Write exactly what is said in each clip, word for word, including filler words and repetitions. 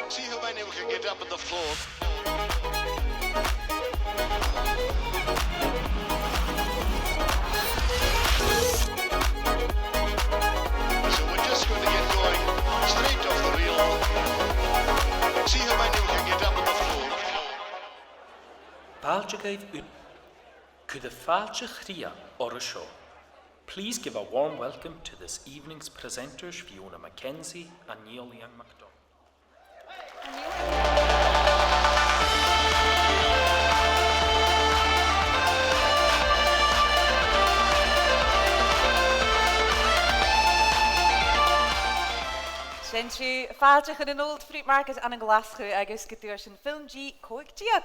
See how many we can get up on the floor. So we're just going to get going straight off the reel. See how many we can get up on the floor. Fàilte dhuibh. Cuiribh fàilte chridheil orra seo. Please give a warm welcome to this evening's presenters, Fiona Mackenzie and Neil Iain MacDonald. Sin sibh, fàilte chun an Old Fruit Market ann an Glaschu agus gu duaisean Film G còig deug.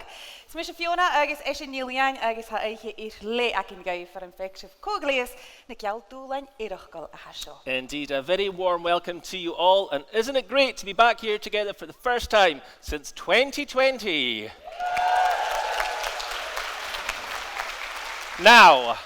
Is mise Fiona agus ise Neil Iain agus tha oidhche air leth againn dhuibh far am faic sibh cò a ghleidheas na geall dùbhlain eireachdail a tha seo. Indeed, a very warm welcome to you all, and isn't it great to be back here together for the first time since twenty twenty? Now,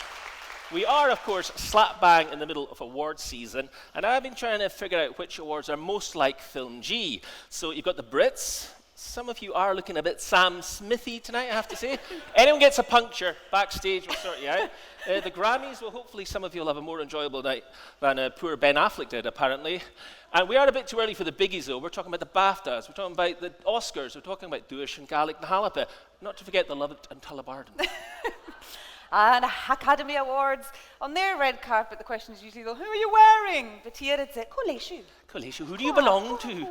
we are, of course, slap bang in the middle of awards season, and I've been trying to figure out which awards are most like Film G. So you've got the Brits, some of you are looking a bit Sam Smithy tonight, I have to say. Anyone gets a puncture backstage, we'll sort you out. Uh, the Grammys, well, hopefully some of you will have a more enjoyable night than, uh, poor Ben Affleck did, apparently. And we are a bit too early for the biggies, though. We're talking about the BAFTAs, we're talking about the Oscars, we're talking about Duaisean Gàidhlig na h-Alba, not to forget the Lovat and Tullibardine. And Academy Awards. On their red carpet, the question is usually, "Well, who are you wearing?" But here it's, uh, "Cò leis thu?" Cò leis thu? Who do you belong to?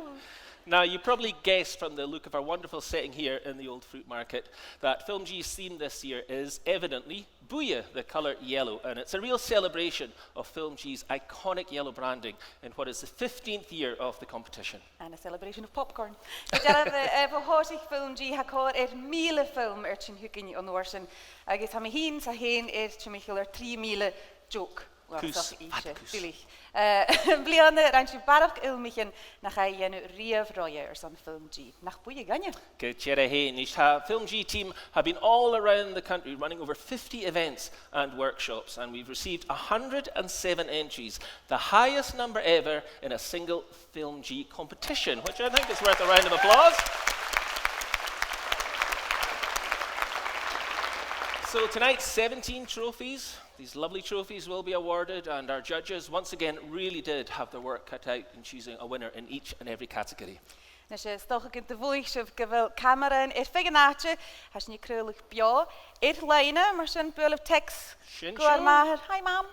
Now, you probably guessed from the look of our wonderful setting here in the Old Fruit Market that Film G's theme this year is evidently buidhe, the colour yellow, and it's a real celebration of Film G's iconic yellow branding in what is the fifteenth year of the competition. And a celebration of popcorn. Gu dearbh, eh, bho thòisich Film G, tha còrr air mìle film air tighinn thugainn on uair sin, agus tha mi fhìn, 's e fhèin air timcheall air trì mìle joke. Well, cus, so, fada cus. Duilich. Eh, am-bliadhna, rinn sibh barrachd fhilmichean nach fhaigh a dhèanamh riamh roimhe airson Film G. Nach buidhe dhuinne? Gu dearbh fhèin. Nis, tha Film G team have been all around the country running over fifty events and workshops, and we've received a hundred and seven entries, the highest number ever in a single Film G competition, which I think is worth a round of applause. So tonight, seventeen trophies. These lovely trophies will be awarded, and our judges, once again, really did have their work cut out in choosing a winner in each and every category. Nis, 's dòcha gun do mhothaich sibh gu bheil camaraidhean air feadh an àite, tha sinn a' craoladh beò air-loidhne, mar sin buailibh text gu ur màthair. Hi, Mam.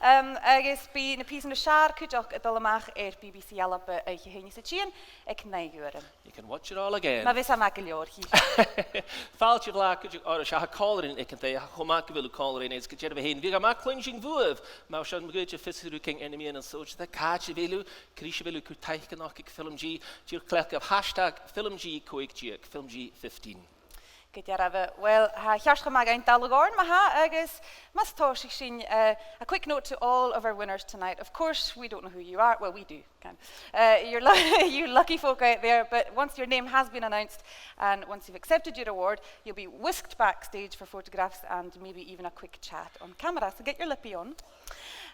Um, agus bidh na pìosan as fheàrr cuideachd a' dol a-mach air B B C Alba oidhche Haoine sa tighinn aig naoi uairean. You can watch it all again. Ma bhios e math gu leòr, chì sibh. Fàilte bhlàth cuideachd oirbhse, tha còmhla rinn aig an taigh, tha e cho math gu bheil thu còmhla rinn, agus gu dearbh fhèin, bhiodh e math cluinntinn bhuaibh, ma tha sibh a' faireachdainn fios air na meadhanan sòisealta, càit a bheil thu, cò ris a bheil thu, cuir taic a-nochd aig Film G, dìreach cleachdadh hashtag Film G còig deug, Film G fifteen. Gu dearbh, well, tha e ceart cho math againn dol a dh'oirnn, ma-thà, agus mus tòisich sinn, uh, a quick note to all of our winners tonight. Of course, we don't know who you are. Well, we do, kind of. Uh, you're lu-, you lucky folk out there, but once your name has been announced and once you've accepted your award, you'll be whisked backstage for photographs and maybe even a quick chat on camera. So get your lippy on.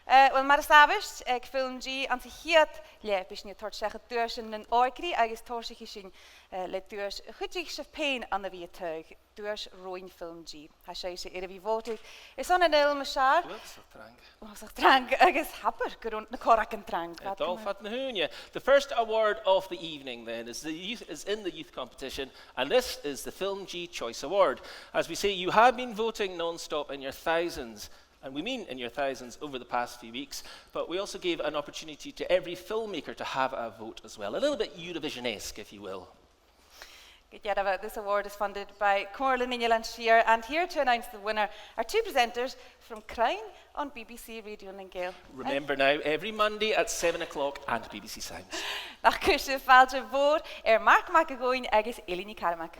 Uh, well, mar as àbhaist, aig Film G, anns a' chiad leth, bidh sinn a' toirt seachad duaisean nan òigridh agus tòisichidh sinn, uh, le duais a chuidich sibh fhèin ann a bhith a' taghadh, duais Roinn Film G. Tha sibhse air a bhith a' bhòtadh airson an fhilm as fheàrr. Uabhasach trang. Uabhasach trang, agus abair gun robh na corragan trang. A' dol fad na h-ùine. The first award of the evening, then, is the youth, is in the youth competition, and this is the Film G Choice Award. As we say, you have been voting non-stop in your thousands, and we mean in your thousands, over the past few weeks, but we also gave an opportunity to every filmmaker to have a vote as well. A little bit Eurovision-esque, if you will. Gu dearbh, this award is funded by Comhairle nan Eilean Siar, and here to announce the winner are two presenters from Crann on B B C Radio nan Gàidheal. Remember now, every Monday at seven o'clock and B B C Sounds. Nach cuir sibh fàilte mhòr air Mark Mac a' Ghobhainn agus Eilidh NicCarmaig.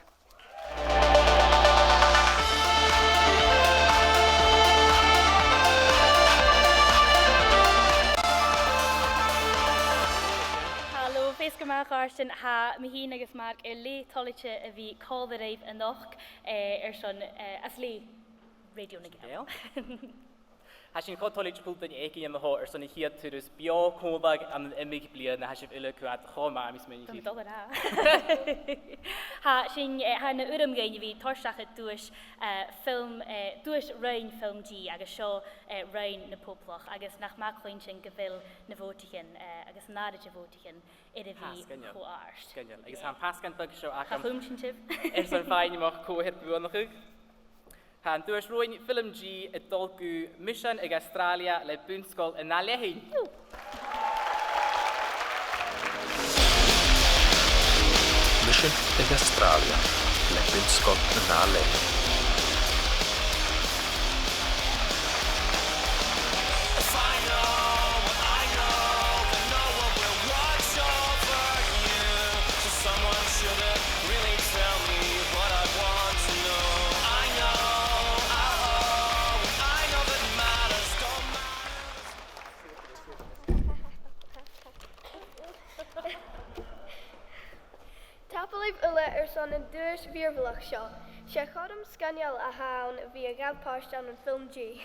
Halò, feasgar math, a chàirdean. Tha mi fhìn agus Mark air leth toilichte a bhith còmhla ribh a-nochd, eh, airson, eh, às leth Radio nan Gàidheal. Tha sinn cho toilichte púlt an-diugh airson a' chiad turas beò còmhla ann an iomadh bliadhna, tha sibh uile a' coimhead cho math, is mi Tha mi dol a ràdh. Tha sinn, eh, tha na urram againn a bhith toirt seachad duais, eh, film, eh, duais Roinn Film G agus seo, eh, Roinn na Poblach agus nach math cluinntinn gu bheil na bhòtaichean, eh, agus an àireamh de bhòtaichean air a bhith cho àrd. Sgoinneil. Agus tha am pasgan beag seo agam. Tha chùm sin tibh. Airson faighinn a-mach cò tha air buannachadh. Tha an duais Roinn Film G a' dol gu Misean ag Astràilia le Bun-sgoil an Ath Leathann. Misean ag Astràilia le Bun-sgoil an Ath Leathann. Tapadh leibh uile airson an duais mhìorbhaileach seo. 'S e cothrom sgoinneil a th' ann a bhith a' gabhail pàirt ann am Film G.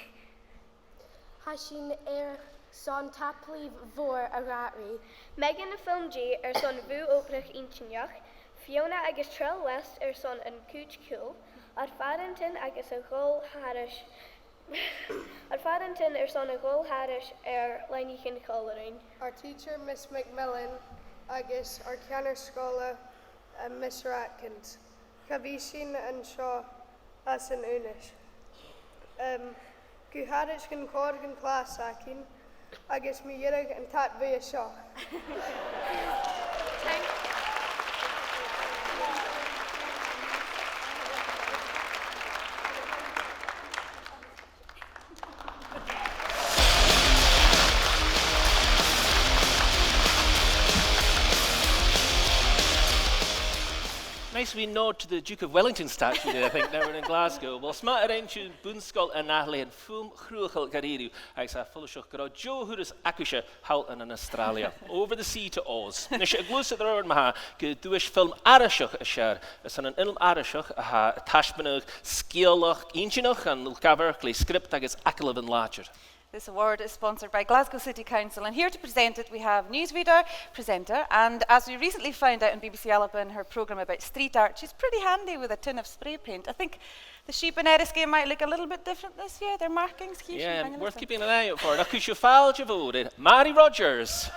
Tha sinn airson tapadh leibh mhòr a ràdh ri Megan na Film G airson bùth-obrach inntinneach, Fiona agus Trell West airson an cuid ciùil, ar pàrantan agus a' dol thairis, ar pàrantan airson a' dol thairis air loidhnichean còmhla rinn. Ar teacher, Miss McMillan, agus ar ceannard-sgoile, eh, Mister Atkins. Cha bhi sinn an seo às an Aonais. Em, gu h-àraid gun còrr den chlas againn, agus mu dheireadh an t-ait bhuidhe seo. Nice wee nod to the Duke of Wellington statue there, I think, now we're in Glasgow. Uill, 's math a rinn sibh Bun-sgoil an Ath Leathann, fuaim chruthachail dha-rìribh, agus tha e follaiseach gun robh deagh thuras agaibhse thall ann an Astràilia. Over the sea to Oz. Nis, a' gluasad air adhart ma-thà gu duais film Aithriseach as fheàrr, airson an fhilm Aithriseach a tha a' taisbeanadh sgeulachd inntinneach ann an luchd-amhairc le sgriobt agus agallamhan làidir. This award is sponsored by Glasgow City Council, and here to present it we have newsreader, presenter, and as we recently found out on B B C Alba in her programme about street art, she's pretty handy with a tin of spray paint. I think the sheep in Enniskie might look a little bit different this year. Their markings, Keisha, yeah, worth keeping an eye out for. Nach cuir sibh fàilte mhòr air Màiri Rogers.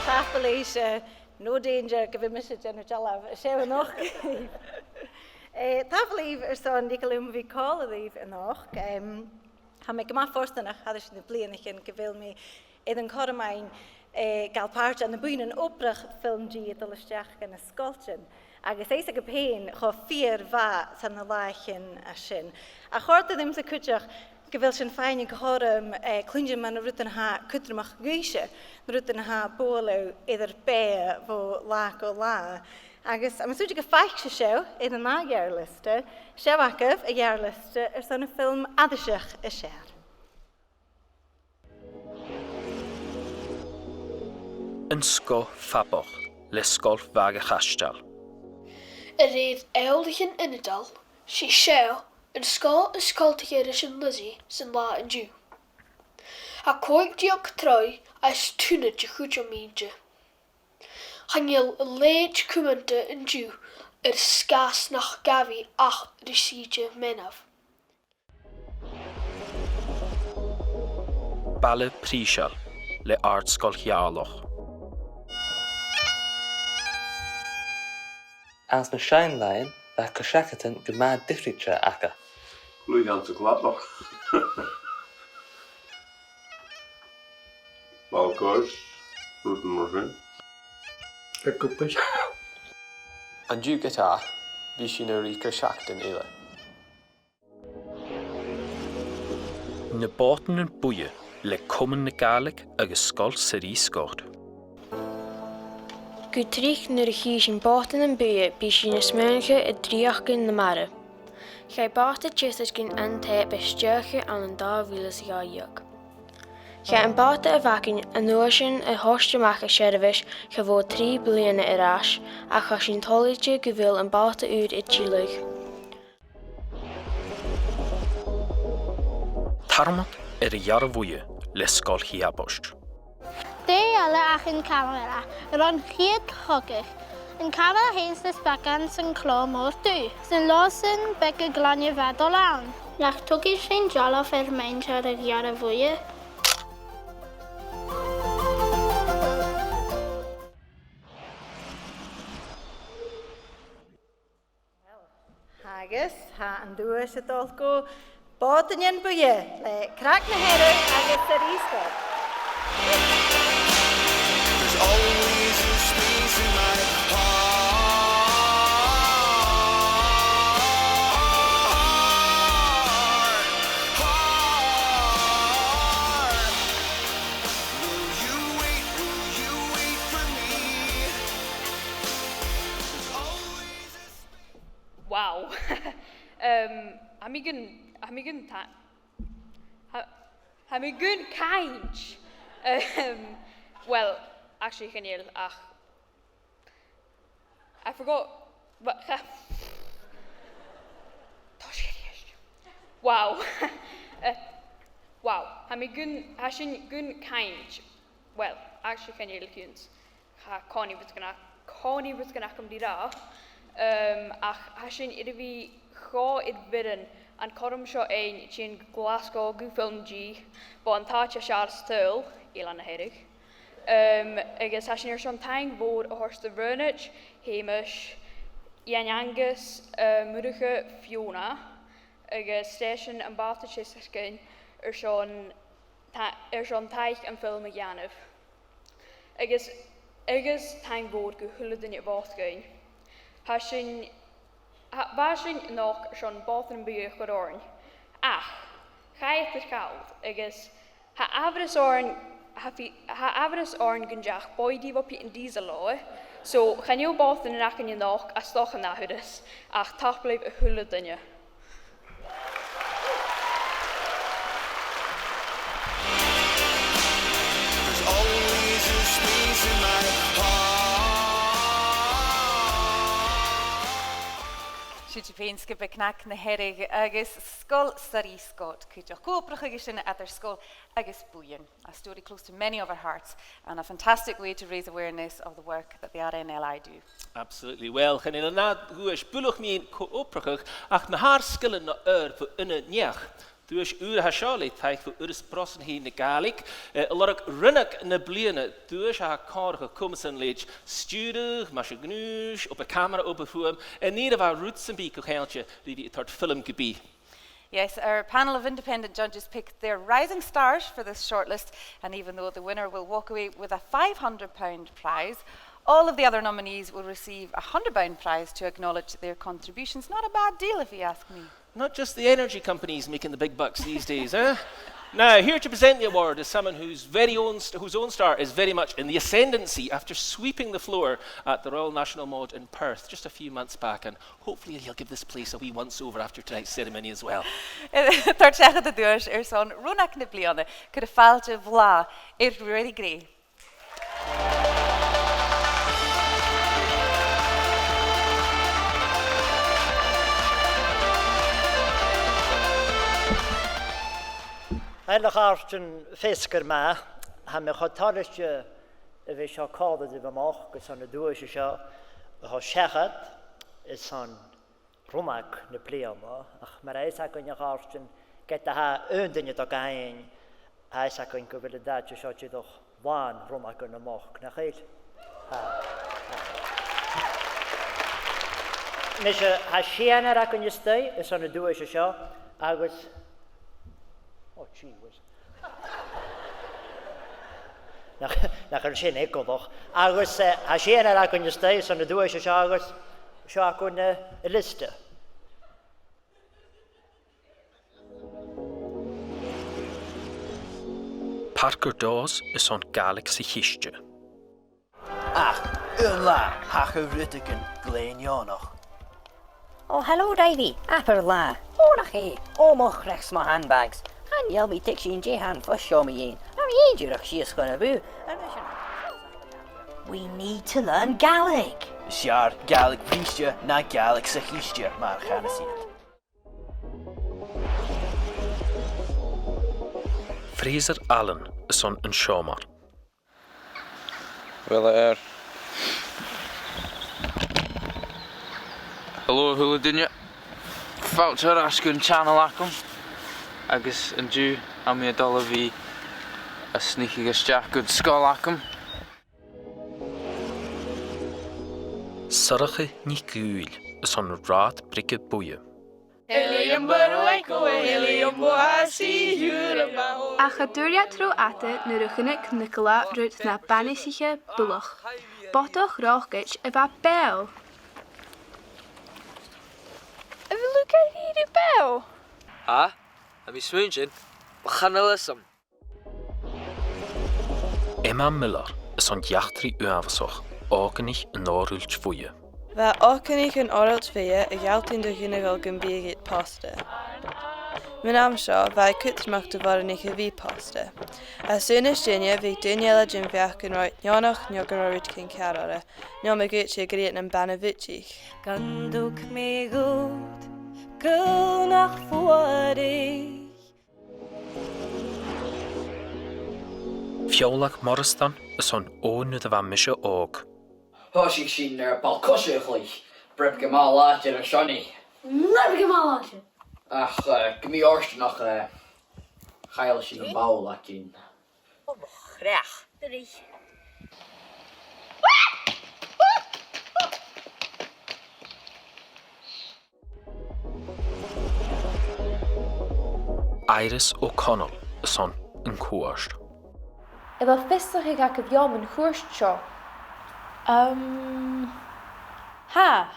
Tapadh leibhse. No danger gu bheil mise a' dèanamh dealbh as fheàrr a-nochd. Eh, tapadh leibh airson leigeil leam a bhith còmhla ribh a-nochd. Em, tha mi gu math fortanach, thairis air na bliadhnaichean, gu bheil mi air an cothrom fhaighinn, eh, gabhail pàirt ann am buidhnean obrach Film G a' dol a-steach dha na sgoiltean. Agus 's e a' cheann cho fìor mhath 's a tha na làithean sin. Ach chòrd e riumsa cuideachd gu bheil sinn a' faighinn an cothrom, eh, cluinntinn mu na rudan a tha cudromach dhuibhse, na rudan a tha a' bualadh air ur beatha bho latha gu latha. Agus tha mi a' smaoineachadh gum faic sibh seo air an ath gheàrr-liosta, seo agaibh a' gheàrr-liosta airson a' fhilm Aithriseach as fheàrr. An Sgoth Fabach le Sgoil Bhaga Chaisteil. A rèir eòlaichean ionadail, 's e seo an sgoth as coltaiche ris an Lizzie san latha an-diugh. Tha còig deug troigh is tunnad de chuid a mìltean. Chan eil a leithid cumanta an-diugh air sgàth 's nach gabh i ach ri sìde meanbh. Baile Prìseil le Àrd-sgoil Gheàrrloch. Anns na seann làithean, bha cur-seachadan gu math diofraichte aca. Cluich anns a' chladach. Ball-coise, rudan mar sin. Ag obair. An-diugh ge-tà, bidh sinn a' ruith cur-seachadan eile. Na Bòtannan Buidhe le Comann na Gàidhlig agus Sgoil Shir Ìosa Sgòth. Gu tric nuair a chì sinn bòtannan buidhe, bidh sinn a' smaoineachadh air dreuchdan na mara. Chaidh bòta Tiosgaidh an Teap a stèidheachadh ann an dà mhìle 's a dhà dheug. Chaidh am bàta a bh' againn an uair sin a thoirt a-mach à seirbheis cha mhòr trì bliadhna air ais, ach tha sinn toilichte gu bheil am bàta ùr a' tilleadh. Tàrmad air a' Ghearra Bhuidhe le Sgoil Chiaboist. Dè eile ach an camara, air a' chiad chogadh. An camara fhèin 's na beagan san clò mòr dubh, 's an leòsan beaga glainne a bha a' dol ann. Nach tugadh sinn dealbh air muinntir a' Ghearra Bhuidhe? Agus tha an duais a' dol gu Bòtannan Buidhe le Cnag na Hearadh agus Sir Eascot. There's always a space in my heart, heart. Will you wait, will you wait for me? There's always a space. Wow. Um, tha mi gun, tha mi gun ta-, tha, tha mi gun cainnt. Um, well, actually, chan eil, ach I forgot, but, cha-, tòisich a-rithist. Wow. Uh, wow. Tha mi gun, tha sinn gun cainnt. Well, actually, chan eil a chionn 's cha, còmhnaidh rud gun a, còmhnaidh rud gun a chum ri ràdh. Um, ach tha sinn air a bhith cho air bhioran an cothrom seo fhaighinn a' tighinn gu Glaschu gu FilmG, bho an t-àite as fheàrr 's a tha, Eilean na Hearadh. Um, agus tha sinn airson taing mhòr a thoirt do Raonaid, Hamish, Iain Angus, uh, Murchadh, Fiona, agus stèisean am bàta-teagaisg againn airson ta-, airson taic am film a dhèanamh. Agus, agus taing mhòr gu h-uile duine a bhòt dhuinn. Tha sinn, tha, bha sinn a-nochd airson Bòtannan Buidhe a chur oirnn. Ach, chaidh eadar-dhealachadh, agus tha amharas oirnn, tha fi-, tha amharas oirnn gun deach Boydie bho pìos an diesel leotha, so chan eil bòtannan againn a-nochd, 's dòcha an ath thuras, ach tapadh leibh a h-uile duine. There's always a space in my heart. Siud sibh fhèin, sgioba Cnag na Hearadh agus Sgoil Sir Eascot cuideachd. Co-obrachadh a tha sin eadar sgoil agus buidheann. A story close to many of our hearts and a fantastic way to raise awareness of the work that the R N L I do. Absolutely. Well, chan eil an ath dhuais buileach mu dheidhinn co-obrachadh ach na h-àrd-sgilean no oir bho aon neach. Duais ùr a tha seo le taic bho Urras Brosnan Thaobh na Gàidhlig, eh, a lorg Rionnaig na Bliadhna, duais a tha a' comharrachadh comasan leithid stiùireadh, maise-gnùis, obair camara, obair fhuaim, an ìre mhath rud sam bith co-cheangailte ri bhith a' toirt film gu bith. Yes, our panel of independent judges picked their rising stars for this shortlist, and even though the winner will walk away with a five hundred pound prize, all of the other nominees will receive a hundred pound prize to acknowledge their contributions. Not a bad deal, if you ask me. Not just the energy companies making the big bucks these days, eh? Now, here to present the award is someone whose very own st-, whose own star is very much in the ascendancy after sweeping the floor at the Royal National Mòd in Perth just a few months back, and hopefully he'll give this place a wee once over after tonight's ceremony as well. Toirt seachad an duais airson Rionnaig na Bliadhna, cuir fàilte bhlàth air Ruairidh Gray. Uill, a chàirdean, feasgar math, tha mi cho toilichte a bhith seo còmhla ribh a-nochd airson an duais seo a thoirt seachad airson Rionnaig na Bliadhna, ach mar a tha fhios againn, a chàirdean, ged a tha aon duine a' dol a dh'fhaighinn, tha fhios againn gu bheil an t-àite seo dìreach làn rionnaigean a-nochd, nach eil? Tha, tha. Nise, tha sianar againn a-staigh airson an duais seo, agus, oh, gee whiz. Nach, nach eil sin eagalach. Agus, eh, tha sianar againn a-staigh airson an duais seo agus seo agaibh, eh, an liosta. Parker Dawes airson Gàidhlig sa Chiste. Ach aon latha thachair rudeigin glè neònach. Oh, hello, Davy. Abair latha. Ò, nach e. Ò, mo chreach 's mo handbags. Chan eil mi a' tuigsinn dè tha am fuss seo mu dheidhinn. Tha Nì dìreach sìos chun a' bhùth. We need to learn Gaelic. Seadh, Gàidhlig bhriste, na Gàidhlig sa chiste, mar a chanas iad. Fraser Allen airson An Seòmar. Bhuel, air. Hello, a h-uile duine. Fàilte air ais gun channel agam. Agus an-diugh, tha mi a' dol a bhith a' snigeadh a-steach gun sgoil agam. Sorcha NicDhùghaill airson Rathad Brèige Buidhe. Ach cha d' fhuair iad tro fhada nuair a chunnaic Nicola rud na banaiseach buileach, bodach rocaid a bha beò. A bheil thu ag iarraidh beò? Ha? Tha mi a' smaointinn, chan eil fhios agam. Emma Miller airson eachdraidh uabhasach, Òganaich an Òrailt Bhuidhe. Bha Òganaich an Òrailt Bhuidhe a' gealltainn do Dhùn nan Gall gum biodh iad pòsta. Mun àm seo, bha e cudromach do bhoireannaich a bhith pòsta. Às aonais deinne, bhiodh daoine eile den bheachd gun robh iad neònach no gun robh rudeigin ceàrr orra, no ma dh'fhaodte gur iad nam bana-bhuidseach. Gun tug mi dhut, gun nach fuair. Feòlach Moireasdan airson Ò Nuair a Bha Mise Òg. Thòisich sinn air ball-coise a chluich, breab gu math làidir airson e. Breab gu math làidir. Ach, eh, gu mì-fhortanach, eh, chaill sinn am ball againn. Ò mo chreach. Iris O'Connell airson An Cuairt. A bheil fiosrachadh agaibh mun chuairt seo? Um, tha.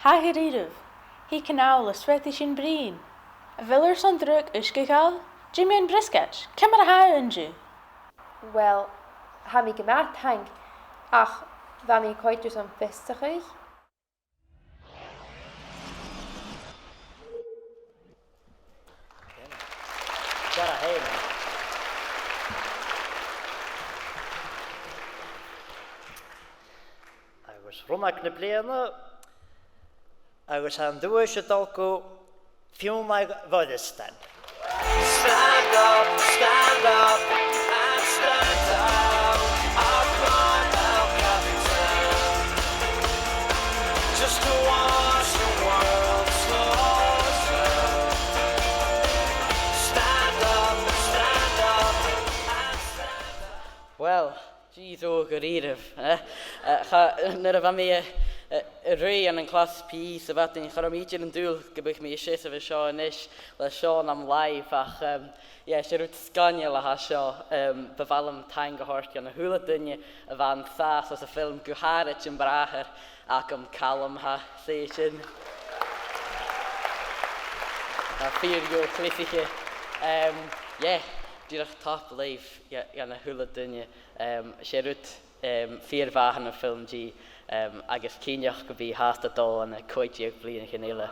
Tha gu dearbh. Thig a-nall is faodaidh sinn bruidhinn. A bheil thu airson dragh uisge a ghabhail? Dè mu dheidhinn briosgaid? Ciamar a tha thu an-diugh? Uill, tha mi gu math, taing, ach bha mi a' coimhead airson fiosrachadh. Agus rionnag na bliadhna, agus tha an duais a' dol gu Fionnlagh Mhoireasdan. Stand up, stand up, and stand out. Our pride, our capital. Just to watch the world slaughter. Stand up, stand up, and stand out. Well, Dìreach gu dearbh, eh? Eh, cha, nuair a bha mi, eh, eh, a' ruith ann an clas P E sa mhadainn, cha robh mi idir an dùil gum biodh mi a' seasamh an seo a-nis le seo nam làimh, ach, em, yeah, 's e rud sgoinneil a tha seo, em, bu mhath leam taing a thoirt dhan a h-uile duine a bha an sàs anns a' fhilm, gu h-àraid am bràthair agam Calum, tha e sin. Tha e fìor dheagh chleasaiche. Em, yeah, dìreach tapadh leibh dha, dhan a h-uile duine. Em, 's e rud, em, fìor mhath a th' ann am FilmG, em, agus cinnteach gum bi e fhathast a' dol ann an còig deug bliadhna eile.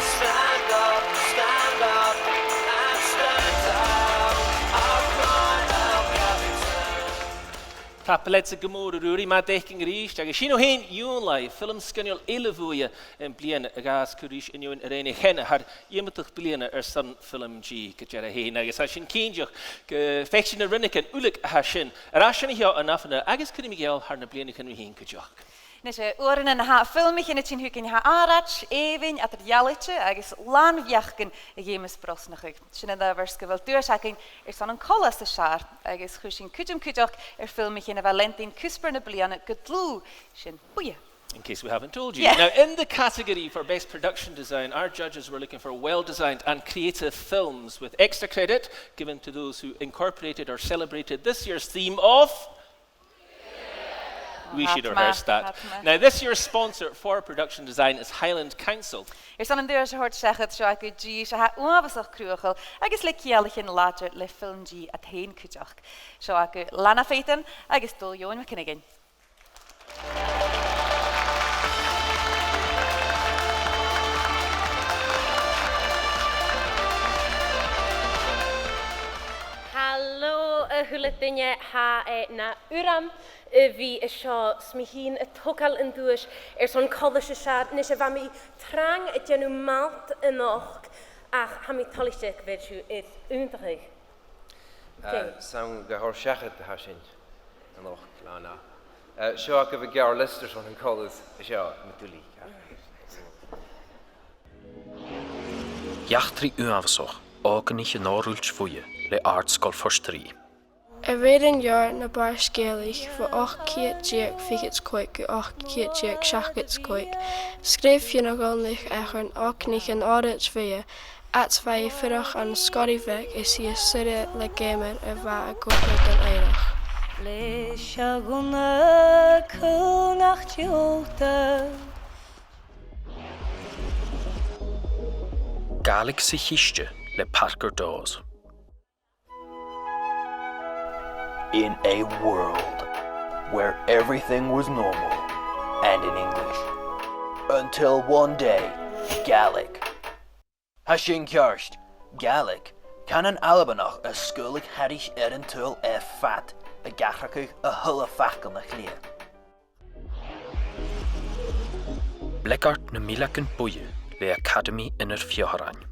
Stand up, stand up, and stand out. Our pride, our capital. Tapadh leatsa gu mòr, a Ruairidh, math fhaicinn a-rithist, agus sin thu fhèin, Fhionnlagh, film sgoinneil eile bhuaithe am bliadhna a ghabhas cur ris an fheadhainn a rinn e cheana thar iomadach bliadhna airson FilmG gu dearbh fhèin, agus tha sinn cinnteach gum faic sinn na rionnagan uileag a tha sin air ais an seo an ath-bhliadhna, agus cuiridh mi geall thar nam bliadhnaichean mu dheidhinn cuideachd. Nise, uaireannan tha filmichean a' tighinn thugainn a tha àraid, èibhinn, eadar-dhealaichte agus làn bheachdan a dh'fheumas brosnachadh. Sin an adhbhar 's gu bheil duais againn airson an coltas as fheàrr, agus chuir sinn cuideam cuideachd air filmichean a bha leantainn cuspair na bliadhna gu dlùth, sin buidhe. In case we haven't told you. Yeah. Now, in the category for Best Production Design, our judges were looking for well-designed and creative films, with extra credit given to those who incorporated or celebrated this year's theme of... We should rehearse that. Now, this year's sponsor for production design is Highland Council. Airson an duais a thoirt seachad, seo agaibh dithis a tha uabhasach cruthachail agus le ceanglaichean làidir le FilmG iad fhèin cuideachd. Seo agaibh Lana Faithin agus Dòmhnall Eòghainn MacFhionghain. A h-uile duine, tha e na urram a bhith an seo, 's mi fhìn a' togail an duais airson coltas an seo. A-nis, bha mi trang a' dèanamh m' alt a-nochd, ach tha mi toilichte gu bheil sibh air aontachadh. Eh, 's ann gu h-àraid seachad a tha sinn a-nochd, Lana. Eh, seo agaibh an geàrr-liosta airson an coltas an seo, na duilgheadair. Eachdraidh uabhasach, Òganaich an Òrailt Bhuidhe le Àrd-sgoil Phort Rìgh. A rèir an leabhair nam bàird Ghàidhealach bho ochd ceud deug fichead 's a còig gu ochd ceud deug seachdad 's a còig, sgrìobh Fionnaghal NicEachairn Òganaich an Òrailt Bhuidhe, ach bha e a' fuireach ann an Sgoil Bheag is i a' suidhe le geamairean a bha a' còrdadh don oighreachd. Leis a' ghunna cùnach diùltadh. Gàidhlig sa Chiste le Parker Dawes. In a world where everything was normal and in English, until one day, Gaelic. Tha sin ceart, Gaelic, cànan Albannach a sgaoileadh thairis air an t-saoghal air fad, ag atharrachadh a h-uile facal na cliath. Bleogart nam Mileagan Buidhe le Acadamaidh Inbhir Pheofharain.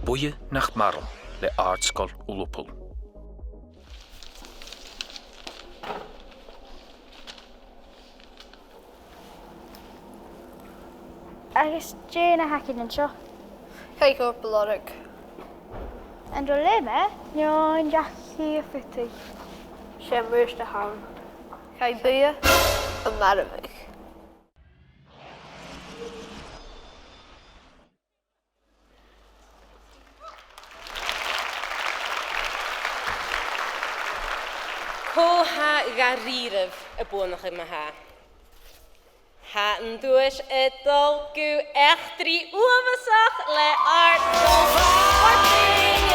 Buidhe nach maireann le Àrd-sgoil Ulapul. Agus dè na th' againn an seo? Chaidh corp a lorg. An robh leum e, no an deach e a phutadh? 'S e am buidhe a th' ann. Chaidh buidhe a mharbhadh. Cò tha dha-rìribh a' buannachadh ma-thà? Tha an duais a' dol gu eachdraidh uabhasach le Àrd-sgoil Phort Rìgh.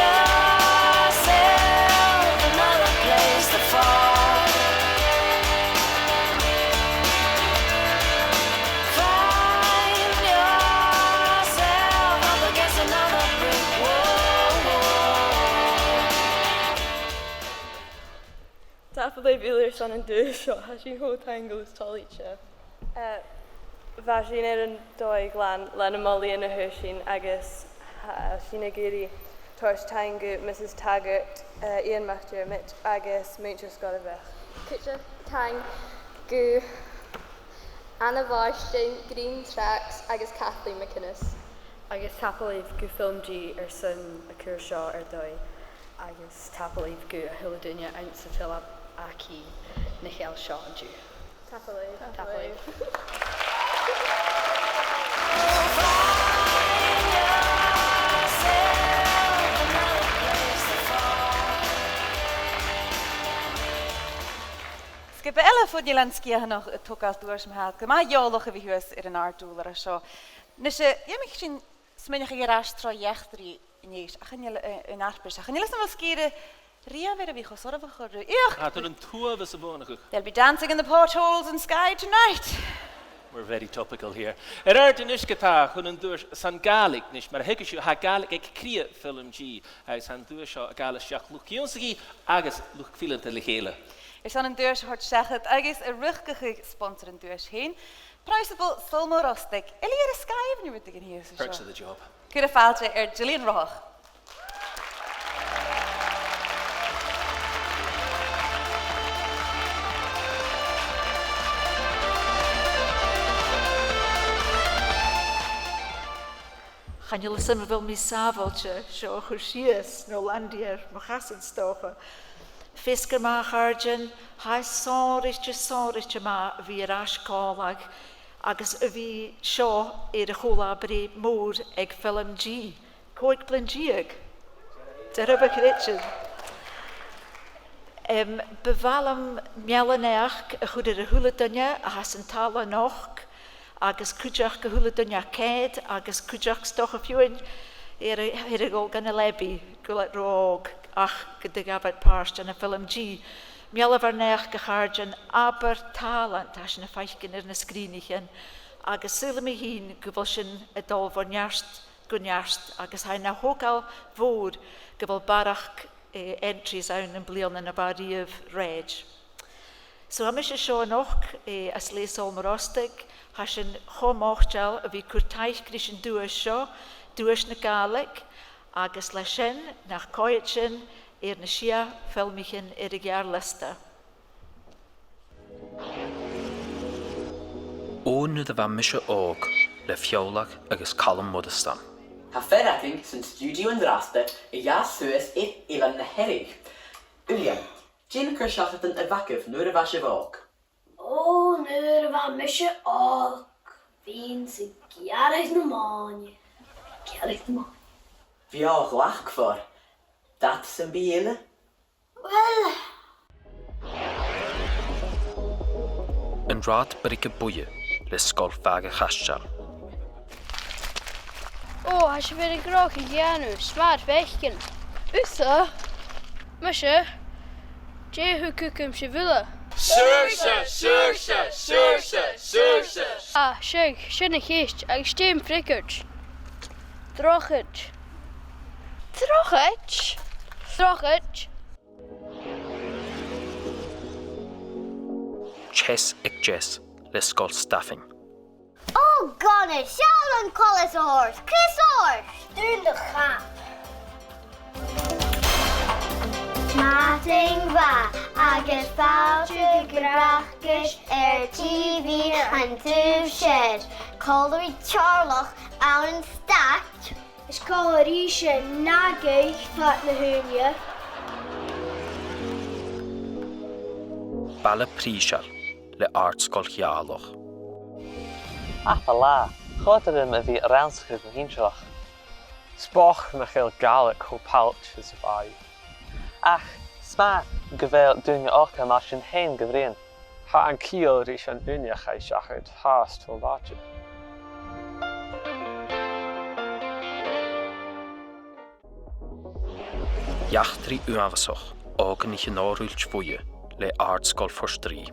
Find yourself up against another brick wall. Tapadh leibh uile airson an duais seo, tha sinn cho taingeil is toilichte. Eh, bha sinn air an dòigh glan le na molaidhean a fhuair sinn agus tha sinn ag iarraidh toirt taing gu Mrs Taggart, eh, Iain MacDhiarmaid agus muinntir Sgoil a' Bheurla. Cuideachd taing gu Anna Mhàrtainn, Green Tracks agus Kathleen McInnes. Agus tapadh leibh gu FilmG airson a' chuairt seo air dòigh, agus tapadh leibh gu a h-uile duine anns a' fhilm a chì na h-eil seo an-diugh. Tapadh leibh. Tapadh leibh. Sgioba eile fon Eilean Sgitheanach a' togail duais ma-thà. Gu math eòlach a bhith shuas air an àrd-ùrlar seo. Nise, dh'fheumadh sinn smaoineachadh air ais tro eachdraidh a-nis, ach chan eil, eh, an fharpais, ach chan eil fhios agam a bheil sgìre riamh air a bhith cho soirbheachail ri, ioch! Tha, tha an t-uabhas a' buannachadh. They'll be dancing in the potholes in Skye tonight. We're very topical here. Air adhart a-nis ge-tà chun an duais san Gàidhlig, a-nis mar a thuigeas sibh, tha Gàidhlig aig cridhe FilmG, agus tha an duais seo a' gabhail a-steach luchd-ionnsachaidh agus luchd-fileanta le chèile. Airson an duais a thoirt seachad agus a' riochdachadh sponsor an duais fhèin, Prìonnsabal Sabhal Mòr Ostaig, a bheil e air a sgaoileadh no rudeigin shìos an seo? Perks of the job. Cuiribh fàilte air Gillian Rothach. Chan eil fhios agam a bheil mi sàbhailte seo a chur sìos no leantainn air mo chasan, 's dòcha. Feasgar math, a chàirdean, tha e sònraichte, sònraichte math a bhith air ais còmhla agus a bhith seo air a' cho-là-breith mhòr aig FilmG. Còig bliadhna deug. Dè tha sibh a' creidsinn? Em, bu mhath leam meal-a-naidheachd a chur air a h-uile duine a tha san talla a-nochd, Agus cuideachd a h-uile duine a' coimhead, agus cuideachd 's dòcha feadhainn air a, air a dhol gun an leabaidh, gu bheil iad ro òg, ach gun do ghabh iad pàirt ann am FilmG. Meal-a-naidheachd gu chàirdean, abair tàlant a tha sinn a' faicinn air na sgrìonaichean, agus saoilidh mi fhìn gu bheil sinn a' dol bho neart gu neart, agus tha e na thogail mhòr gu bheil barrachd, eh, entries ann am bliadhna na bha riamh roimhe. So, tha mise seo a-nochd, eh, às Leas Sabhal Mòr Ostaig, tha sinn cho moiteil a bhith a' cur taic ris an duais seo, Duais na Gàidhlig, agus leis sin, nach coimhead sinn air na sia filmichean air a' gheàrr-liosta. Ò Nuair a Bha Mise Òg, le Fionnlagh agus Calum Moireasdan. Tha fear againn san stiùidio an-dràsta a dh'fhàs suas air Eilean na Hearadh. Uilleam, dè na cur-seachadan a bh' agaibh nuair a bha sibh òg? Ò, nuair a bha mise òg, bhithinn-sa a' gearradh na mòine. Gearradh na mòine. Bha e glacadh fhèin. Dad sam bith eile? Uill. An Rathad Brèagha Buidhe, le Sgoil Bhaile a' Chaisteil. Ò, tha sibh air a' ghnothach a dhèanamh, 's math ur faicinn. Thusa? Mise? Dè a thug thugam sibh uile? Saorsa, saorsa, saorsa, saorsa. Ah, seadh, sin a' cheist, agus dè am freagairt? Drochaid. Drochaid? Drochaid. Teas aig Deas, le Sgoil Stafainn. Ò, gu h-àraidh, seall an coltas a th' ort, Chris Orr! Dùin do chap. Madainn mhath agus fàilte gu Bracais air T V an taobh siar. Còmhla ri Teàrlach ann an Stàit. Is còmhla ris an aghaidh fad na h-ùine. Baile Prìseil, le Àrd-sgoil Gheàrrloch. Ach, a là, chòrd e rium a bhith a' rannsachadh gu h-innsearach. 'S bochd nach eil Gàidhlig cho pailt 's a bha i. Ach, 's math gu bheil daoine òga mar sin fhèin ga bruidhinn. Tha an ciall ris an ùine a chaidh seachad fhathast cho làidir. Eachdraidh uabhasach, Òigridh an Òrail Bhuidhe, le Àrd-sgoil Phort Rìgh.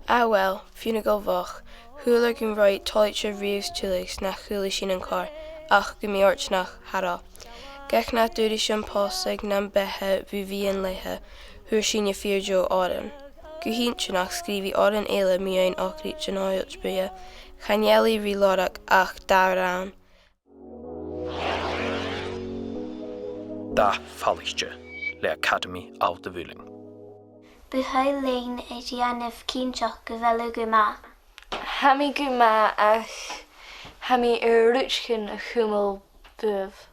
Ah well, Fionnlagh Bhochd, shaoil thu gun robh i toilichte riamh 's tuilleadh 's nach chuala sinn an còrr, ach gu mì-fhortanach, cha robh. Gach nach d' fhuair i sìon postaidh nam beatha bho bhith an laighe, fhuair sinne fìor dheagh òran. Gu h-inntinneach, sgrìobh i òran eile mu dheidhinn Òigridh an Òrail Bhuidhe. Chan eil i ri lorg ach dà rann. Dath Falaichte, le Acadamaidh Alba Mhuilinn. Bu thoil leinn a dhèanamh cinnteach gu bheil thu gu math. Tha mi gu math, ach tha mi air rudeigin a chumail buaibh.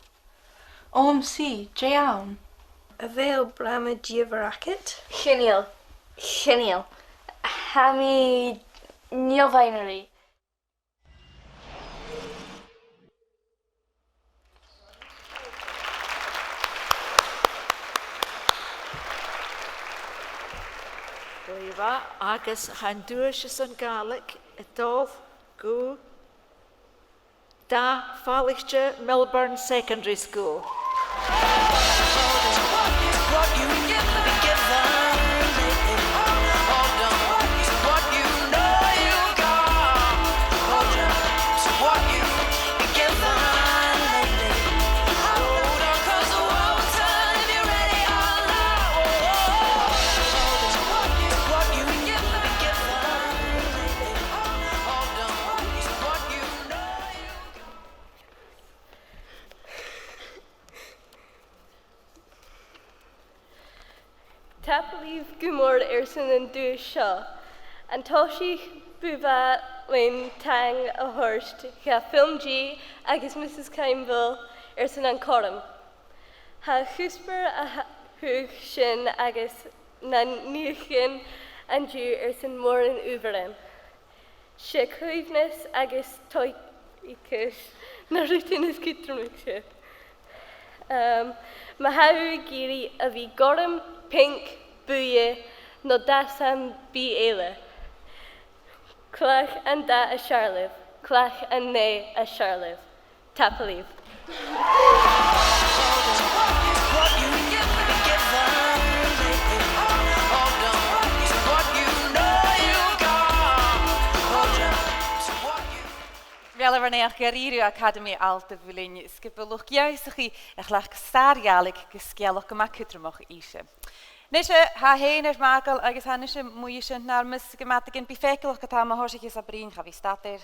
O M C, dè th' ann? A bheil brama dìomhair agad? Chan eil. Chan eil. Tha mi neo-bhinary. Glè mhath, agus tha an duais san Gàidhlig a' dol gu Dath Falaichte, Melbourne Secondary School. Tapadh leibh gu mòr airson an duais seo. An toiseach, bu mhath leinn taing a thoirt do FilmG agus Mrs Caimbeul airson an cothrom. Tha a' chuspair a th-, thugh sinn agus na nithean an-diugh airson mòran adhbharan. 'S e caoimhneas agus toileachas na rudan as cudromaiche. Em, ma tha thu ag iarraidh a bhith gorm, pinc, buidhe, no dath sam bith eile, cleachd an dath as fheàrr leibh. Cluich an-dè, a Sheòrais. Tapadh leibh. Meal do naidheachd dha-rìribh à Acadamaidh Allt a' Mhuilinn, sgioba luchd-ionnsachaidh a chleachd sàr-Ghàidhlig gu sgeulachd gu math cudromach innse. A-nis, tha e fhèin air m' fhàgail agus tha e a-nis a-muigh an sin nar measg gu math againn. Bidh e faiceallach ge-tà ma thòisicheas a' bruidhinn, cha bhi stad air.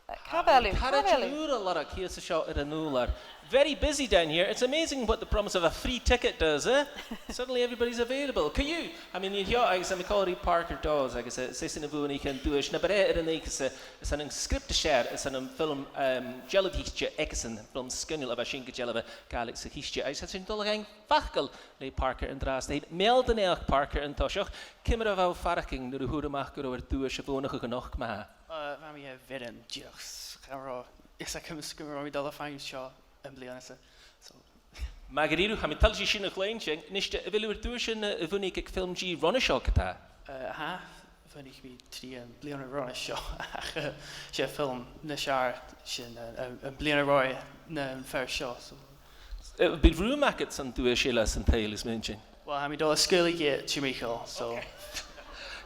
Càit a bheil thu? Càit a bheil thu? Tha an ùrlar a' chiad seo air an ùrlar. Very busy down here. It's amazing what the promise of a free ticket does, eh? Suddenly everybody's available. Co-dhiù, tha mi an-seo agus tha mi còmhla ri Parker Dawes agus, eh, 's esan a bhuannaich an duais na b' fheàrr air an oidhche-sa, 's ann an sgripte as fheàrr, 's ann am film, um, dealbh-chiste aigesan, film sgoinneil a bha sin gu dealbh Gàidhlig sa chiste. Agus tha sinn a' dol a dh'fhaighinn facal le Parker an-dràsta fhèin. Meal do naidheachd, Parker, an toiseach. Ciamar a bha thu a' faireachdainn nuair a fhuair thu a-mach gun robh thu air duais a bhuannachadh a-nochd ma-thà? Uh, bha mi, uh, bhioran dìreach. Cha robh fhios agam 's gum biodh mi a' dol a dh'fhaighinn seo am bliadhna-sa. So. Math dha-rìribh, tha mi toilichte sin a chluinntinn. A-nis, a bheil thu air duaisean, uh, a bhuannachadh aig FilmG ron a seo ge-tà? Uh, tha, bhuannaich mi trì am bliadhna ron a seo. Ach, uh, 's e film nas fheàrr sin, uh, am, am bliadhna roimhe na am fear seo, so. Uh, bheil rùm agad son duais eile san t-saoghal, is mi a' smaointinn? Well, tha mi a' dol a sgaoileadh e timcheall, so. Okay.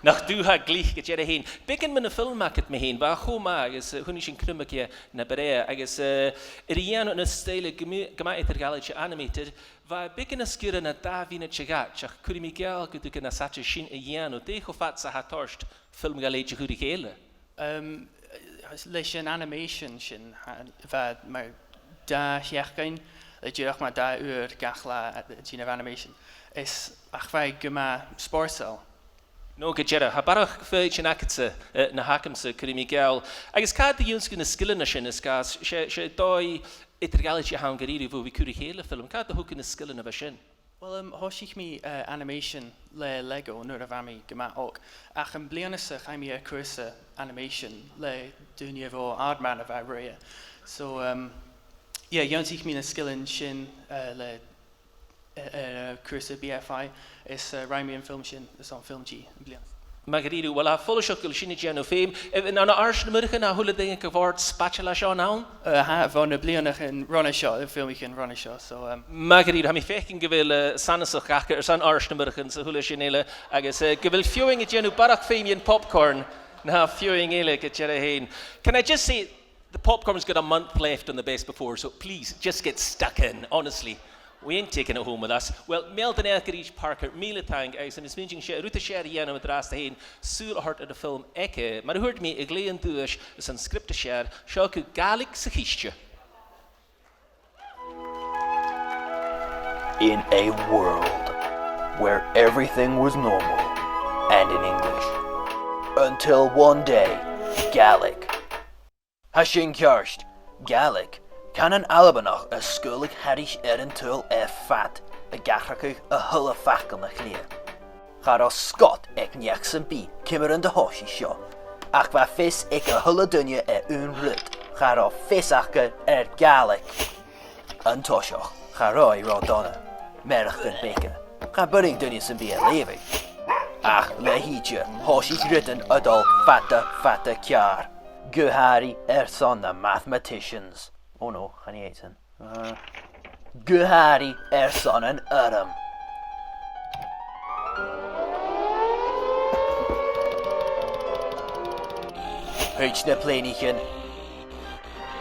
Nach tu tha glic gu dearbh fhèin. Beagan mun a' fhilm agad mi fhèin, bha e cho math agus, uh, chunnaic sinn cruinneachadh na b' fheàrr agus, uh, air a dhèanamh ann an stoidhle gu m-, gu math eadar-dhealaichte, animated, bha e beagan nas giorra na dà mhionaid sa ghoid, ach cuiridh mi geall gun tug e nas fhaide sin a dhèanamh. Dè cho fad 's a tha e a' toirt film Ghàidhlig a chur ri chèile? Um, leis an animation sin, tha, bha e mar dà sheachdain, le dìreach mar dà uair gach latha, a' dèanamh animation. Is ach bha e gu math spòrsail. No, gu dearbh, tha barrachd foighidinn agadsa, eh, na th' agamsa, cuiridh mi geall. Agus càit an do dh'ionnsaich thu na sgilean sin, a Sgàth? 'S e, 's e dòigh eadar-dhealaichte a th' ann dha-rìribh a bhith a' cur ri chèile film. Càit an do thog thu na sgilean a bha sin? Well, um, thòisich mi, uh, animation le Lego nuair a bha mi gu math òg. Ach am bliadhna-sa chaidh mi air cùrsa animation le duine bho Ard Mhacha a bha roimhe. So, um, yeah, dh'ionnsaich mi na sgilean sin, uh, le, uh, uh, cùrsa B F I, is, uh, rinn mi am film sin airson FilmG am bliadhna-sa. Math dha-rìribh, uill, tha e follaiseach gu bheil sin a' dèanamh feum. Eh, ann an Àird na Murchan, a h-uile duine gu bhith spaideil air seo an-dràsta? Eh, tha, bho na bliadhnaichean ron a seo, na filmichean ron a seo, so, um. Math dha-rìribh, tha mi a' faicinn gu bheil, eh, sanasachd aca airson Àird na Murchan 's a h-uile sìon eile, agus, eh, gu bheil feadhainn a' dèanamh barrachd feum dhen popcorn na feadhainn eile gu dearbh fhèin. Can I just say, the popcorn's got a month left on the best before, so please, just get stuck in, honestly. We ain't taking it home with us. Well, meal do naidheachd a-rithist, Parker, mìle taing, agus tha mi a' smaointinn gur e rud as fheàrr a dhèanamh an-dràsta fhèin, sùil a thoirt air a' fhilm aige. Mar a thuirt mi, a ghlèidh an duais airson sgripte as fheàrr, seo agaibh Gàidhlig sa Chiste. In a world where everything was normal and in English, until one day, Gaelic. Tha sin ceart. Gàidhlig, cànan Albannach a sgaoileadh thairis air an t-saoghal air fad, ag atharrachadh a h-uile facal na cliath. Cha robh sgot aig neach sam bith ciamar a thòisich seo, ach bha fios aig a h-uile duine air aon rud, cha robh fios aca air Gàidhlig. An toiseach, cha robh i ro dhona. Mearachdan beaga. Cha b' urrainn duine sam bith a leughadh. Ach le thìde, thòisich rudan a' dol fada, fada ceàrr. Gu h-àraidh airson na mathematicians. Oh no, chan e sin. Uh, gu h-àraidh airson an fhoirm. Thuit na plèanaichean.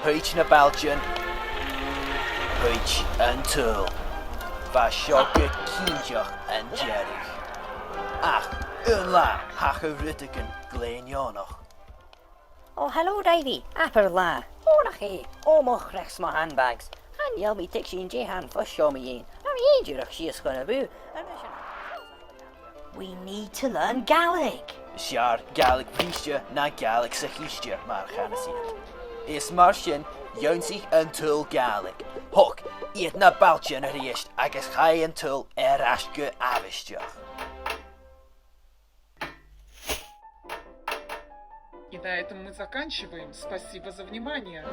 Thuit na bailtean. Thuit an t-saoghal. Bha seo gu cinnteach an deireadh. Ach aon latha thachair rudeigin glè neònach. Oh, hello, Davy. Abair latha. Ò, nach e. Ò, mo chreach 's mo handbags. Chan eil mi a' tuigsinn dè tha am fuss seo mu dheidhinn. Tha mi dìreach sìos chun a' bhùth. We need to learn Gaelic. 'S fheàrr Gàidhlig bhriste na Gàidhlig sa chiste, mar a chanas iad. Is mar sin, dh'ionnsaich an t-saoghal Gàidhlig. Thog iad na bailtean a-rithist agus chaidh an t-saoghal air ais gu àbhaisteach. И на этом мы заканчиваем. Спасибо за внимание.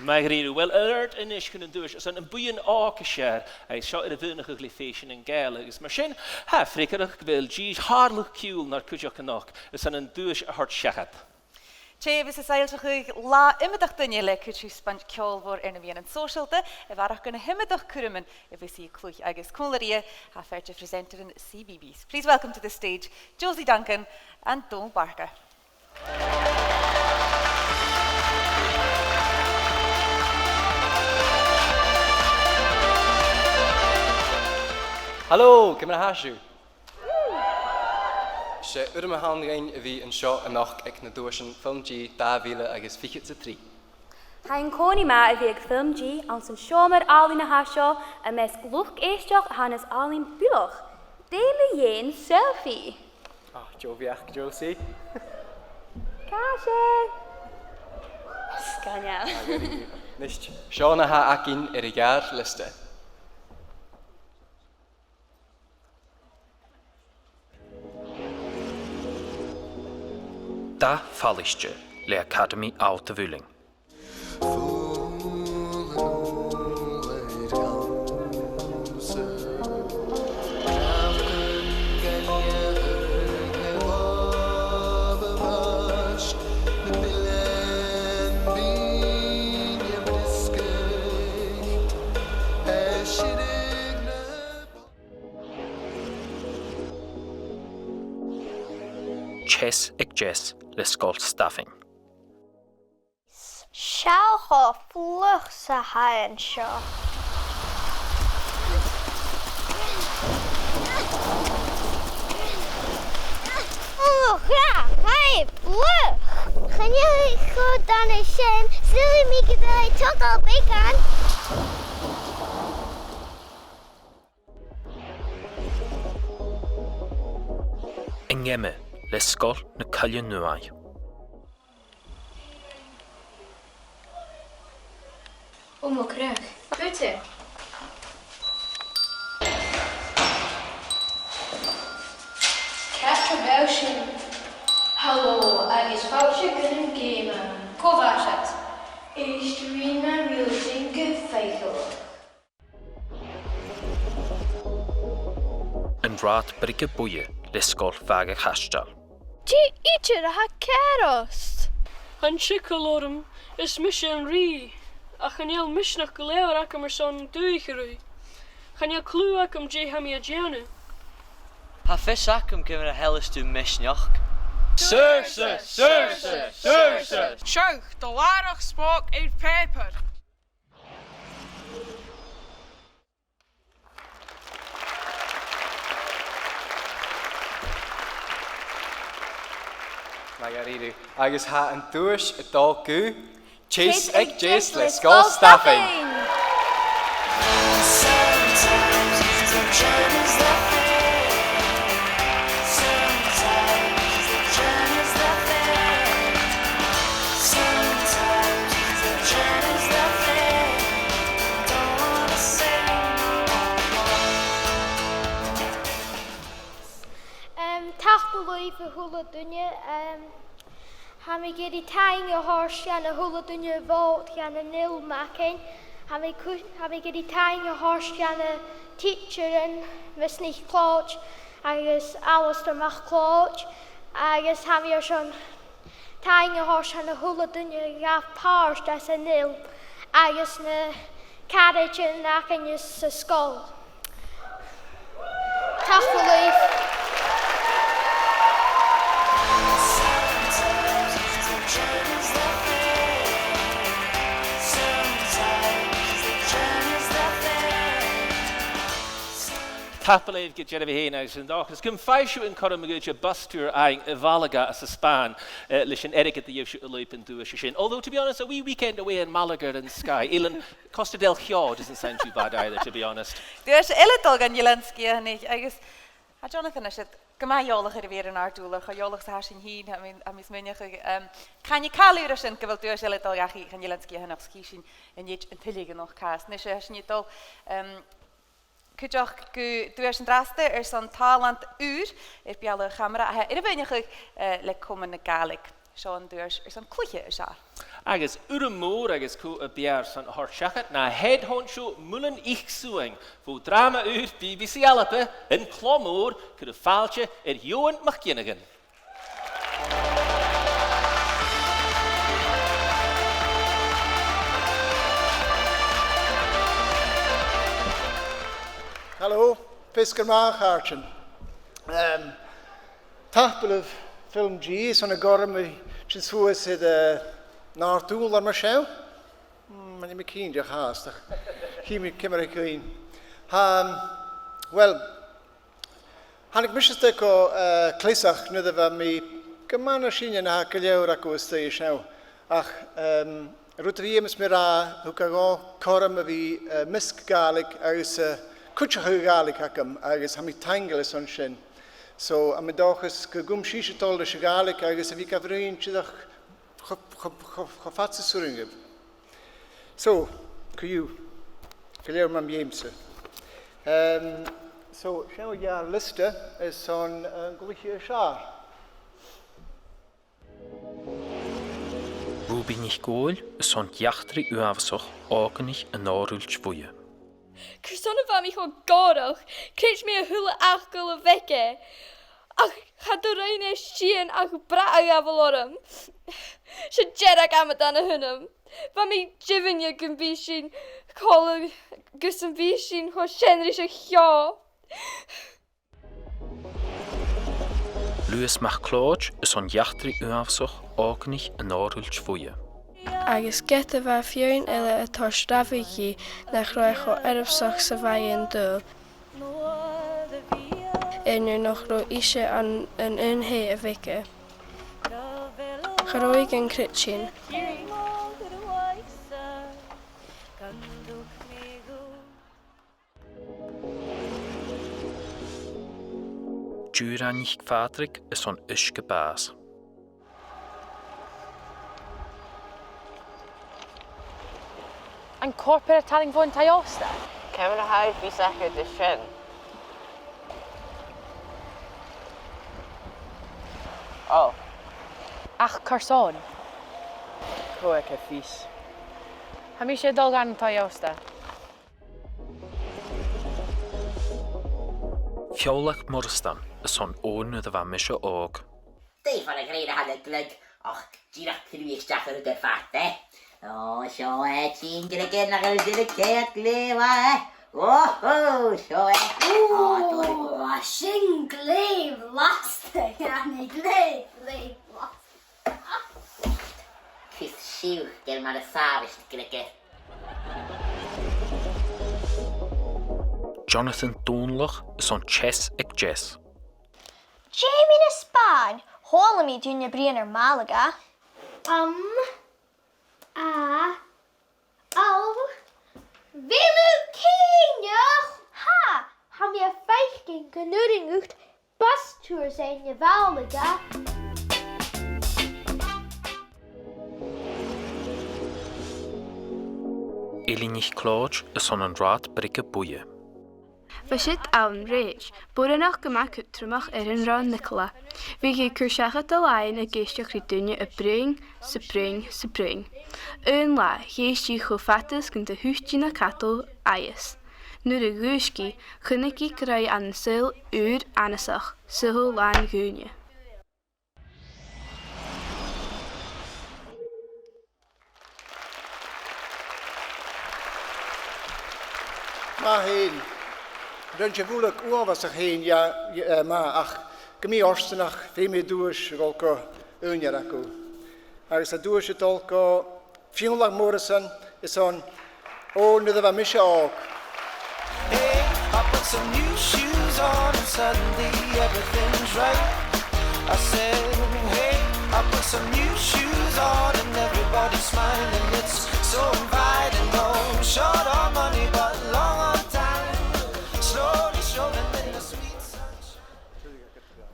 Math dha-rìribh. Uill, air adhart a-nis chun an duais airson am buidheann òg as fheàrr, agus seo air a mhaoineachadh le fèisean nan Gàidheal, agus mar sin, tha e freagarrach gu bheil dithis a tha a' tarraing ciùil nar cuideachd a-nochd airson an duais a thoirt seachad. Tè a bhios a' soillseachadh latha iomadach duine le cuid thaisbeanadh ceòlmhor air na meadhanan sòisealta, a bharrachd air na h-iomadach cuirmean a bhios i a' cluich, agus còmhla rithe, tha fear de phresentearan C B B S. Please welcome to the stage Josie Duncan and Dónall Barker. Halò, ciamar a tha sibh? 'S e urram a th' ann dhuinn a bhith an seo a-nochd aig na duaisean FilmG dà mhìle agus fichead 's a trì. Tha e an-còmhnaidh math a bhith aig FilmG anns an seòmar àlainn a tha seo, am measg luchd-èisteachd a tha nas àlainn buileach. Dè mu dheidhinn selfie? Ah, deagh bheachd, Josie. Càit? Sgoinneil. Ah, very good. Nis, seo na tha againn air a' gheàrr-liosta. Dath Falaiste le Acadamaidh Allt Mhuilinn. Teas aig Jess le Sgoil Stafainn. Seall cho fliuch 's a tha e an seo. Ò, tha, tha e fliuch! Chan eil e cho dona sin, saoilidh mi gu bheil e a' togail beagan. An Geama le Sgoil na Coille Nuaidh. Ò mo chreach. Cuide. Càit a bheil sinn? Halò, agus fàilte gun an Geama. Cò bha siud? Èist ri na riaghailtean gu faiceallach. An Rathad Brige Buidhe le Sgoil Bhaga Chaisteil. Dè idir a tha ceàrr ort? Tha an t-eagal orm, is mise an rìgh, ach chan eil misneachd gu leòr agam airson dùthaich a ruith. Chan eil cliù agam dè tha mi a' dèanamh. Tha fios agam ciamar a sheallas tu misneachd. Saorsa! Saorsa! Saorsa! Seall, do làrach spòg air pàipear. Math dha-rìribh. Agus tha an duais a' dol gu Teas aig Jess le Sgoil Stafainn. Em, tapadh leibh a h-uile duine, em, tha mi ag iarraidh taing a thoirt dhan a h-uile duine a bhòt dhan an fhilm againn. Tha mi cu-, tha mi ag iarraidh taing a thoirt dha na tidsearan, Miss NicLeòid agus Alasdair MacLeòid, agus tha mi airson taing a thoirt dhan a h-uile duine a ghabh pàirt anns an fhilm agus na caraidean againne san sgoil. Tapadh leibh. Tapadh leibh gu dearbh fhèin agus an dòchas gum faigh sibh an cothrom a dh'fhaoidte bus tour fhaighinn a Mhalaga às an Spàinn, eh, leis an airgead a gheibh sibh a lùib an duais sin. Although, to be honest, a wee weekend away in Malaga and Skye, Eilean, Costa del Cheo doesn't sound too bad either, to be honest. Duais eile a' dol dhan Eilean Sgitheanach, agus tha Jonathan a-nis gu math eòlach air a bhith air an àrd-ùrlar, cho eòlach 's a tha sinn fhìn, tha mi, tha mi a' smaoineachadh, em, chan eil càil ùr an sin gu bheil duais eile a' dol dhachaigh dhan Eilean Sgitheanach, 's chì sinn an tèid an tuilleadh a-nochd. Nis, tha sinn a' dol, em, cuideachd gu duais an-dràsta airson tàlant ùr air beulaibh a' chamara, a tha air a mhaoineachadh, eh, le Comann na Gàidhlig. Seo an duais airson cluiche as fheàrr. Agus urram mòr agus cò as fheàrr son a thoirt seachad na Head Honcho Muileann Ith Suain, bho dràma ùr B B C Alba, An Clò Mòr, cuiridh fàilte air Eòghann MacFhionghain. Hello, feasgar math, a chàirdean. Um, tapadh leibh FilmG son a' ghairm a thighinn suas air, eh, an àrd-ùrlar mar seo. Mm, chan eil mi cinnteach fhathast, ach chì mi ciamar a tha e a' tighinn. Um, well, thàinig mise a-steach gu, eh, cleasachd nuair a bha mi gu math nas sine na tha gu leòr agaibh a-staigh an seo. Ach, em, an rud a dh'fheumas mi ràdh, thug e dhomh cothrom a bhith, eh, am measg Gàidhlig agus, eh, cuideachadh Gàidhlig agam, agus tha mi taingeil airson sin. So, tha mi an dòchas gun cùm sibhse a' dol leis a' Ghàidhlig agus a bhith ga bruidhinn dìreach cho, cho, cho, cho fad 's as urrainn dhuibh. So, co-dhiù, gu leòr mar a dh'fheumas. Em, so, seo an dà liosta airson, eh, an cluiche as fheàrr. Ruby NicDhòmhnaill airson eachdraidh uabhasach Òganaich an Òrailt Bhuidhe. Carson a bha mi cho gòrach? Chreid mi a h-uile fhacal a bh' aige. Ach cha do rinn e sìon ach brath a ghabhail orm. 'S e dearg amadan a th' annam. Bha mi deimhinne gum bi sinn còmhla gus am bi sinn cho seann ris a' cheò. Lewis MacLeòid airson eachdraidh uabhasach Òganaich an Òrailt Bhuidhe. Agus ged a bha feadhainn eile a' toirt rabhaidh dhi nach robh e cho earbsach 's a bha e an dùil, air neo nach robh ise an, an aon tè a bh' aige. Cha robh i gan creidsinn. Diùra NicPhàdraig airson Uisge Bàs. An corp air a tharraing bhon taigh-òsta? Ciamar a tha fios agad air sin? Ò. Ach carson? Cò aig a tha fios? Tha mise a' dol dhan taigh-òsta. Feòlach Moireasdan airson Ò nuair a bha mise òg. Dè far a ghrèin a tha na gleig, ach dìreach truaigh a-steach air an fhad, eh? Ò, seo e, tinn greigear nach eil dìreach ceart glè mhath, eh? Ò, hò, seo e. Ò, Ò, dòigh. Sin glè bhlasta, Annie, glè, glè bhlasta. Cus siùc air mar as àbhaist, greigear. Jonathan Dòmhnallach airson Chess aig Deas. Dè mu na Spàinn? Chuala mi daoine a' bruidhinn air Màlaga. Um, a, oh, bheil thu cinnteach? Tha, tha mi a' faicinn gun urrainn dhut bus tours fhaighinn a Mhàlaga. Eilidh NicLeòid airson An Rathad Brèige Buidhe. Bha siud ann roimhe, boireannach gu math cudromach air an robh Nicola. Bhiodh i a' cur seachad a làithean ag èisteachd ri daoine a' bruidhinn, 's a' bruidhinn, 's a' bruidhinn. Aon latha, dh'èist i cho fada 's gun do thuit i na cadal a-mach às. Nuair a dhùisg i, chunnaic i gu robh i ann an saoghal ùr annasach, saoghal làn dhaoine. Math fhèin. Rinn sibh uile uabhasach fhèin, yeah, yeah, eh, math, ach gu mì-fhortanach, feumaidh an duais a dhol gu aon agaibh. Agus an duais a' dol gu Fionnlagh Moireasdan airson Ò nuair a bha mise òg. Hey, I put some new shoes on and suddenly everything's right. I said, hey, I put some new shoes on and everybody's smiling. It's so inviting, no, short on money, but long on time. Slowly strolling in the sweet sunshine.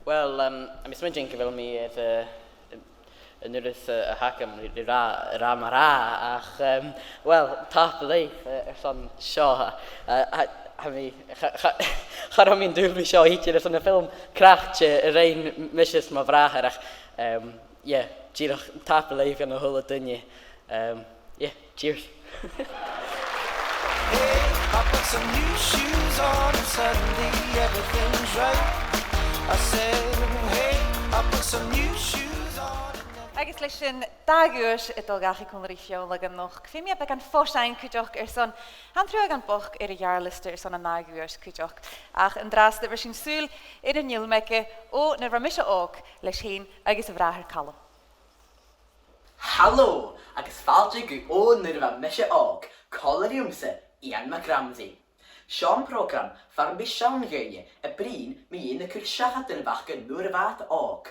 Well, um, tha mi a' smaointinn gu bheil mi air, uh, an uiread, eh, a th' agam ri, ri ràdh, ràdh mar-thà, ach, em, well, tapadh leibh, eh, airson seo, eh, tha, tha mi, cha, cha, cha robh mi an dùil a bhith seo idir airson na film craicte a rinn mise 's mo bhràthair, ach, em, yeah, Dìreach tapadh leibh gu h-uile duine. Um, yeah, cheers. Hey, I put some new shoes on and suddenly everything's right. I said, hey, I put some new shoes on and everything's right. Agus leis sin, dà dhuais a' dol dhachaigh còmhla ri Fionnlagh a-nochd, feumaidh mi beagan fòirstean cuideachd airson an truaghan bochd air a' gheàrr-liosta airson an dà dhuais cuideachd. Ach an-dràsta, bheir sinn sùil air an fhilm aige o nuair a bha mise òg leis fhèin agus a bhràthair Calum. Halò, agus fàilte gu O Nuair a Bha Mise Òg, còmhla riumsa, Iain MacRamsey. Seo am prògram far am bi seann dhaoine a' bruidhinn mu dheidhinn na cur-seachadan a bh' aca nuair a bha iad òg.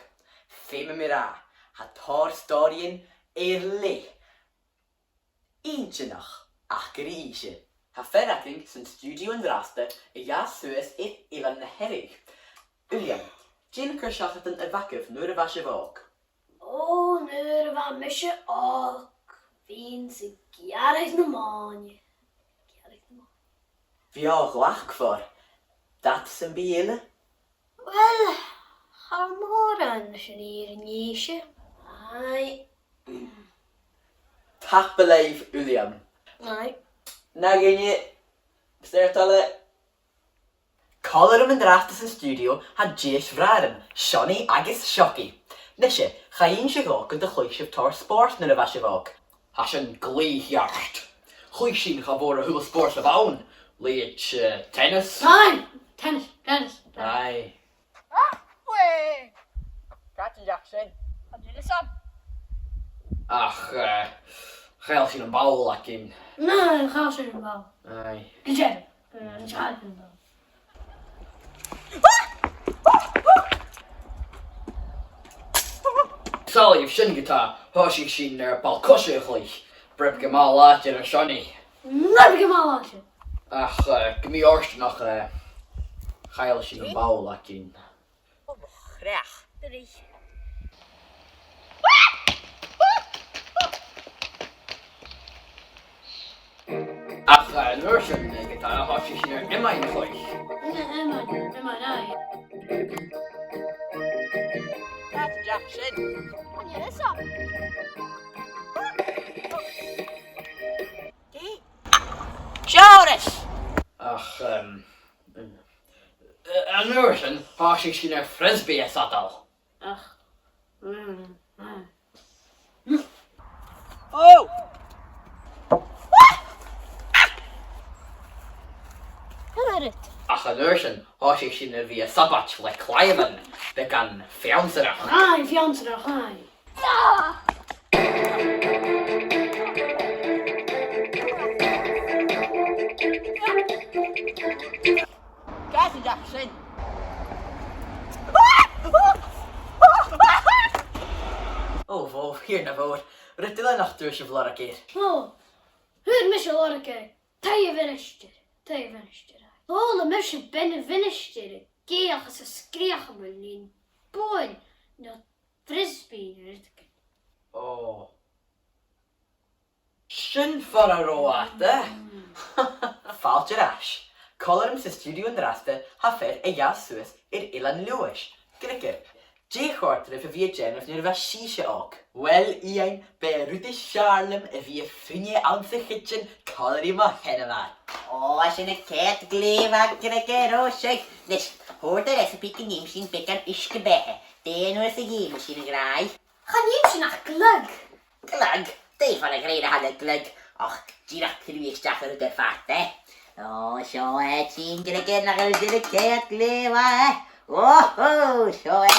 Feumaidh mi ràdh, tha tòrr stòiridhean air leth inntinneach aca ri innse. Tha fear againn san stiùidio an-dràsta a ghabh suas air Eilean na Hearadh. Uilleam, dè na cur-seachadan a bh' agaibh nuair a bha sibh òg? O, nuair a bha mise òg, bhithinn-sa a' gearradh na mòine. Gearradh na mòine. Bhiodh e glacfar. Dad sam bith eile? Uill, cha mhòr an sin air an Èise. Aye. Tapadh leibh, Uilleam. Aye. Na dhuine, 's e toil leat. Còmhla rium an-dràsta san stiùidio tha dithis bhràithrean, Seonaidh agus Seocaidh. Nise, chaidh innse dhomh gun do chluich sibh tòrr spòrs nuair a bha sibh òg. Tha sin glè cheart. Chluich sinn cha mhòr a h-uile spòrs a bh' ann, leithid, eh, tennis. Aye, tennis, tennis, tennis. Aye. Whee! Càit an deach sin? An duine seo? Ach, eh, chaill sinn am ball againn. Na, chaill sinn am ball. Aye. Gu dearbh. Eh, chaill sinn am ball. Saoilidh sibh sin ge-tà, thòisich sinn air ball-coise a chluich. Breab gu math làidir air Seonaidh. Breab gu math làidir. Ach, eh, gu mì-fhortanach, eh, chaill sinn am ball againn. O mo chreach. Ach, eh, an uair sin, eh, ge-tà, thòisich sinn air iomain a chluich. Iomain, iomain, aye. Càit an deach sin? An duine seo? Dè? Seòras! Ach, em, eh, an uair sin, thòisich sinn air frisbee a shadail. Ach, mm, ah. O! Ach an uair sin, thòisich sinn a bhith a' sabaid le claidheamhan, beagan feannsairneach. Aye, feannsairneach, aye. Càit an deach sin? O bhò, Thighearna mhòr, rud eile nach d' fhuair sibh lorg air. O, fhuair mise lorg air taigh a' mhinisteir, taigh a' mhinisteir, aye. Chuala mise bean a' mhinistire ag èigheach is a' sgreuch mu linn buain no frisbee no rudeigin. O. Sin far an robh iad, eh? Fàilte air ais. Còmhla rium san stiùidio an-dràsta, tha fear a ghabh suas air Eilean Leòdhais, Griogair. Dè chòrd ribh a bhith a' dèanamh nuair a bha sibhse òg? Uill, Iain, b' e an rud as fheàrr leam a bhith a' fuine anns a' chidsin còmhla ri mo sheanmhair. O, sin a' chiad glè mhath, a Ghriogair, o, seadh. Nis, thoir do recipe gun dèan sinn beagan uisge-beatha. Dè an uair sin a dh'fheumas sinn, a ghràidh? Chan fheum sinn ach glug. Glug? Dè fon a' ghrèin a tha na glug? Och, dìreach cruidh a-steach an rud air fad, eh? O, seo e, a Ghriogair, nach eil sin a' chiad glè mhath, eh? Oho, seo e.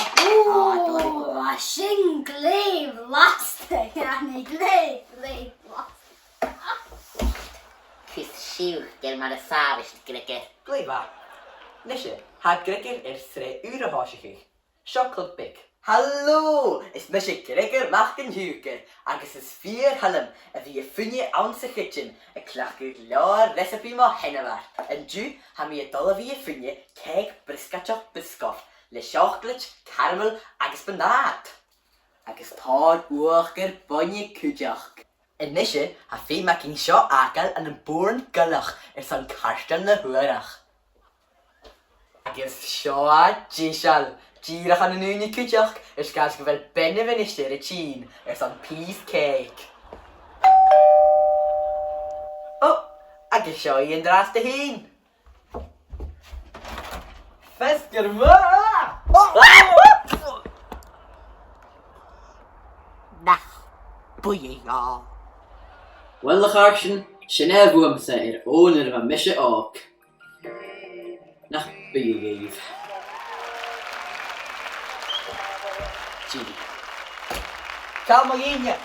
O, tha sin glè bhlasta, a Ghriogair, glè, glè bhlasta. Cus sìos gur mar as àbhaist, a Ghriogair. Glè mhath. Nise, tha Griogair air sreath ùr a thòiseachadh. Seo Club Beag. Halò! Is mise Griogair Mac an t-Siùcair, agus is fìor thoil leam a bhith a' fuine anns a' chidsin, a' cleachdadh leabhar recipe mo sheanmhair. An-diugh, tha mi a' dol a bhith a' fuine cèic briosgaideach Biscoff le seòclaid, caramel agus bunàit. Agus tòrr uachdar bainne cuideachd. A-nise, tha feum againn seo fhàgail ann am bùrn goileach airson cairteal na h-uarach. Agus seo e deiseil, Dìreach ann an ùine cuideachd, air sgàth 's gu bheil bean a' mhinisteir a' tighinn airson pìos cèic. Ò, agus seo i an-dràsta fhèin. Feasgar math! Nach buidhe dhomh. Uill, a chàirdean, sin e bhuamsa air fhonn nuair a bha mise òg. Nach buidhe dhuibh. Dìreach. Càit mo dhìnnear?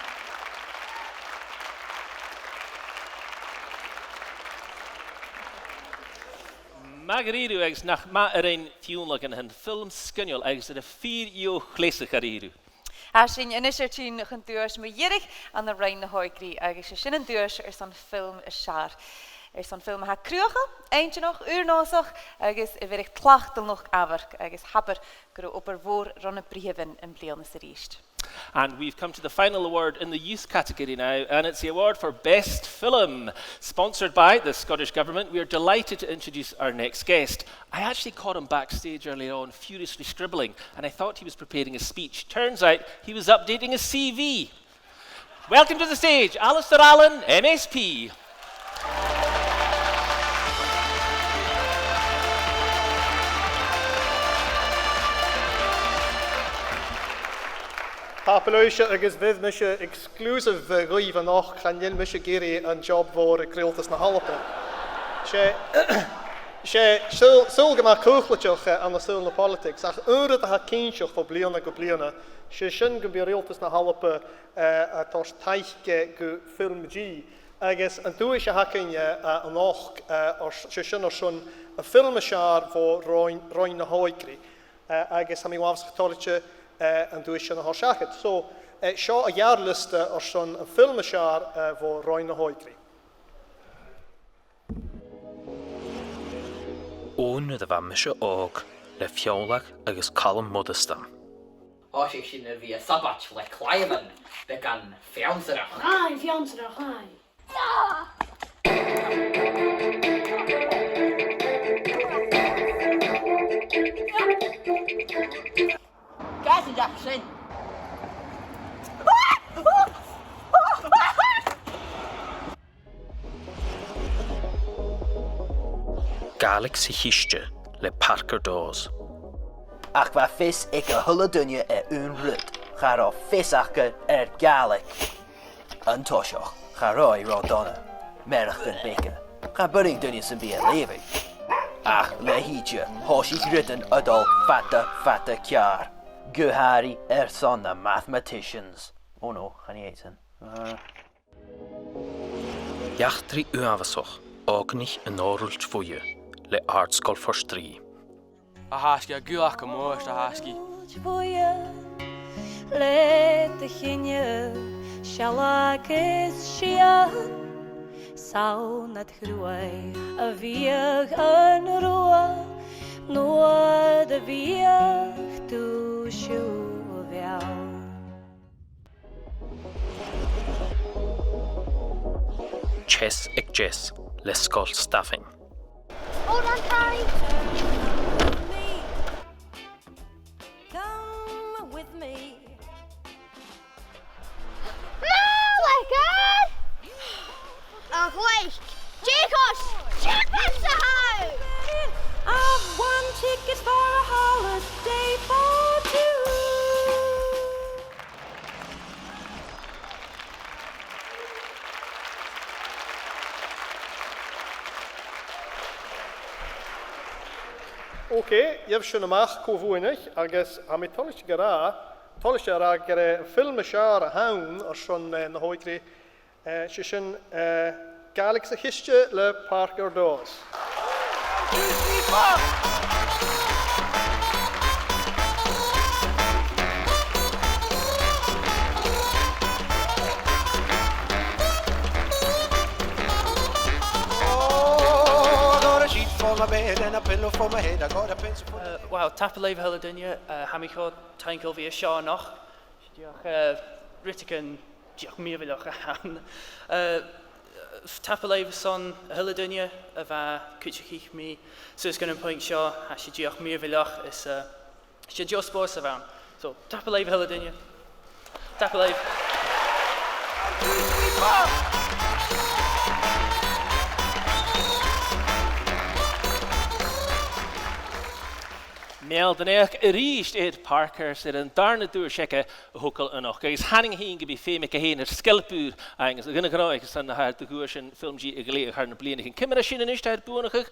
Math dha-rìribh agus nach math a rinn Fionnlagh an sin, film sgoinneil agus air a fìor dheagh chleasachadh dha-rìribh. Tha sinn a-nis air tighinn chun duais mu dheireadh ann an Roinn na h-Òigridh agus 's e sin an duais airson film as fheàrr. Airson film a tha cruaidh, inntinneach, ùr-nòsach agus a bheir tlachd do luchd-amhairc agus abair gun robh obair mhòr ron a' bhritheamhan am bliadhna sa rìst. And we've come to the final award in the youth category now, and it's the award for Best Film. Sponsored by the Scottish Government, we are delighted to introduce our next guest. I actually caught him backstage earlier on, furiously scribbling, and I thought he was preparing a speech. Turns out he was updating his C V. Welcome to the stage, Alasdair Allan, M S P. Tapadh leibhse agus bheir mise exclusive, eh, dhuibh a-nochd, chan eil mise ag iarraidh an job mhòr aig Riaghaltas na h-Alba. 'S e, 's e saoghal, saoghal gu math cùlaideach, eh, ann an saoghal na politics, ach aon rud a tha cinnteach bho bhliadhna gu bliadhna, 's e sin gum bi Riaghaltas na h-Alba, eh, a' toirt taic, eh, gu FilmG. Agus an duais a th' againn, eh, eh, a-nochd, eh, air, 's e sin airson am film as fheàrr bho Roinn, Roinn na h-Òigridh. Eh, agus tha mi uabhasach toilichte, eh, an duais sin a thoirt seachad. So, eh, seo a' gheàrr-liosta airson am film as fheàrr, eh, bho Roinn na h-Òigridh. Ò nuair a bha mise òg, le Fionnlagh agus Calum Moireasdan. Thòisich sinn air a bhith a' sabaid le claidhmean beagan feannsairich. Aye, feannsairich, aye. Càit an deach sin? Gàidhlig sa chiste le Parker Dawes. Ach bha fios aig a h-uile duine air aon rud, cha robh fios aca air Gàidhlig. An toiseach, cha robh i ro dhona. Mearachdan beaga. Cha b' urrainn duine sam bith a leughadh. Ach leithid, thòisich rudan a' dol fada, fada ceàrr. Gu h-àraidh airson na mathematicians. Oh no, chan e sin. Uh. Eachdraidh uabhasach, Òigridh an Òrailt Bhuidhe, le Àrd-sgoil Phort Rìgh. A Thasgaidh, a' ghuth aca mòr, a Thasgaidh. Bhuidhe, le do chinneadh, sealladh is sian, 's ann nad chruaidh a bhiodh an rubha, nuair a bhiodh tu siubhal. Teas aig Deas le Sgoil Stafainn. Hold on tight. Come with me. Malagan! A ghlaic! Dìreach! Dìreach sa hau! I've won tickets for a holiday for two. Ok, gheibh sinn a-mach cò bhuannaich, agus tha mi toilichte gu ràdh, toilichte a ràdh gur e am film as fheàrr a th' ann airson, eh, na h-òigridh, eh, 's e sin, eh, Gàidhlig sa Chiste le Parker Dawes. Oh, I got a sheet for my bed and a pillow for my head. I got a pencil for my... Eh, wow, tapadh leibh a h-uile duine, eh, tha mi cho taingeil a bhith an seo a-nochd. Dìreach, eh, rudeigin dìreach mìorbhaileach a th' ann. Eh, tapadh leibh airson a h-uile duine a bha a' cuideachadh mi suas gun am puing seo, tha sibh dìreach mìorbhaileach is, eh, Sin deagh spòrs a bh' ann. So, tapadh leibh a h-uile duine. Tapadh leibh. Meal do naidheachd a-rithist air Parkhurst air an dàrna duais aige a thogail a-nochd, agus chanainn fhìn gum bi feum aige fhèin air sgeilp ùr fhaighinn, agus a' gnothach airson na h-àrd-dhuaisean FilmG a ghlèidheadh thar nam bliadhnaichean. Ciamar a tha sin a-nis, a tha air buannachadh?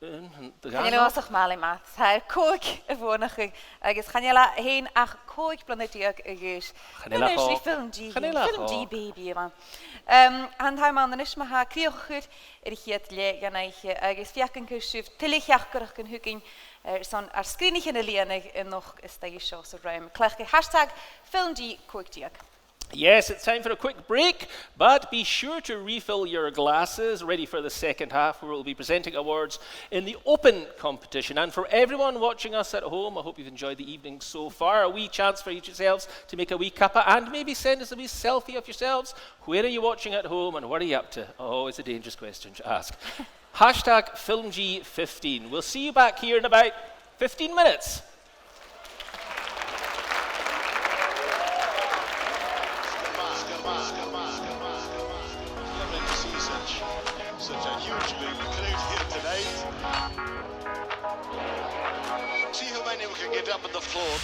Chan eil e uabhasach math, Matt. Tha e air còig a bhuannachadh, agus chan eil e fhèin ach còig bliadhna deug a dh'aois. Chan eil e ach còig. Chan eil e ach còig. FilmG baby a bh' ann. Em, an t-àm ann a-nis, ma-thà, crìoch a chur air a' chiad leth dhen oidhche, agus feuch an cuir sibh tuilleadh theachdaireachd thugainn airson ar sgrìnichean a lìonadh a-nochd a-staigh an seo san rùm. Cleachdaibh hashtag FilmG còig deug. Yes, it's time for a quick break, but be sure to refill your glasses, ready for the second half, where we'll be presenting awards in the open competition. And for everyone watching us at home, I hope you've enjoyed the evening so far. A wee chance for yourselves to make a wee cuppa and maybe send us a wee selfie of yourselves. Where are you watching at home and what are you up to? Oh, it's a dangerous question to ask. Hashtag FilmG fifteen. We'll see you back here in about fifteen minutes. Lovely to see such, such a huge big crowd here tonight. See how many we can get up on the floor.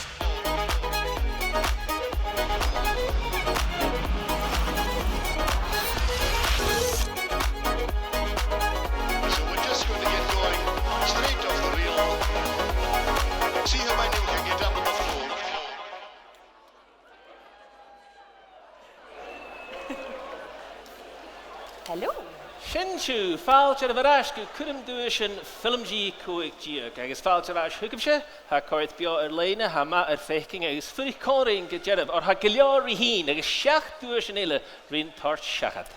So we're just going to get going straight off the reel. See how many we can get up on the floor. Hello. Sin sibh, fàilte air ais gu cuirm-duaisean FilmG còig deug, agus fàilte air ais thugaibhse, tha còrr beò air loidhne, tha math air faicinn, agus fuirich còmhla rinn gu dearbh, oir tha gu leòr ri thighinn, agus seachd duaisean eile rin toirt seachad.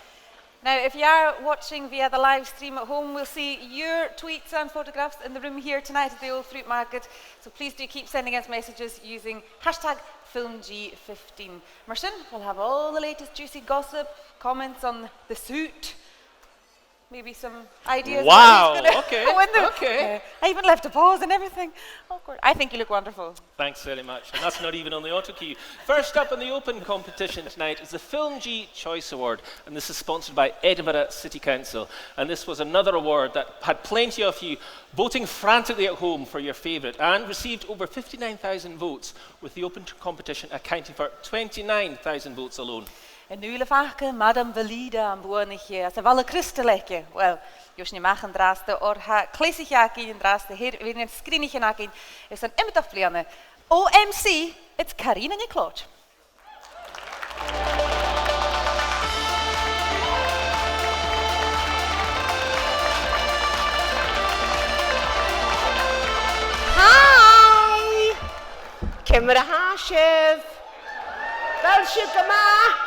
Now, if you are watching via the live stream at home, we'll see your tweets and photographs in the room here tonight at the Old Fruit Market, so please do keep sending us messages using hashtag FilmG fifteen. Mar sin, we'll have all the latest juicy gossip, comments on the suit, maybe some ideas about who's gonna win the, wow, okay, okay. Uh, I even left a pause and everything. Awkward. I think you look wonderful. Thanks very much. And that's not even on the auto cue. First up in the open competition tonight is the FilmG Choice Award, and this is sponsored by Edinburgh City Council. And this was another award that had plenty of you voting frantically at home for your favourite and received over fifty-nine thousand votes, with the open competition accounting for twenty-nine thousand votes alone. An dùil a' fàgail Madame Velida am buannaiche às a' bhalla criostail aice? Uill, gheibh sinn a-mach an-dràsta, oir tha cleasaiche againn an-dràsta air a bheil na sgrìnichean againn airson iomadach bliadhna. O M C, it's Karina Nicolot. Hi! Ciamar a tha sibh? A bheil sibh gu math?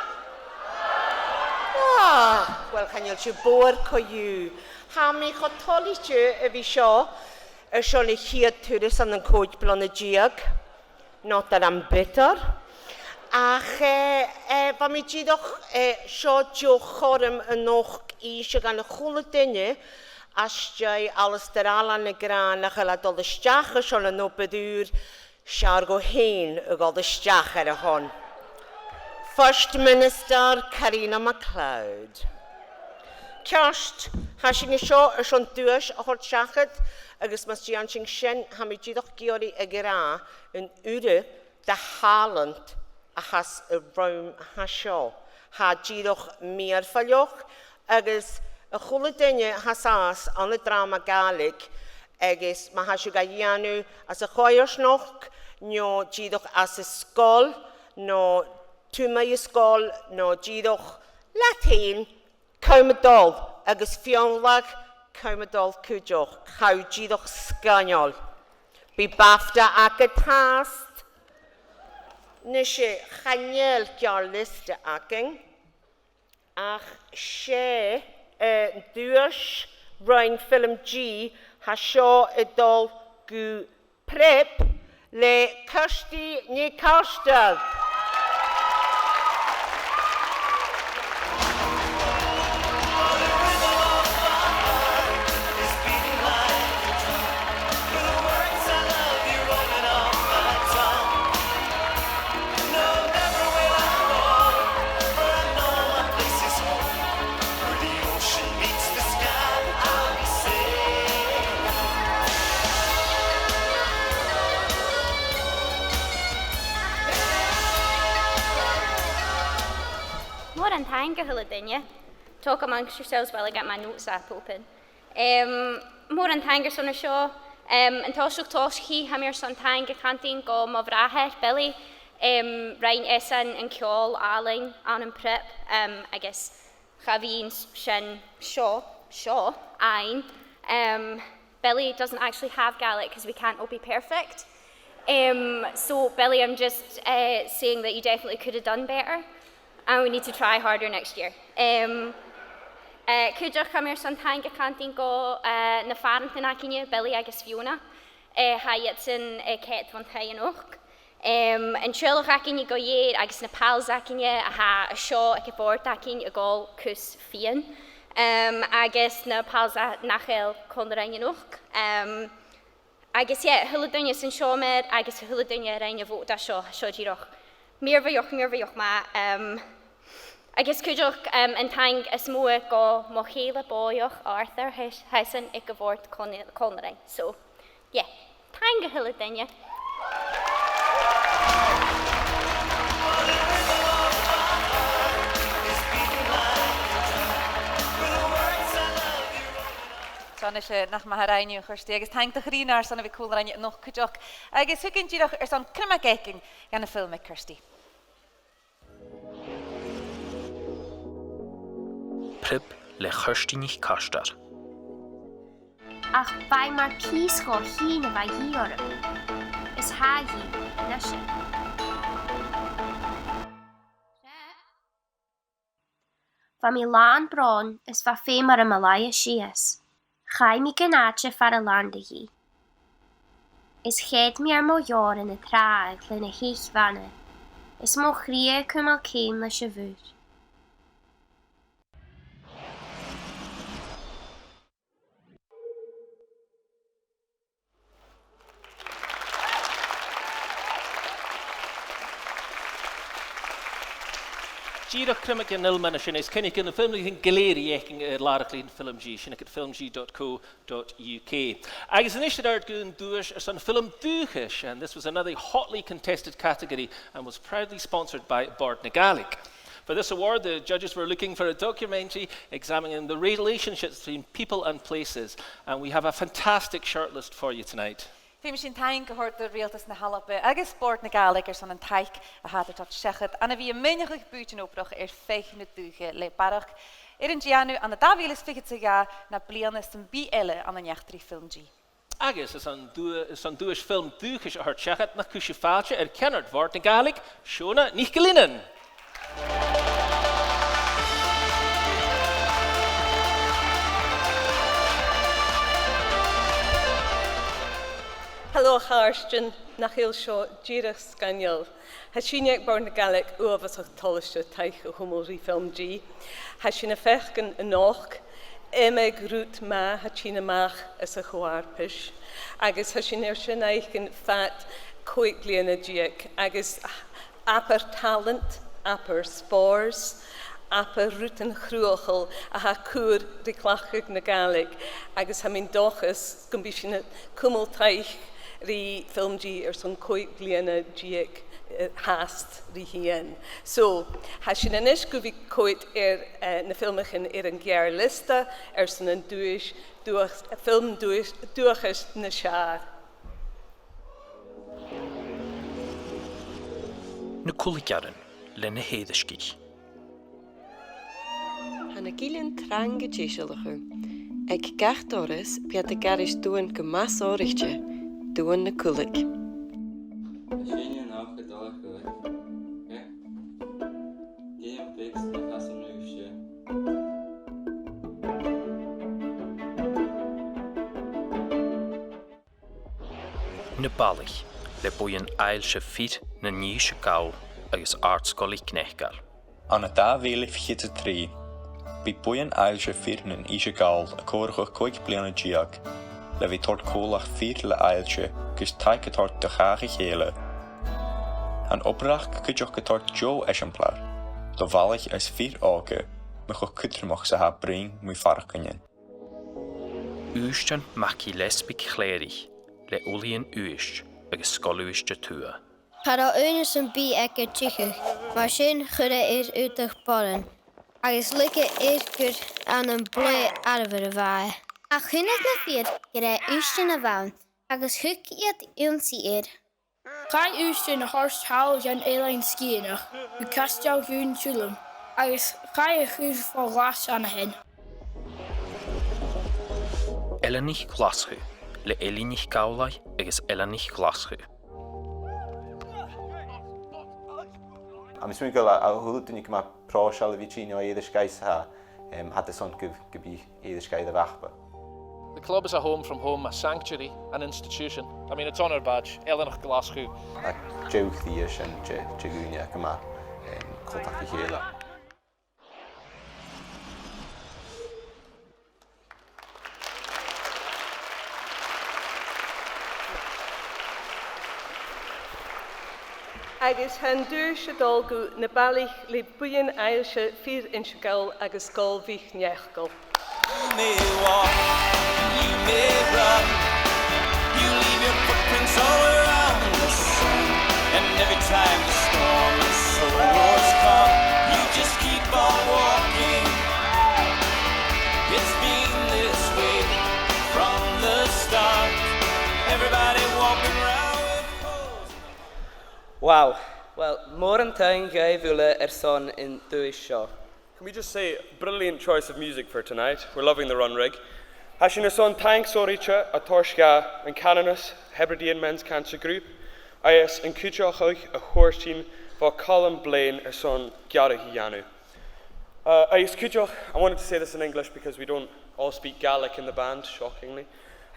Ah, uill, chan eil sibh bodhar co-dhiù. Tha mi cho toilichte a bhith seo airson a' chiad turas ann an còig bliadhna deug. Not that I'm bitter. Ach, eh, eh, bha mi dìreach, eh, seo deagh chothrom a-nochd innse dhan a h-uile duine às dèidh Alasdair Allan ag ràdh nach eil e a' dol a-steach airson an obair ùr, 's fheàrr dhomh fhèin a dhol a-steach air a shon. First Minister Karina MacLeod. Ceart, tha sinn an seo airson duais a thoirt seachad, agus mus dèan sinn sin, tha mi dìreach ag iarraidh a ràdh an urra de thàlant a th' anns an rùm a tha seo. Tha e dìreach mìorbhaileach, agus a h-uile duine a tha sàs ann an dràma Gàidhlig, agus ma tha sibh ga dhèanamh anns a' choimhearsnachd, no dìreach anns an sgoil, no taobh a-muigh an sgoil, no dìreach leat fhèin, cùm a' dol, agus Fionnlagh, cùm a' dol cuideachd, tha thu dìreach sgoinneil. Bidh BAFTA agad fhathast. Nise, chan eil geàrr-liosta againn, ach 's e, eh, duais Roinn FilmG a tha seo a' dol gu Prep le Kirsty NicArtair. An taing a h-uile duine. Talk amongst yourselves while I get my notes app open. Um, mòran taing airson an seo. Um, an toiseach tòiseachaidh, tha mi airson taing a chantainn gu mo bhràthair, Billy. Um, rinn esan an ceòl àlainn ann am Prip, um, agus cha bhi sinn seo, seo, fhèin. Um, Billy doesn't actually have Gaelic 'cause we can't all be perfect. Um, so, Billy, I'm just, uh, saying that you definitely could have done better, and we need to try harder next year. Um, uh, cuideachd, tha mi airson taing a chantainn gu, uh, na pàrantan againne, Billy agus Fiona. Uh, tha iadsan, uh, ceud bhon taigh a-nochd. Um, an teaghlach againne gu lèir agus na pals againne a tha an seo aig a' bhòrd againn ag òl cus fìon. Um, agus na pals a, nach eil còmhla rinn a-nochd. Um, agus, yeah, a h-uile duine san seòmar agus a h-uile duine a rinn a' bhòt a tha seo, tha seo dìreach mìorbhaileach, mìorbhaileach math. Um, agus cuideachd, um, an taing as motha gu mo chèile bòidheach Arthur, tha, tha esan aig a' bhòrd còmh-, còmhla rinn. So, yeah, taing a h-uile duine. So, a-nis, eh, nach math a rinn thu, a Chirsty, agus taing do chrìoch airson a bhith còmhla rinn a-nochd cuideachd. Agus thugainn dìreach airson criomag fhaicinn dhen fhilm aig Kirsty. Prip le Kirsty NicArtair. Ach b' e mar pìos dhomh fhìn a bha a dhìth orm. Is tha a dhìth a-nise. Bha mi làn bròin is bha feum orm a laighe sìos. Chaidh mi gun àite far an làn a dhìth. Is cheud mi air mo dheòir ann an tràigh leis na h-eich bhana, is mo chridhe a' cumail ceum leis a' mhuir. Dìreach criomag dhen fhilm a tha sin, is cuimhnich gun do fhilmichean gu lèir a dh'fhaicinn air làrach-lìn FilmG, sin agad filmg dot co dot U K. Agus a-nis air adhart gun duais airson film dùthchais, and this was another hotly contested category and was proudly sponsored by Bòrd na Gàidhlig. For this award, the judges were looking for a documentary examining the relationships between people and places, and we have a fantastic shortlist for you tonight. Feumaidh sinn taing a thoirt do Riaghaltas na h-Alba agus Bòrd na Gàidhlig airson an taic a tha iad air toirt seachad, ann a bhith a' mìneachadh bùithtean-obrach air fèithean na dùthcha le barrachd air an dèanamh ann an dà mhìle is fichead 's a dhà na bliadhna sam bith eile ann an eachdraidh FilmG. Agus airson dua-, airson duais film dùthchais a thoirt seachad, nach cuir sibh fàilte air ceannard Bhòrd na Gàidhlig, Shona NicIllFhinnein. Halò, a chàirdean, nach eil seo dìreach sgoinneil? Tha sinne aig Bòrd na Gàidhlig uabhasach toilichte taic a chumail ri FilmG. Tha sinn a' faicinn a-nochd iomadh rud math a tha a' tighinn a-mach às a' cho-fharpais, agus tha sinn air sin fhaicinn fad còig bliadhna deug, agus abair talent, abair spòrs, abair rudan chruthachail a tha cur ri cleachdadh na Gàidhlig, agus tha mi an dòchas gum bi sinn a' cumail taic ri FilmG airson còig bliadhna deug, eh, fhathast ri thighinn. So, tha sinn a-nis gu bhith a' coimhead air, eh, na filmichean air an geàrr-liosta airson an duais duach-, film duais-, dùthchais nas fheàrr. Na Cuilgearan le na h-Èirisgeich. Tha na gillean trang a' deisealachadh. Aig gach doras bidh iad ag aithris duan gu math sònraichte, duan na cuilg. Tha sinn a-nochd a' dol a chluich. Ok? Dèan beagan de chas an uisge. Na Balaich, le buidheann Aillse Fir nan Innse Gall agus Àrd-sgoil MhicNeacail. Ann an dà mhìle fichead 's a trì, bidh buidheann Aillse Fir nan Innse Gall a' comharrachadh còig bliadhna deug, le bhith a' toirt còmhla fir le aillse gus taic a thoirt do chàch a chèile. Tha an obrach cuideachd a' toirt deagh eisimpleir do bhalaich is fir òga mu cho cudromach 's a tha bruidhinn mu fhaireachdainnean. Ùisdean Mac Gilleasbaig Chlèirich le Ulaidhean Uibhist agus Sgoil Uibhist a Tuath. Cha robh aon sam bith aige dìreach, mar sin chuir e air aodach boireann. agus leig e air gur ann am Blàr Arbhair a bha e. Ach chunnaic na fir gur e Ùisdean a bh' ann, agus thug iad ionnsaigh air. Chaidh Ùisdean a thoirt thall dhan Eilean Sgitheanach gu Caisteal Dhùn Siuileim, agus chaidh a chur fo ghlas ann a shin. Eileanaich Ghlaschu, le Eilidh NicAmhlaigh agus Eileanaich Ghlaschu. Tha mi a' smaoineachadh gu bheil a, a h-uile duine gu math pròiseil a bhith a' tighinn o Èirisgeigh, 's tha, em, tha iad airson gum, gum bi Èirisgeigh air a mhapa. The club is a home from home, a sanctuary, an institution. I mean, it's on our badge, Eileanaich Ghlaschu. Tha deagh chridhe sin de, de dhaoine gu math, em, coltach ri chèile. Agus tha an duais a' dol gu na balaich le buidheann aillse fir Innse Gall agus Goll Mhic Neacail. You may walk, you may run, you leave your footprints all around the sun. And every time the storm and solar wars come, you just keep on walking. It's been this way from the start. Everybody walking around with holes in the Wow. Well, mòran taing dhuibh uile airson an duais seo. Can we just say, brilliant choice of music for tonight. We're loving the Runrig. Tha sinn airson taing sònraichte a thoirt dha an Canan Hebridean Men's Cancer Group, agus an cuideachadh a thuirt sinn bho Calum Blaine airson gearradh a dhèanamh. Uh, agus cuideachd, I wanted to say this in English because we don't all speak Gaelic in the band, shockingly.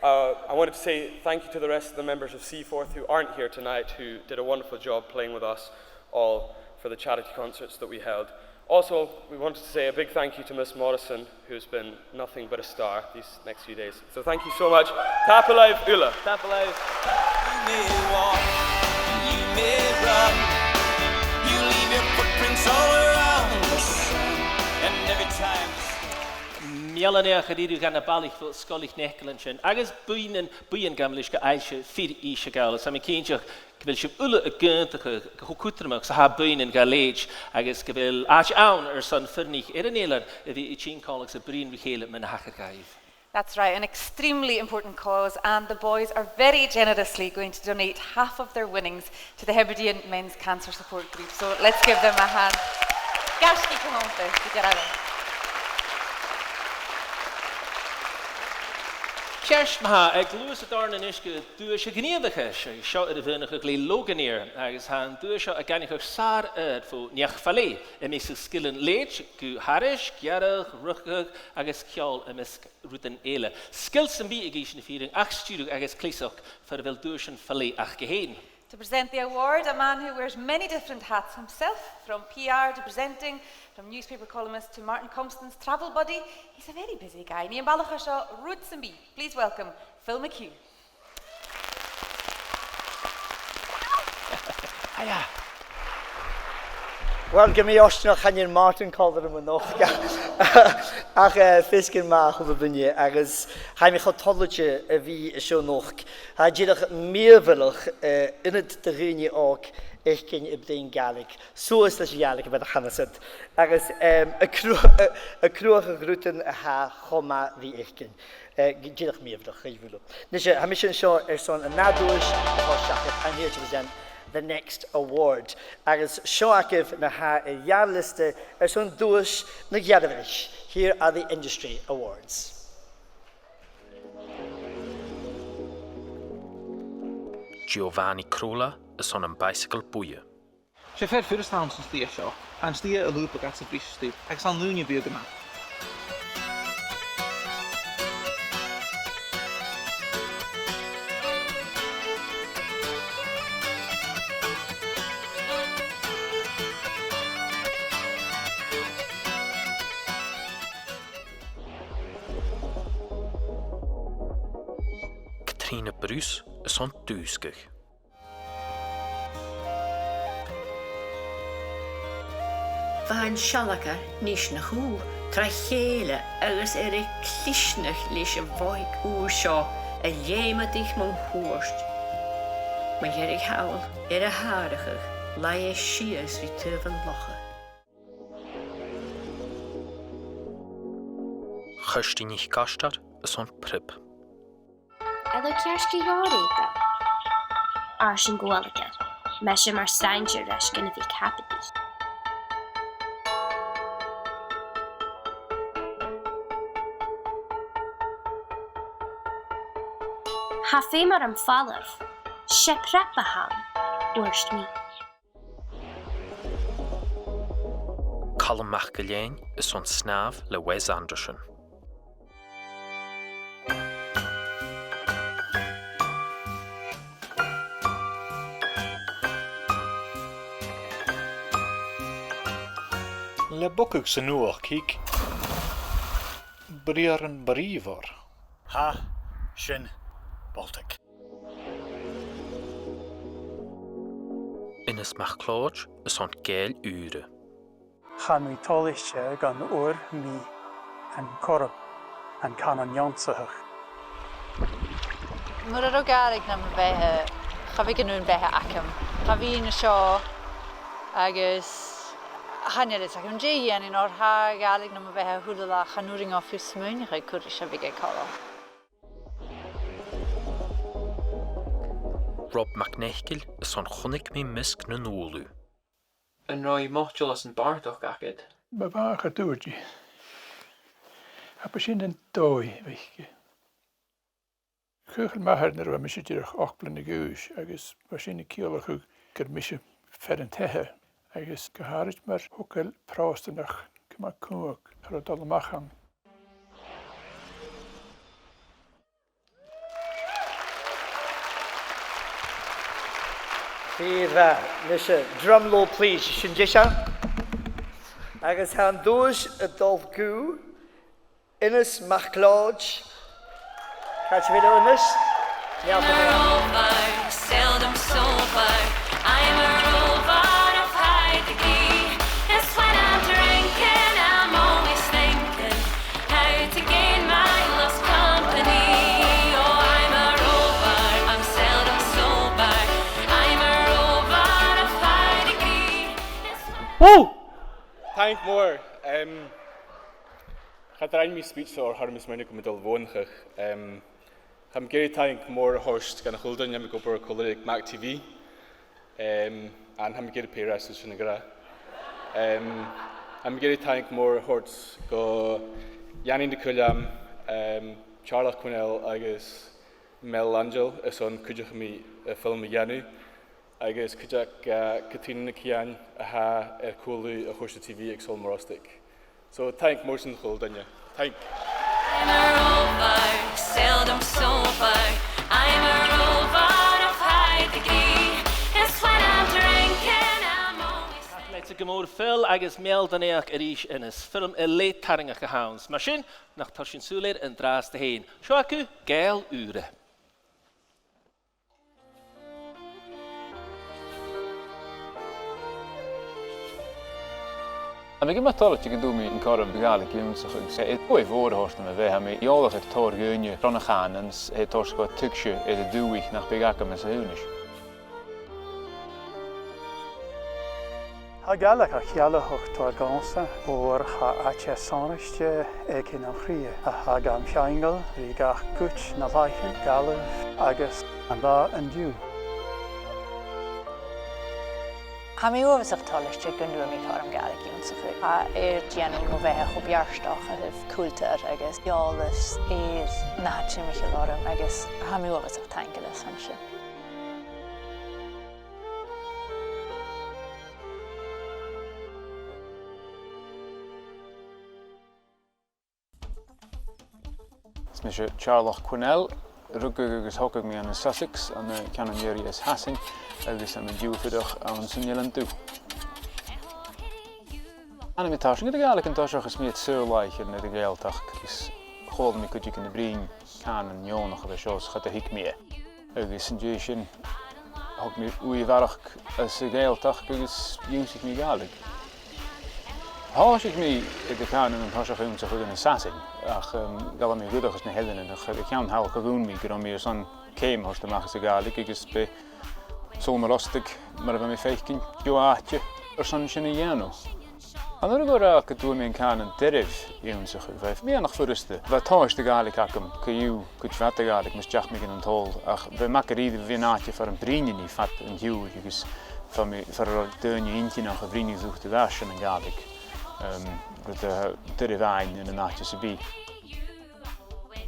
Uh, I wanted to say thank you to the rest of the members of Seaforth who aren't here tonight, who did a wonderful job playing with us all for the charity concerts that we held. Also, we wanted to say a big thank you to Miss Morrison, who's been nothing but a star these next few days. So thank you so much. Tapadh leibh uile. Tapadh leibh. You may walk, you may run, you leave your footprints all around the sun, and every time the storm Meal-a-naidheachd dha-rìribh dha na balaich bho Sgoil MhicNeacail an sin, agus buidheann, buidheann gam leisgeul aillse fir Innse Gall. Is tha mi cinnteach gu bheil sibh uile ag aontachadh gu cho cudromach 's a tha buidheann dha leithid, agus gu bheil àite ann airson fireannaich air an eilean a bhith a' tighinn còmhla 's a' bruidhinn ri chèile mun taca dhaibh. That's right, an extremely important cause, and the boys are very generously going to donate half of their winnings to the Hebridean Men's Cancer Support Group, so let's give them a hand. Gaisgich gu h-iomlan, gu dearbh. Ceart ma-thà, a' gluasad oirnn a-nis gu duais a' ghnìomhachais, seo air a bhuannachadh le Loganair, agus tha an duais seo ag aithneachadh sàr-adhbhar fo neach-falaich, am measg sgilean leithid gu h-aithris, gearradh, riochdaire agus ceòl am measg rudan eile. Sgil sam bith a dh'fheumas na fir ach stiùireadh agus cleasachd far a bheil duaisean falaich aca fhèin. To present the award, a man who wears many different hats himself, from P R to presenting, from newspaper columnist to Martin Compston's travel buddy. He's a very busy guy. Nì am balach seo rud sam bith. Please welcome Phil McHugh. Hiya. Uill, gum bi e fhortanach, chan eil Martin còmhla rium a-nochd. Ach, eh, feasgar math a h-uile duine, agus tha mi cho toilichte a bhith an seo a-nochd. Tha e dìreach mìorbhaileach, eh, ionad do dhaoine òg fhaicinn a' bruidhinn Gàidhlig. Suas leis a' Ghàidhlig, a bheil fhios agad. Agus, em, a' cru-, a', a' cruthachadh rudan a tha cho math ri fhaicinn. Eh, dìreach mìorbhaileach, a h-uile. Nise, tha mise an seo airson an ath dhuais a chur seachad. I'm here to present the next award. Agus seo agaibh na tha air a' gheàrr-liosta airson Duais na Gearrbhric. Here are the industry awards. Giovanni Crolla airson am baidhsagal buidhe. 'S e fear furasta a th' anns an t-slighe seo. Tha an t-slighe a' lùbadh agus a' briseadh stuth, agus tha an ùine a' biathadh gu math. Catrìona Bruce airson dùsgadh. Bha an sealgair nis na chùl tro chèile agus air a clisneachadh leis a' bhodhaig ùr seo a leumadaich mun cuairt. Mu dheireadh thall, air a shàrachadh, laigh e sìos ri taobh an locha. Kirsty NicArtair airson Priob. Eil thu ceart gu leòr, a Dhòmhnaill? ars an guailleanach, mise mar saighdear ris gun a bhith cabadaich. Tha feum orm falbh, 's e Priob a th' ann, thuirt mi. Calum MacIlleathain airson Snàmh le Wes Anderson. Le bogadh san uair, thig briathran brìoghmhor. Tha sin Baltic. Innes MacLeòid airson Gàidheil Ùra. Tha mi toilichte gun d' fhuair mi an cothrom an cànan ionnsachadh. Mura robh Gàidhlig nam bheatha, cha bhiodh an aon bheatha agam. Cha bhi mi an seo agus chan eil fhios agam dè dhèanainn, oir tha Gàidhlig nam bheatha a h-uile latha, chan urrainn dhomh fiù 's smaoineachadh cò ris a bhiodh e coltach. Rob MacNeacail airson Chunnaic Mi Measg nan Uallaich. An robh i moiteil às an bàrdachd agad? Bha, bha, cha tuirt i. Cha b' e sin an dòigh a bh' aice. Chaochail m' athair nuair a bha mise dìreach ochd bliadhna a dh'aois, agus bha sin a' ciallachadh gur mise fear an taighe, agus gu h-àraid mar thogail Pròstanach gu math cumhang, cha robh dol a-mach ann. Fìor mhath, nise, drum roll please, sin deiseil. Agus tha an duais a' dol gu Innes MacLeòid. Càit a bheil thu, Innes? Nì mi. I'm a rover, seldom sober. I'm a rover of high degree. It's when I'm drinking, I'm always thinking how to gain my lost company. Oh, I'm a rover, I'm seldom sober. I'm a rover of high degree. It's when... Woo! Taing mòr. Um, Cha do rinn mi speech, so oir tha mi a' smaoineachadh gu bheil mi a' dol a bhuannachadh. Em, tha mi ag iarraidh taing mhòr a thoirt dhan a h-uile duine a tha mi ag obair còmhla ri aig Mac T V. Em, and tha mi ag iarraidh pay rise airson sin a ràdh. Em, tha mi ag iarraidh taing mhòr a thoirt gu Iain Iain de Caluim, em, Teàrlach Quinnell agus Mel Angel airson cuideachadh mi a' fhilm a dhèanamh. Agus cuideachd, eh, Catrìona NicIain a tha air cùlaibh a' chuairte T V aig Sabhal Mòr Ostaig. So, taing mhòr airson a h-uile duine. Taing. I'm a rover, seldom sober. I'm a rover of high degree. It's when I'm drinking, I'm always... Congratulations gu mòr, Phil, agus meal do naidheachd a-rithist, Innes. Film uile tarraingeach a th' ann. Mar sin, nach toir sinn sùil air an-dràsta fhèin. Seo agaibh Gàidheil Ùra. Tha mi gu math toilichte gun d' fhuair mi an cothrom Gàidhlig ionnsachadh agus 's e dòigh mhòr a th' ann am bhith, tha mi eòlach air tòrr dhaoine tron a' chànan, 's e tòrr sgoth tuigse air an dùthaich nach biodh agam anns a' Fheanais. Tha Gàidhlig a' ciallachadh tòrr dhòmhsa, oir tha àite sònraichte aice nam chridhe, a tha gam cheangal ri gach cuid de na làithean, Gàidhlig agus an latha an-diugh. Tha mi uabhasach toilichte gun d' fhuair mi cothrom Gàidhlig ionnsachadh. Tha e air dèanamh mo bheatha cho beartach a thaobh cultar agus eòlas air na tha timcheall orm, agus tha mi uabhasach taingeil airson sin. Is mise Teàrlach Quinnell, rugadh agus thogadh mi ann an Sussex, ann an Ceann an Earraigh is Shasainn, agus tha mi an-diugh a' fuireach anns an Eilean Dubh. Canaidh mi tarsainn de Ghàidhlig an toiseach, is mi air saor-làithean air a' Ghàidhealtachd, agus chuala mi cuideigin a' bruidhinn cànan neònach a bha seo, is cha do thuig mi e. Agus an dèidh sin, thog mi ùidh a bharrachd anns a' Ghàidhealtachd agus dh'ionnsaich mi Gàidhlig. Thòisich mi air a' chànan an toiseach ionnsachadh ann an Sasainn, ach, um, dh'fhalbh mi a dh'fhuireach anns na h-Eileanan, ach air a' cheann thall cha mhothaich mi gun robh mi airson ceum a thoirt a-mach às a' Ghàidhlig, agus b' e Sabhal Mòr Ostaig mar a bha mi a' faicinn deagh àite airson sin a dhèanamh. An urra gun robh gu dè bha mi a' cànan doirbh ionnsachadh, bha e meadhanach furasta. Bha tomhas de Ghàidhlig agam, co-dhiù, cuid mhath de Ghàidhlig mus deach mi gun an t-Sabhal, ach bha e math gu dearbh a bhith an àite far am bruidhinn i fad an t-siubhail agus far mi, far an robh daoine inntinneach a' bruidhinn riut a bha sin an Gàidhlig, um, rud a tha doirbh fhaighinn ann an àite sam bith.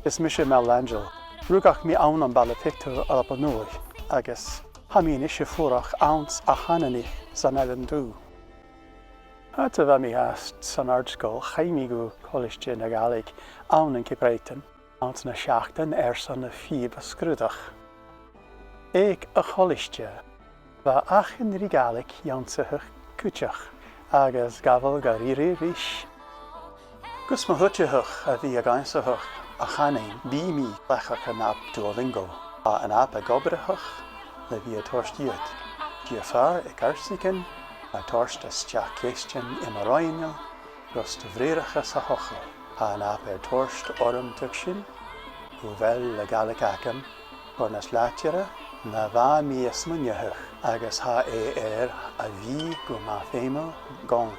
Is mise Mel Angel. Rugadh mi ann am baile pictiúr Alba Nuadh, agus tha mi a-nis a' fuireach anns a' Chanaanach san Eilean Dubh. Nuair a bha mi fhathast san àrd-sgoil, chaidh mi gu Colaiste na Gàidhlig ann an Ceap Breatainn anns na seachdain airson a' phìob a sgrùdadh. Aig a' cholaiste, bha achan nì Gàidhlig ionnsachadh cuideachd agus gabhail gu rìribh ris. Gus mo chuideachadh a bhith ag ionnsachadh a' chànain, bidh mi a' cleachdadh an app Duolingo. Tha an app ag obrachadh le bhith a' toirt dhìot. Diofar aig àrd-sgoilearan, a' toirt a-steach ceistean air mo roinn, gus do bhriathrachas a thogail. Tha an app air toirt orm tuigsinn gu bheil a' Ghàidhlig agam far nas làidire na bha mi a' smaoineachadh, agus tha e air a bhith gu math feumail dhomh.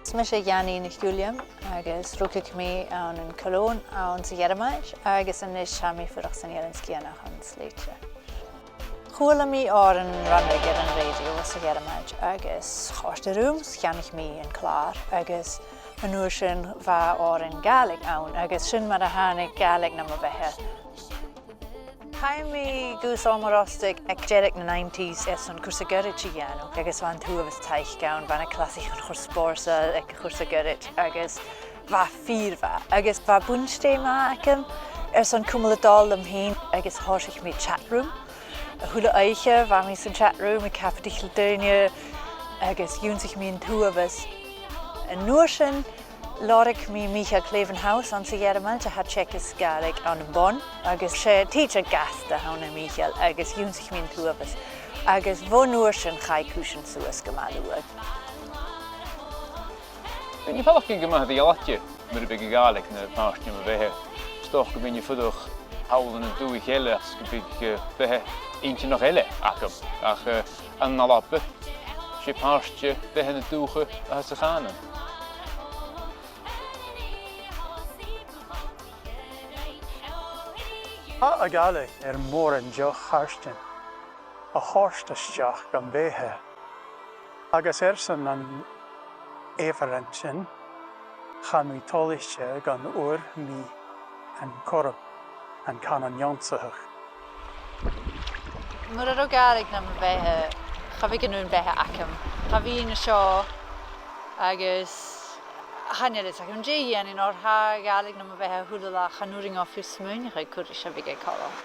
Is mise Janine NicWilliam, agus rugadh mi ann an Cologne anns a' Ghearmailt, agus a-nis tha mi a' fuireach san Eilean Sgitheanach ann an Slèite. Chuala mi òran Runrig air an rèidio anns a' Ghearmailt agus chòrd e rium, cheannaich mi an clàr agus an uair sin bha òran Gàidhlig ann agus sin mar a thàinig Gàidhlig nam bheatha. Chaidh mi gu Sabhal Mòr Ostaig aig deireadh nan nineties airson cùrsa goirid a dhèanamh agus bha an t-uabhas taic ann, bha na clasaichean a' cur spòrs aig a' chùrsa goirid agus bha e fìor mhath agus bha buntainn math agam airson cumail a' dol leam fhìn agus thòisich mi chat room. A h-uile oidhche bha mi san chat room a' cabadaich le daoine agus dh'ionnsaich mi an t-uabhas. An uair sin lorg mi Michael Klevenhaus anns a' Ghearmailt a tha a' teagasg Gàidhlig ann am Bonn agus 's e tidsear gasta a th' ann am Michael agus dh'ionnsaich mi an t-uabhas agus bhon uair sin chaidh cùisean suas gu math luath. Bidh mi a' faireachdainn gu math eadar-dhealaichte mura biodh a' Ghàidhlig na pàirt de mo bheatha. 'S dòcha gum bithinn a' fuireach thall ann an dùthaich eile agus gum biodh, eh, beatha inntinneach eile agam. Ach, eh, ann an Alba, 's e pàirt de bheatha na dùthcha a th' anns a' chànan. Tha a' Ghàidhlig air mòran deoch-chàirdean a thoirt a-steach dham bheatha. Agus airson an evidence sin, chaidh mi toilichte gun d' fhuair mi an cothrom an cànan ionnsachadh. Mura robh Gàidhlig nam bheatha, cha bhiodh an aon bheatha agam. Cha bhithinn an seo agus chan eil fhios agam dè dhèanainn, oir tha Gàidhlig nam bheatha a h-uile là, chan urrainn dhomh fiù 's smaoineachadh cò ris a bhiodh e coltach.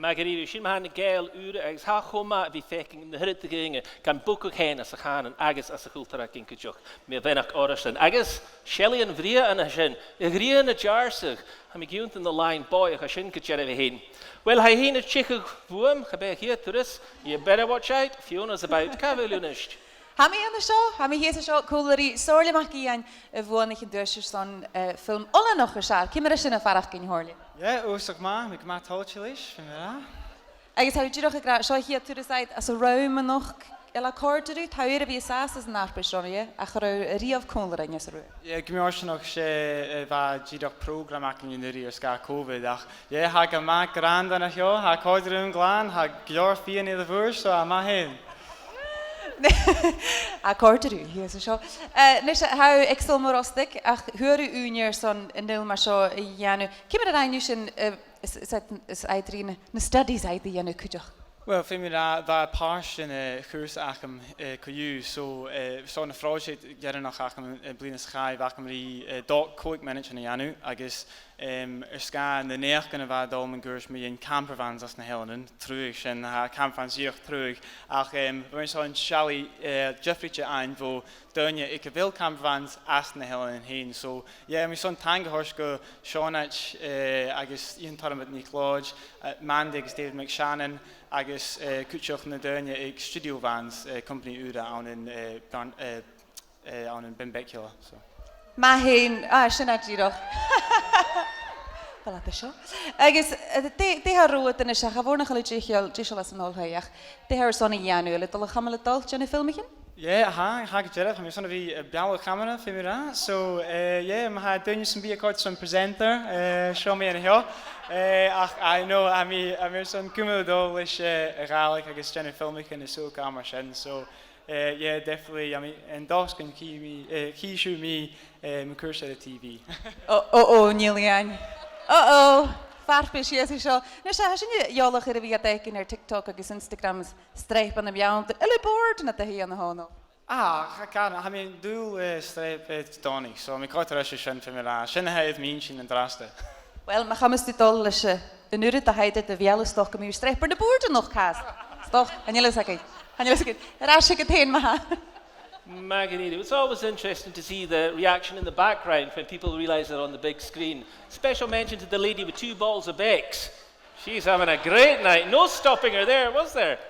Math dha-rìribh, sin mar a tha na Gàidheil ùra agus tha e cho math a bhith a' faicinn na h-uiread de dhaoine gan bogadh fhèin às a' chànan agus às a' chultar againn cuideachd. Mi a' faighneachd òrain sin. Agus seallaidhean bhrèagha an sin, a' ghrian a' deàrrsadh, tha mi ag ionndrainn na làithean bòidheach sin gu dearbh fhèin. Uill, tha i fhèin a' tighinn bhuam, cha b' e a' chiad turas, you better watch out, Fiona's about, càit a bheil thu a-nis? Tha mi an seo, tha mi shìos an seo, còmhla ri Somhairle MacIain, a bhuannaich an duais airson, eh, film oileanach as fheàrr. Ciamar a tha sin a' faireachdainn, a Shomhairle? Yeah, uabhasach math, tha mi gu math toilichte leis, feumaidh mi ràdh. Agus tha thu dìreach ag ràdh, seo a' chiad turas agad anns an rùm a-nochd, a bheil e a' còrdadh riut? Tha thu air a bhith an sàs anns an fharpais roimhe, ach an robh thu a-riamh còmhla rinn anns an rùm? Yeah, gu mì-fhortanach, 's e, eh, bha dìreach prògram againn an-uiridh air sgàth Covid, ach, yeah, tha e gu math grànda an-seo, tha e a' còrdadh rium glan, tha gu leòr fìon air a' bhùrn, so tha e math fhèin. Tha e a' còrdadh rium, shìos an seo. Eh, a-nis, tha thu aig Sabhal Mòr Ostaig, ach fhuair thu ùine airson an fhilm mar seo a dhèanamh. Ciamar a rinn thu sin, eh, is, is, is, is iad na, na studies a tha iad a' dèanamh cuideachd? Uill, feumaidh mi ràdh, bha e pàirt den, eh, chùrsa agam, eh, co-dhiù, so, eh, so na phròiseact dheireannach agam, eh, bliadhna sa chaidh, bha agam ri, eh, dà, còig mionaidean a dhèanamh, agus, em, air sgàth na naidheachdan a bha a' dol mun cuairt, mu dheidhinn campervans anns na h-eileanan, truagh sin, tha campervans dìreach truagh, ach, em, bha mi airson sealladh, eh, diofraichte fhaighinn bho dhaoine aig a bheil campervans anns na h-eileanan fhèin. So, yeah, tha mi airson taing a thoirt gu Seònaid, eh, agus Iain Tormod NicLeòid, eh, Mandy agus David McShannon, agus, eh, cuideachd na daoine aig Studio Vans, eh, companaidh ùr ann an, eh, Bran-, eh, eh, ann am Benbecula, so. Math fhèin, ah, sin e dìreach. Bheil e seo? Agus, eh, dè, dè tha romhad a-nis, cha mhòr nach eil thu deiseil, deiseil às an oilthigh, ach dè tha airson a dhèanamh, a bheil thu a' dol a chumail a' dol, dèanamh filmichean? Yeah, tha, tha gu dearbh, tha mi airson a bhith, eh, beannachd a' chamara, feumaidh mi ràdh. So, eh, yeah, ma tha duine sam bith a' coimhead airson presenter, eh, seo mi an seo. Eh, ach, I know, tha mi, tha mi airson cumail a' dol leis, eh, a' Ghàidhlig agus dèanamh filmichean is uile càil mar sin. So, eh, yeah, definitely, tha mi an dòchas gun chì mi, eh, chì sibh mi, eh, mun cuairt air an TV. Ò, ò, ò, Neil Iain. Ò, ò, farpais, yes, seo. Nise, tha sinne eòlach air a bhith a' faicinn air TikTok agus Instagram is streap ann am beanntan, uile bòrd na taighean a th' ann. Ah, cha, cha, tha mi an dùil, eh, streap, eh, Didòmhnaich, so mi còta ris sin feumaidh mi ràdh. Sin a tha air m' inntinn an-dràsta. Well, ma chumas tu dol leis, eh, an uiread a tha idir do bheul, 's dòcha gum bi streap air na bùird a-nochd, cas. 'S dòcha, chan eil fhios agad. Chan eil fhios agad. Air ais agad fhèin, ma-thà. Math dha-rìribh. It's always interesting to see the reaction in the background when people realise they're on the big screen. Special mention to the lady with two balls of Bex. She's having a great night. No stopping her there, was there?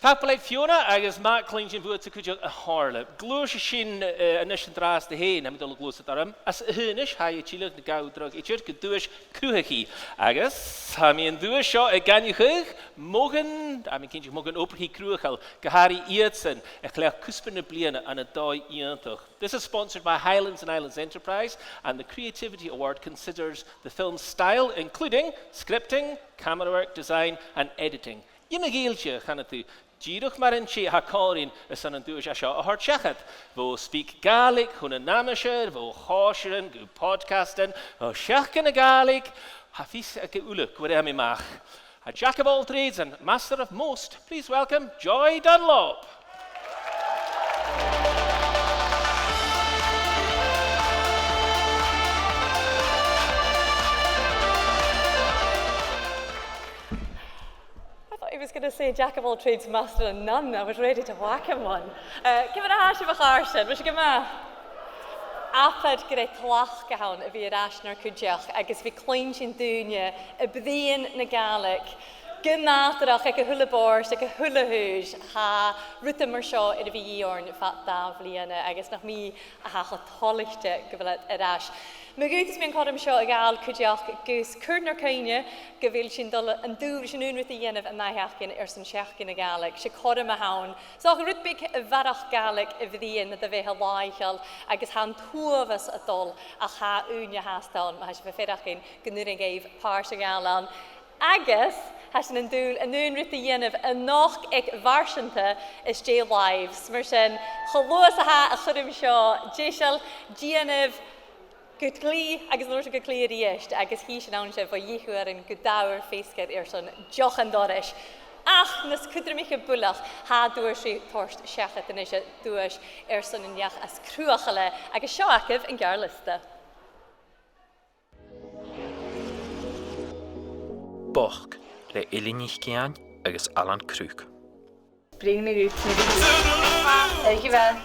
Tapadh leat, Fiona, agus math cluinntinn bhuatsa cuideachd, a Shàrlaidh. Gluaisidh sinn, eh, a-nis an-dràsta fhèin, tha mi a' dol a ghluasad orm. Às a h-aonais, tha e a' tilleadh na gabhadh dragh idir gu duais chruthachaidh. Agus tha mi an duais seo ag aithneachadh modhan, tha mi cinnteach, modhan obraichidh cruthachail, gu h-àraidh iadsan a chleachd cuspair na bliadhna ann an dòigh iongantach. This is sponsored by Highlands and Islands Enterprise, and the Creativity Award considers the film's style, including scripting, camera work, design and editing. Iomadh fhilm, chanadh tu, dìreach mar an tè a tha còmhla rinn airson an duais seo a thoirt seachad. Bho Speak Gaelic chun an aimsir, bho chòisirean gu podcastan, o Seachdain na Gàidhlig, tha fios aig uile gu bheil e a-mach. A jack of all trades and master of most, please welcome Joy Dunlop. I thought he was gonna say jack of all trades, master of none. I was ready to whack him one. Uh, ciamar a tha sibh, a chàirdean? Bha sibh gu math? Abair gur e tlachd a th' ann a bhith air ais nar cuideachd agus a bhith a' cluinntinn daoine a' bruidhinn na Gàidhlig gu nàdarrach aig a h-uile bòrd, aig a h-uile h-aois. Tha rudan mar seo air a bhith a dhìth oirnn fad dà bhliadhna agus nach mi a tha cho toilichte gu bheil iad air ais. Ma dh'fhaodas mi an cothrom seo a ghabhail cuideachd gus cur nar cuimhne gu bheil sinn a' dol an dùil ris an aon rud a dhèanamh an ath-sheachdain airson Seachdain na Gàidhlig. 'S e cothrom a th' ann 'S dòcha rud beag a bharrachd Gàidhlig a bhruidhinn no a bheatha làitheil, agus tha an t-uabhas a' dol, ach tha ùine fhathast ann, ma tha sibh a' faireachdainn gun urrainn dhuibh pàirt a ghabhail ann. Agus tha sinn an dùil an aon rud a dhèanamh a-nochd aig Mhàrtainn às dèidh Lives. Mar sin, cho luath 's a tha a' chuirm seo deiseil, dèanaibh gu dlì agus an uair sin gu dlì a-rithist, agus chì sinn ann sibh bho dheireadh gu dà uair feasgar airson deoch an dorais. Ach nas cudromaiche buileach, tha duais ri toirt seachad a-nis, duais airson an neach as cruthachaile, agus seo agaibh an geàrr-liosta. Bochd le Eilidh NicIain agus Alan Crook. Bring me root to the root. Thank you, man.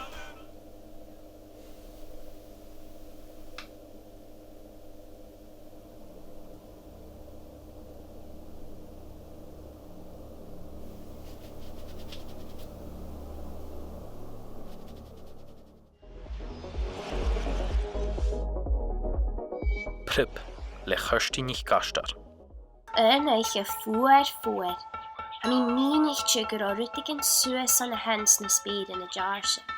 Priob le Kirsty NicArtair. Aon oidhche fuar, fuar, tha mi mìnichte gun robh rudeigin suas an sin sna speuran a' deàrrsadh.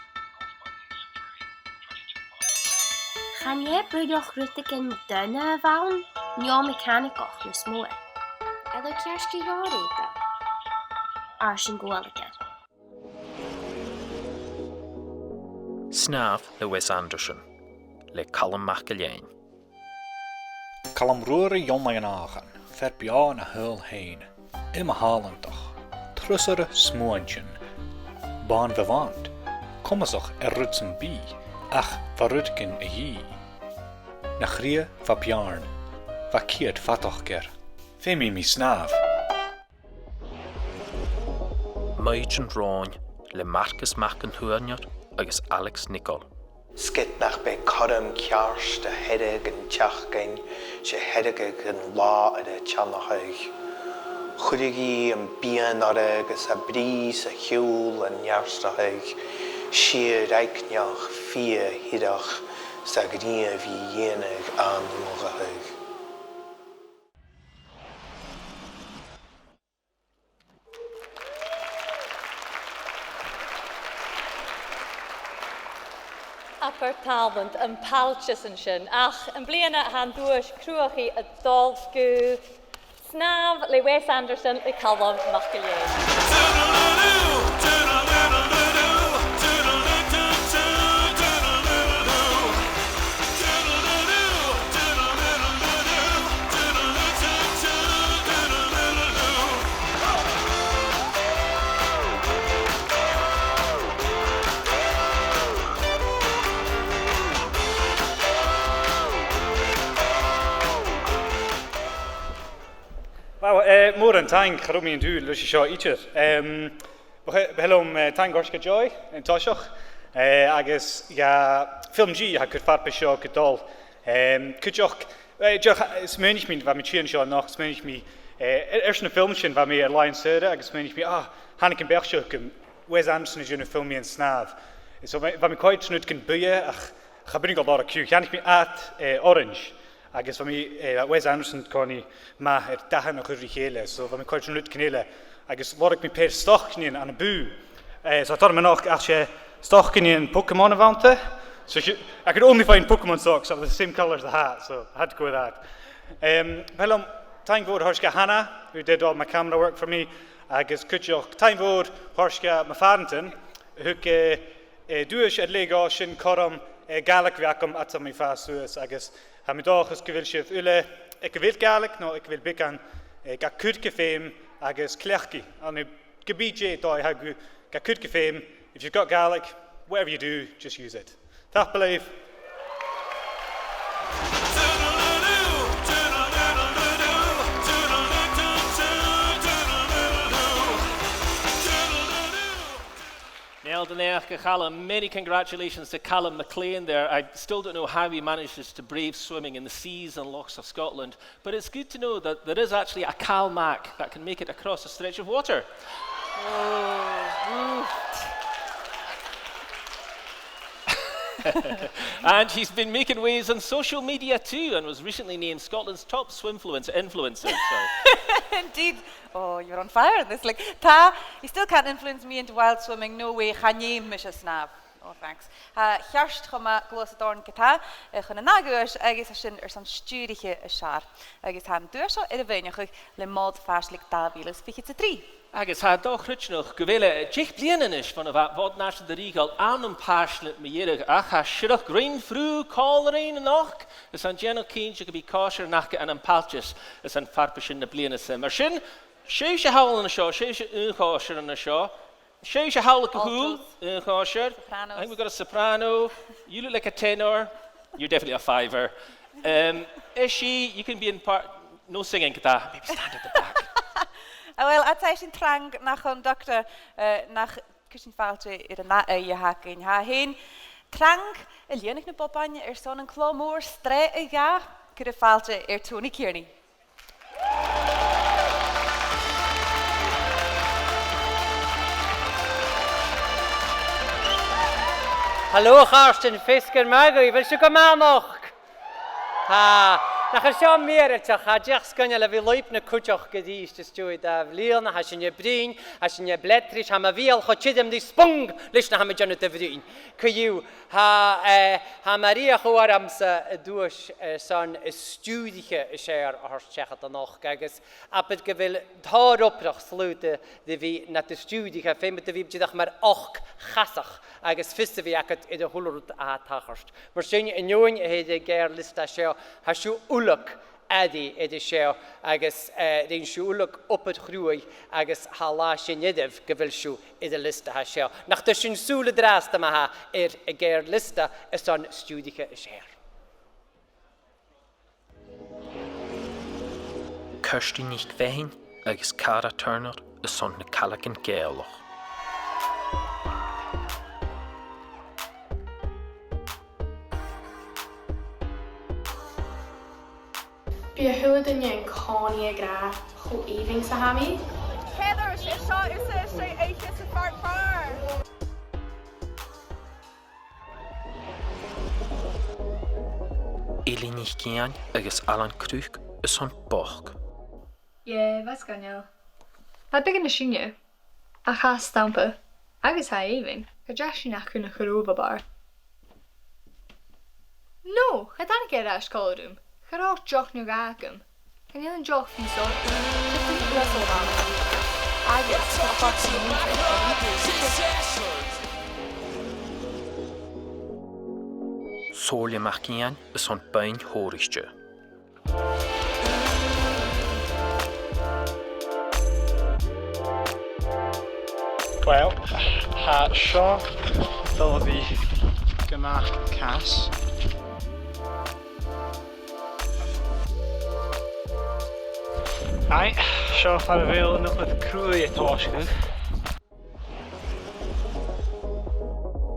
Chan e buileach rudeigin dona a bh' ann, no meacanaigeach nas motha. A bheil thu ceart gu leòr, Ada? ars an gualainn. Snàmh le Wes Anderson, le Calum MacIlleathain. Calum Ruairidh Dhonnlaigh an Àmhachain, fear beò na shaoghal fhèin, iomadh tàlantach, trusadh smuaintean, bon vivant, comasach air rud sam bith, ach bha rudeigin a dhìth. Na chridhe bha beàrn, bha ciad fadachd air. Feumaidh mi snàmh. Maighdeann Ròin le Marcas Mac an Tuairneir agus Alex Nicholl. 'S ged nach bi cothrom ceart a thairgse an t-seachdain, 's e a thairgsinn an là air a teannachadh. Chuireadh i am bian oirre agus a' bruidhinn 's a' ciùil a' neartachadh, sìor-aigneach, fighe-shireach 's a' ghnìomh a bhith a' dèanamh an-ullachadh. Abair tàlant am pailteas an sin, ach am-bliadhna tha an duais cruaidh a' dol gu Snàmh le Wes Anderson le Calum MacIlleathain. Wow, eh, mòran taing, cha robh mi an dùil ris a seo idir. Em, bu chaomh, bu chaomh leam, eh, taing a thoirt gu Joy an toiseach, eh, agus dha FilmG a tha a' cur farpais seo gu dol. Em, cuideachd, eh, dìreach, eh, smaoinich mi, bha mi a' tighinn seo a-nochd, smaoinich mi, eh, air, airson na film sin, bha mi air làithean-saora agus smaoinich mi, ah, thàinig am beachd seo thugam, Wes Anderson a' dèanamh filmichean snàmh. So bha, bha mi a' coimhead air rudeigin buidhe, ach cha b' urrainn dhomh lorg fiù. Cheannaich mi ad, eh, orains, agus bha mi, eh, Wes Anderson-còmhnaidh math air dathan a chur ri chèile, so bha mi a' coimhead air rudeigin eile, agus lorg mi paidhir stocainnean ann am bùth. Eh, so tha e toil leam a-nochd, ach 's e stocainnean Pokémon a bh' annta. So she, I could only find Pokémon socks that were the same colour as the hat, so I had to go with that. Em, bu chaomh leam taing mhòr a thoirt gu Hannah, who did all my camera work for me, agus cuideachd taing mhòr a thoirt gu mo phàrantan, a thug, eh, eh, duais air leth dhomh sin cothrom, eh, Gàidhlig a bhith agam fhad 's a tha mi a' fàs suas, agus tha mi an dòchas gu bheil sibh uile, aig a bheil Gàidhlig no aig a bheil beagan, eh, ga cur gu feum agus cleachdaidh, ann an ge bith dè an dòigh a tha agaibh, ga cur gu feum. If you've got Gaelic, whatever you do, just use it. Tapadh leibh. Niall Dòmhnallach, a Chaluim, many congratulations to Calum MacIlleathain there. I still don't know how he manages to brave swimming in the seas and lochs of Scotland, but it's good to know that there is actually a Cal Mac that can make it across a stretch of water. Oh, oof. And he's been making waves on social media too and was recently named Scotland's top swimfluence influencer. So. Indeed. Oh, you're on fire in this. Like, tha, you still can't influence me into wild swimming. No way, chan fheum mise snàmh. Oh, thanks. Tha e ceart cho math gluasad oirnn ge-tà, eh, chun an ath dhuais, agus tha sin airson stiùiriche as fheàrr. Agus tha an duais seo air a mhaoineachadh le Mòd Fàislig dà mhìle 's fichead 's a trì. Agus tha e do-chreidsinneach gu bheil e deich bliadhna a-nis bhon a bha Mòd Nàiseanta Rìoghail ann am Pàislig mu dheireadh, ach tha siorrachd Rinn Phrù còmhla rinn a-nochd, is tha e a' dèanamh cinnteach gum bi còisir an-acair ann am pailteas airson farpaisean na bliadhna-sa. Mar sin, sibhse thall an seo, sibhse aon chòisir an seo, sibhse thall aig a' chùl, aon chòisir. Sopranos. I think we've got a soprano. You look like a tenor. You're definitely a fiver. Um, Ishi, you can be in part, no singing, ge-tà, maybe stand at the back. Ah, well, tha e sin trang, nach ann, Doctor, eh, nach cuir sinn fàilte air an ath aghaidh a th' againn. Tha e fhèin trang a' lìonadh na bobain airson an clò mòr sreath a dhà, cuiribh fàilte air Tony Kearney. Halò, a chàirdean, feasgar math agaibh, a bheil sibh gu math a-nochd? Tha, nach eil seo mìorbhaileach, tha e dìreach sgoinneil a bhith a' leum na cuideachd a-rithist às dèidh dà bhliadhna, tha sinne a' bruidhinn, tha sinne a' bleadrais, tha mo bheul cho tioram ri spong leis na tha mi a' dèanamh de bhruidhinn. Co-dhiù, tha, eh, tha Maria a' cur ormsa an duais, eh, airson an stiùiriche as fheàrr a thoirt seachad a-nochd, agus abair gu bheil tòrr obrach slaodach ri bhith nad stiùiriche, feumaidh tu bhith dìreach mar ochd-chasach agus fios a bhith agad air a h-uile rud a tha a' tachairt. Mar sin, an fheadhainn a th' air a' gheàrr-liosta seo, tha sibh uile airidh air seo agus, eh, rinn sibh uile obair chruaidh agus tha latha sin oirbh gu bheil sibh air an liosta seo. Nach toir sinn sùil an-dràsta ma-thà air a' gheàrr-liosta airson stiùiriche as fheàrr. Kirsty NicBheathain agus Cara Turner airson na caileagan Gàidhealach. Bidh a h-uile duine an-còmhnaidh ag ràdh, Ò, evening, Sahami. Heather, is seo, is é, is é, is é, is é, is é. Eilidh NicIain agus Ailean Crùc airson bochd. Yeah, bha e sgoinneil. Bha e beagan nas sine, ach tha e stampa, agus tha e èibhinn. Cha deach sinn ach chun a' chraobh, a bhàrr. No, cha tàinig e air ais còmhla rium. Cha robh deoch no dhà agam. Chan eil an deoch fiù 's orm. Agus, Somhairle MacIain airson beinn shònraichte. Well, tha seo a' dol a bhith gu math cas. Aidh, seo far a bheil an obair cruaidh a' tòiseachadh.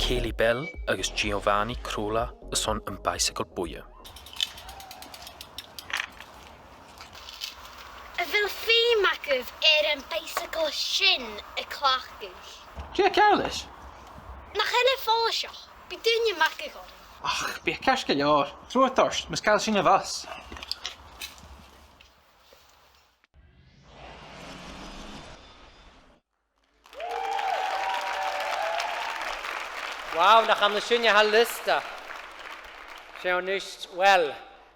Kaylee Bell agus Giovanni Crolla airson am bicycle buidhe. A bheil feum agaibh air am bicycle sin a chleachdadh? Dè tha ceàrr leis? Nach eil e follaiseach? Bidh daoine a-mach air. Ach, bidh e ceart gu leòr. Trobhad ort, mus caill sinn a' bhus. Wow, nach ann an sin a tha liosta. Seo a-nis, well,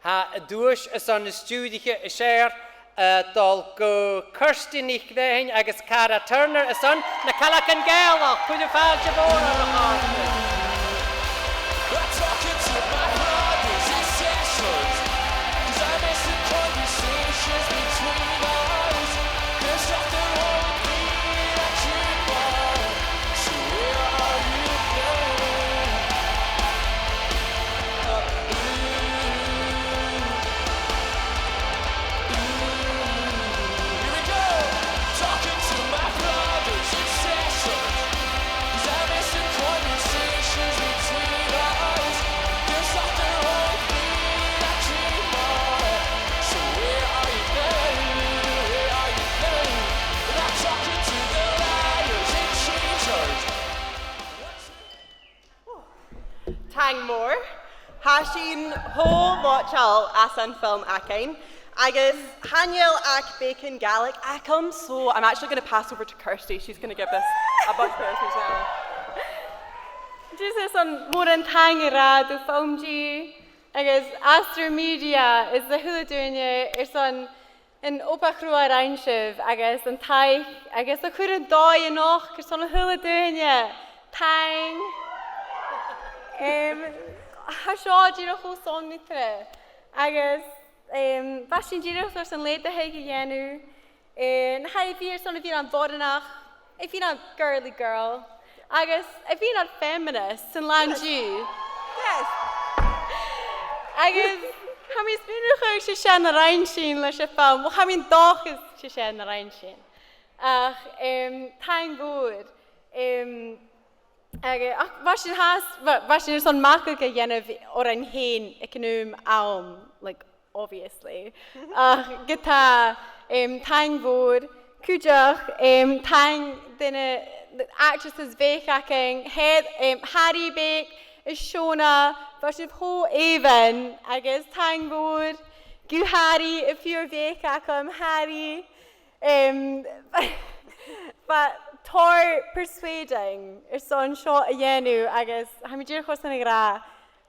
tha an duais airson na stiùiriche as fheàrr, eh, a' dol gu Kirsty NicMhathain agus Cara Turner airson na caileagan Gàidhealach. Cuiribh fàilte mhòr orra, a chàirdean. Taing mhòr. Tha sinn cho moiteil às an fhilm againn, agus chan eil ach beagan Gàidhlig agam, so I'm actually gonna pass over to Kirsty. She's gonna give this a buzz for us as well. Just airson mòran taing a ràdh do Film G agus Astra Media is a h-uile duine airson an obair chruaidh a rinn sibh agus an taic agus a' cur an dòigh a-nochd airson a h-uile duine. Taing. Em, tha seo dìreach cho sònraichte. Agus, em, bha sinn dìreach airson leudachadh a dhèanamh. Eh, na tha e a bhith airson a bhith nam bhoireannach. A bhith nam girly girl, agus a bhith nam feminist san là an-diugh. Yes. Agus tha mi a' smaoineachadh gur e sin a rinn sinn leis a' fhilm. Well, tha mi an dòchas gur e sin a rinn sinn. Ach, em, taing mhòr. Em, agus, ach, bha sinn fhathast, bha, bha sinn airson margadh a dhèanamh oirnn fhèin aig an aon àm, like, obviously. Ach ge-tà, em, taing mhòr, cuideachd, em, taing dha na, na actresses bheag againn, Head-, em, Harry Beag is Shona, bha sibh cho èibhinn, agus taing mhòr gu Harry, am fear bheag agam, Harry. Em, bha e tòrr persuading airson seo a dhèanamh, agus tha mi dìreach airson a ràdh,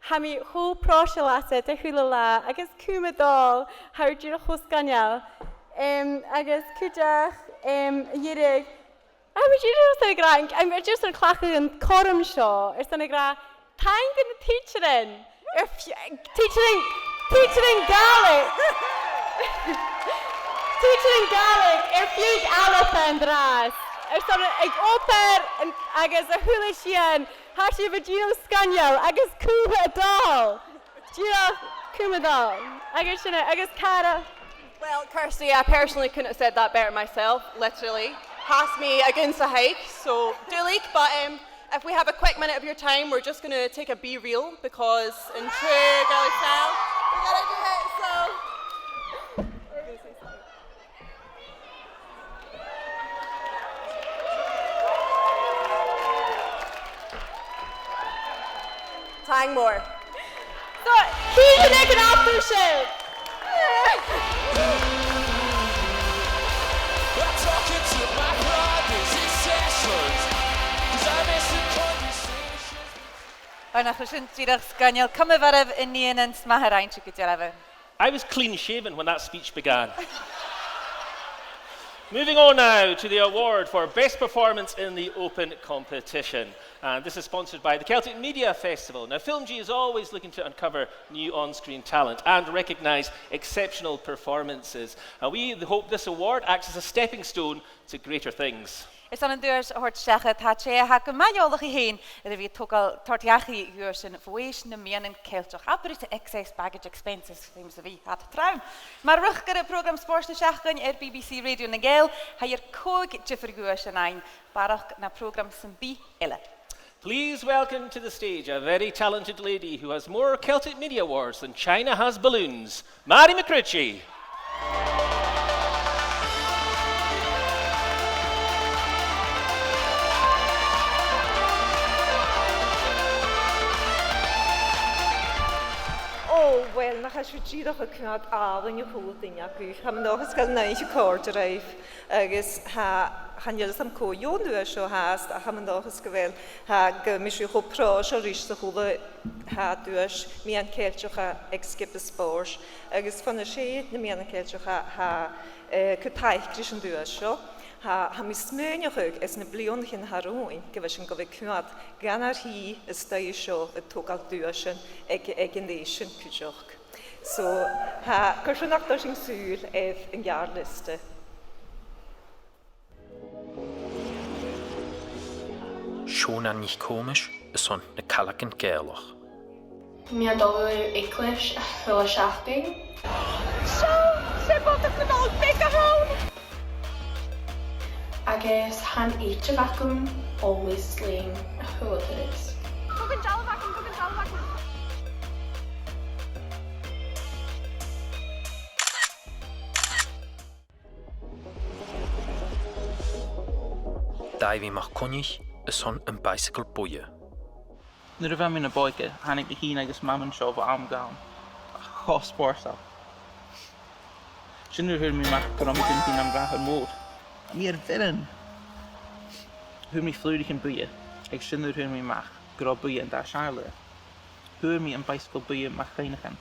tha mi cho pròiseil asad a h-uile latha, agus Cùm a' Dol, tha thu dìreach cho sgoinneil. Em, agus cuideachd, em, a dh'aithghearr, tha mi dìreach airson a ràdh, tha mi dìreach airson cleachdadh an cothrom seo, airson a ràdh, taing dha na tidsearan, air f-, tidsearan, tidsearan Gàidhlig. Tidsearan Gàidhlig air feadh Alba an-dràsta. Airson ag obair an, agus a h-uile sìon, tha sibh dìreach sgoinneil agus Cùm a' Dol. Dìreach Cùm a' Dol. Agus sin e, agus Cara. Well, Kirsty, I personally couldn't have said that better myself, literally. Tha mi ag ionnsachadh, so duilich, but, um, if we have a quick minute of your time, we're just gonna take a B-reel, because in true Gaelic style, we gotta do it, so. We're gonna say something. Angmore. So, cò aig an altair seo? Ò, nach robh sin dìreach sgoinneil. Coma mharbh an nigheanan, 's math a rinn sibh gu dearbh. I was clean shaven when that speech began. Moving on now to the award for Best Performance in the Open Competition. And this is sponsored by the Celtic Media Festival. Now, Film G is always looking to uncover new on-screen talent and recognise exceptional performances. And we hope this award acts as a stepping stone to greater things. Airson an duais a thoirt seachad, tha tè a tha gu math eòlach i fhèin air a bhith a' togail, toirt dhachaigh dhuaisean bho aois nam meadhanan Ceilteach. Abair ite excess baggage expenses, seems to be, tha iad trom. Mar riochdairean prògram spòrs na seachdain air B B C Radio nan Gàidheal, tha i air còig diofar dhuais fhaighinn, barrachd na prògram sam bith eile. Please welcome to the stage a very talented lady who has more Celtic Media Awards than China has balloons, Mary McRitchie. Ò, uill, nach eil sibh dìreach a' coimhead àlainn, a h-uile duine agaibh. Tha mi an dòchas gu bheil an oidhche còrdadh ribh. Agus tha, chan eil fhios agam cò dheidhinn seo fhathast, ach tha mi an dòchas gu bheil, tha, gum bi sibh cho pròiseil ris a h-uile, tha, duais Meadhan Ceilteach aig Sgioba Spòrs. Agus bhon a tha seo na Meadhanan Ceilteach, tha, eh, cuid taic ris an duais seo. Tha, tha mi a' smaoineachadh anns na bliadhnaichean a tha romhainn gu bheil sinn gu bhith a' coimhead gun a' thaigh a-staigh an seo a' togail duaisean aig, aig an aois sin cuideachd. So, tha, carson nach toir sinn sùil air an geàrr-liosta. Seòna NicThòmais airson Na Caileagan Gàidhealach. Tha mi a' dol a dh'eaglais a h-uile seachdain. Seo, 's e Bodach na Nollag beag a th' ann! Agus tha an t-iteam agam always slaying a h-uile turas. Bogann dealbh agam, bogann dealbh agam. Daibhidh MacCoinnich airson am bicycle buidhe. Nuair a bha mi na b' òige, thàinig mi fhìn agus Mam an seo bho àm gu àm. Cho spòrsail. Sin nuair a fhuair mi a-mach gun robh mi a' dèanamh nam bhràthair mhòr. Bha mi air bhioran. Fhuair mi flùraichean buidhe, agus sin nuair a fhuair mi a-mach gun robh buidhe an dà searbh leatha. Fhuair mi am bicycle buidhe mar chuimhneachan.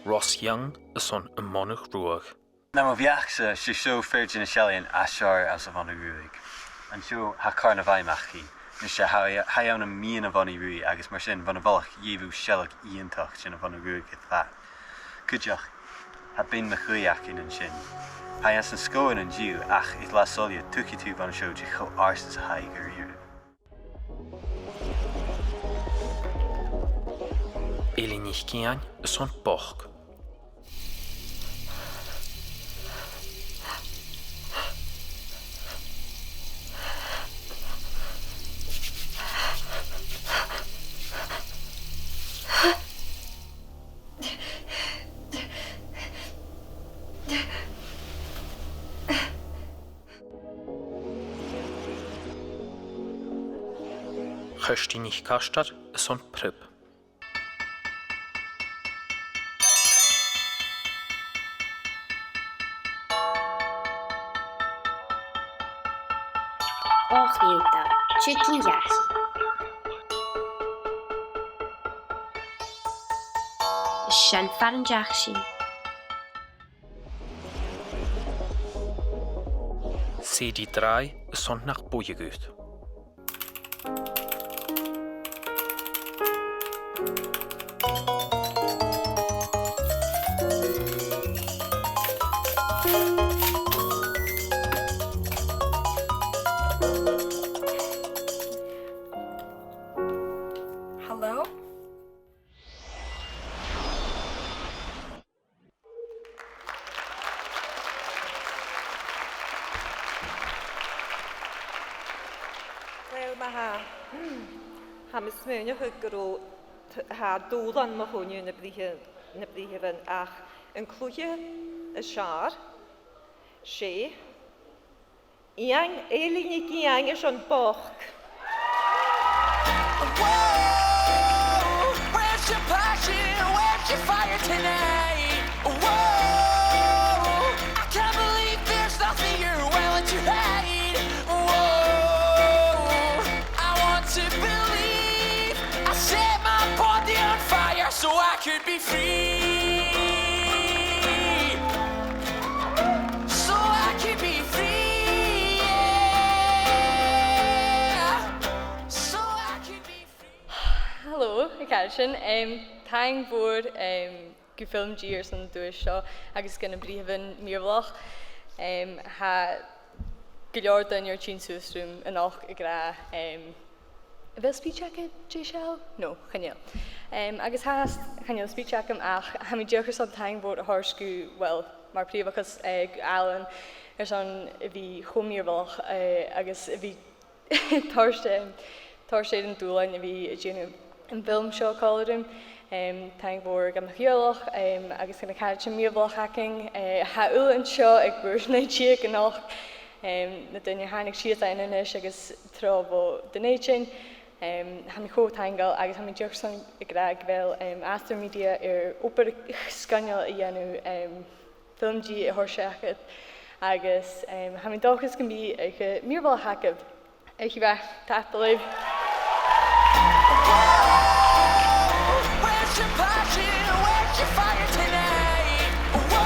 Ross Young airson am Mhonadh Ruadh. Nam bheachd-sa, 's e seo fear de na seallaidhean as fheàrr às a' Mhonadh Ruadh. An seo tha Carn a' Bhaimh againn. Nise, tha, tha e ann am meadhan a' Mhonaidh Ruaidh agus mar sin, bhon a' mhullach, dh'fhaodadh tu sealg iongantach den a' Mhonadh Ruadh air fad. Cuideachd, tha Beinn Mac Aoidh againn an sin. Tha e anns an sgòthan an-diugh, ach air latha soilleir, tuigidh tu bhon a seo dè cho àrd 's a tha e gu h-àraidh. Eilidh NicIain airson bochd. Kirsty NicArtair airson priob. Och, Iuda, tiugainn dhachaigh. Sin far an deach sinn. CD Dràibh airson nach buidhe dhut. Hello? Uill, ma-thà, tha mi a' smaoineachadh gun robh, tha dùbhlan mu choinneamh nam britheamh-, nam britheamhan, ach an cluiche as fheàrr, 's e Iain, Eilidh NicIain airson Bochd. Whoa, where's your passion? Where's your fire tonight? Whoa, I can't believe there's nothing you're willing to hide. Whoa, I want to believe. I set my body on fire so I could be free. So I could be free, yeah. So I could be free. Hello, a chàirdean. Em, taing mhòr, em, gu Film G airson an duais seo agus gu na britheamhan mìorbhaileach. Em, tha gu leòr daoine air tighinn suas rium a-nochd ag ràdh, em, a bheil speech agad Dè seo? No, chan eil. Em, agus tha, chan eil speech agam ach tha mi dìreach airson taing mhòr a thoirt gu, well, mar prìomhachas, eh, gu Alan airson a bhith cho mìorbhaileach, eh, agus a bhith toirt, em, toirt air an dùbhlan a bhith a' dèanamh am film seo còmhla rium. Em, taing mhòr dha mo theaghlach, em, agus dha na caraidean mìorbhaileach againn. Eh, tha uile an seo aig bùrn naoi deug a-nochd. Em, na daoine a thàinig sìos ann a-nis agus tro bho Dhùn Èideann. Em, tha mi cho taingeil agus tha mi dìreach airson ag ràdh gu bheil, em, Astar Media air obair sgoinneil a dhèanamh, em, Film G a thoirt seachad. Agus, em, tha mi an dòchas gum bi oidhche mìorbhaileach agaibh. Oidhche mhath, tapadh leibh. Where's your passion? Where's your fire tonight? Whoa!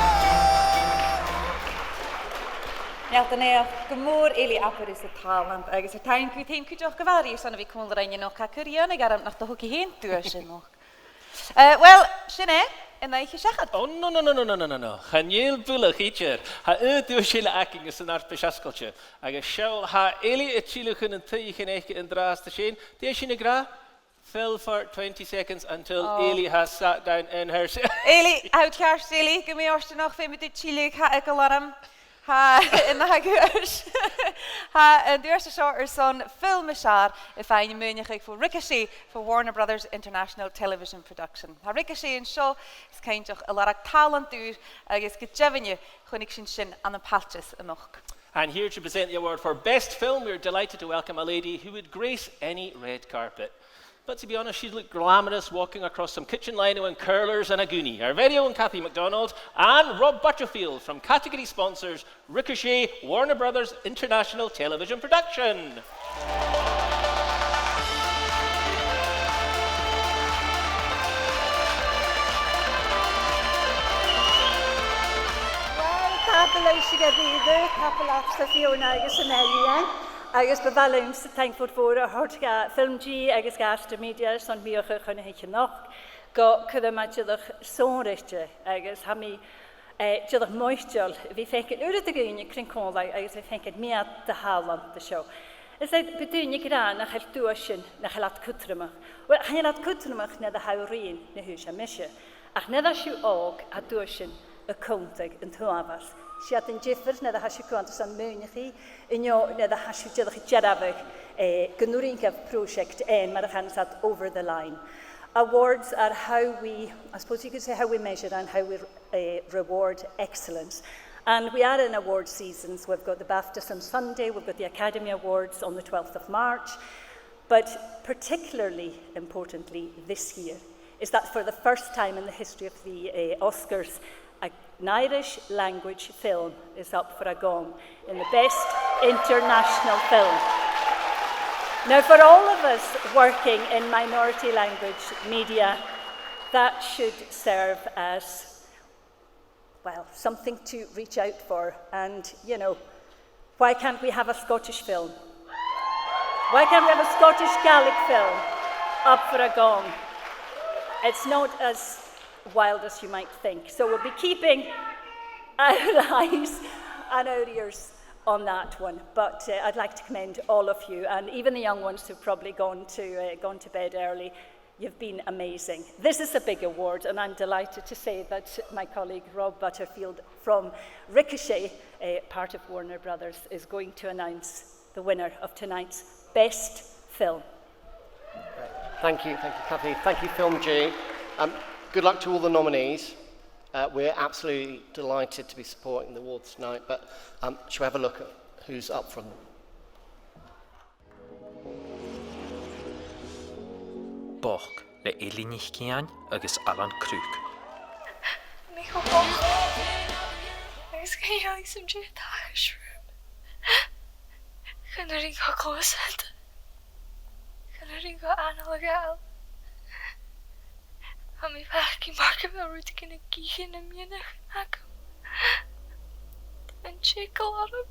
Meal do naidheachd, gu mòr Eilidh, abair thusa tàlant, agus air taing dhut fhèin cuideachd gu h-àraidh airson a bhith còmhla rinn a-nochd. Tha cur iongnaidh orm nach do thog i fhèin duais a-nochd. Eh, well, sin e, an oidhche seachad. Oh, no, no, no. Chan eil buileach idir. Tha aon duais eile againn anns an fharpais fhosgailte. Agus seall, tha Eilidh a' tilleadh chun an taigh-oidhche aice an-dràsta sin. Dè tha sinn ag ràdh? Fill for twenty seconds until Eilidh has sat down in her seat. Eilidh, tha thu ceart, Eilidh, gu mì-fhortanach, feumaidh tu tilleadh, tha eagal orm. Tha, an ath dhuais. Tha an duais seo airson film as fheàrr a' faighinn a' maoineachaidh bho Ricochet for Warner Brothers International Television Production. Tha Ricochet an seo, is cinnteach, a' lorg tàlant ùr agus gu deimhinne chunnaic sinn sin ann am Pailteas a-nochd. And here to present the award for Best Film, we're delighted to welcome a lady who would grace any red carpet. But to be honest, she'd look glamorous walking across some kitchen lino in curlers and a goonie. Our very own Cathy MacDonald and Rob Butterfield from category sponsors Ricochet, Warner Brothers International Television Production. Well, tapadh leibhse a-rithist, tapadh leat, Fiona, agus a Mary Ann. Agus bu mhath leamsa taing mhòr mhòr a thoirt dha Film G agus dha Astar Media airson am buidheachas a chunnaic sinn a-nochd, gu cuideam dìreach sònraichte, agus tha mi, eh, dìreach moiteil a bhith a' faicinn uiread de dhaoine cruinn còmhla agus a bhith a' faicinn miann de thàlant an seo. Is e, bidh daoine ag ràdh nach eil duaisean, nach eil iad cudromach. Well, chan eil iad cudromach nuair a tha thu a' ruighinn na h-uair sin mise. Ach nuair a tha sibh òg, tha duaisean a' cunntadh an t-uabhas. 'S iad an diofar nuair a tha sibh a' coimhead airson maoineachaidh, no nuair a tha sibh dìreach a' dearbhadh, eh, gun urrainn dhuibh pròiseact fhaighinn, mar a chanas iad, over the line. Awards are how we, I suppose you could say, how we measure and how we, eh, reward excellence. And we are in award seasons. We've got the BAFTAs on Sunday, we've got the Academy Awards on the twelfth of March. But particularly importantly this year is that for the first time in the history of the, eh, Oscars, a, an Irish language film is up for a gong in the best international film. Now, for all of us working in minority language media, that should serve as, well, something to reach out for. And, you know, why can't we have a Scottish film? Why can't we have a Scottish Gaelic film up for a gong? It's not as wild as you might think. So we'll be keeping our eyes and our ears on that one. But, uh, I'd like to commend all of you, and even the young ones who've probably gone to, uh, gone to bed early. You've been amazing. This is a big award, and I'm delighted to say that my colleague Rob Butterfield from Ricochet, eh, part of Warner Brothers, is going to announce the winner of tonight's Best Film. Thank you, thank you, Cathy. Thank you, Film G. Um, good luck to all the nominees. Uh, we're absolutely delighted to be supporting the awards tonight, but, um, shall we have a look at Who's up for them? Bochd le Eilidh NicIain agus Alan Crook. Tha mi cho bochd. Agus chan eil fhios agam dè tha a' tachairt rium. Chan urrainn dhomh gluasad. Chan urrainn dhomh anail a ghabhail. Tha mi a' faireachdainn mar gu bheil rudeigin ag ithe na miann agam. An t-eagal orm.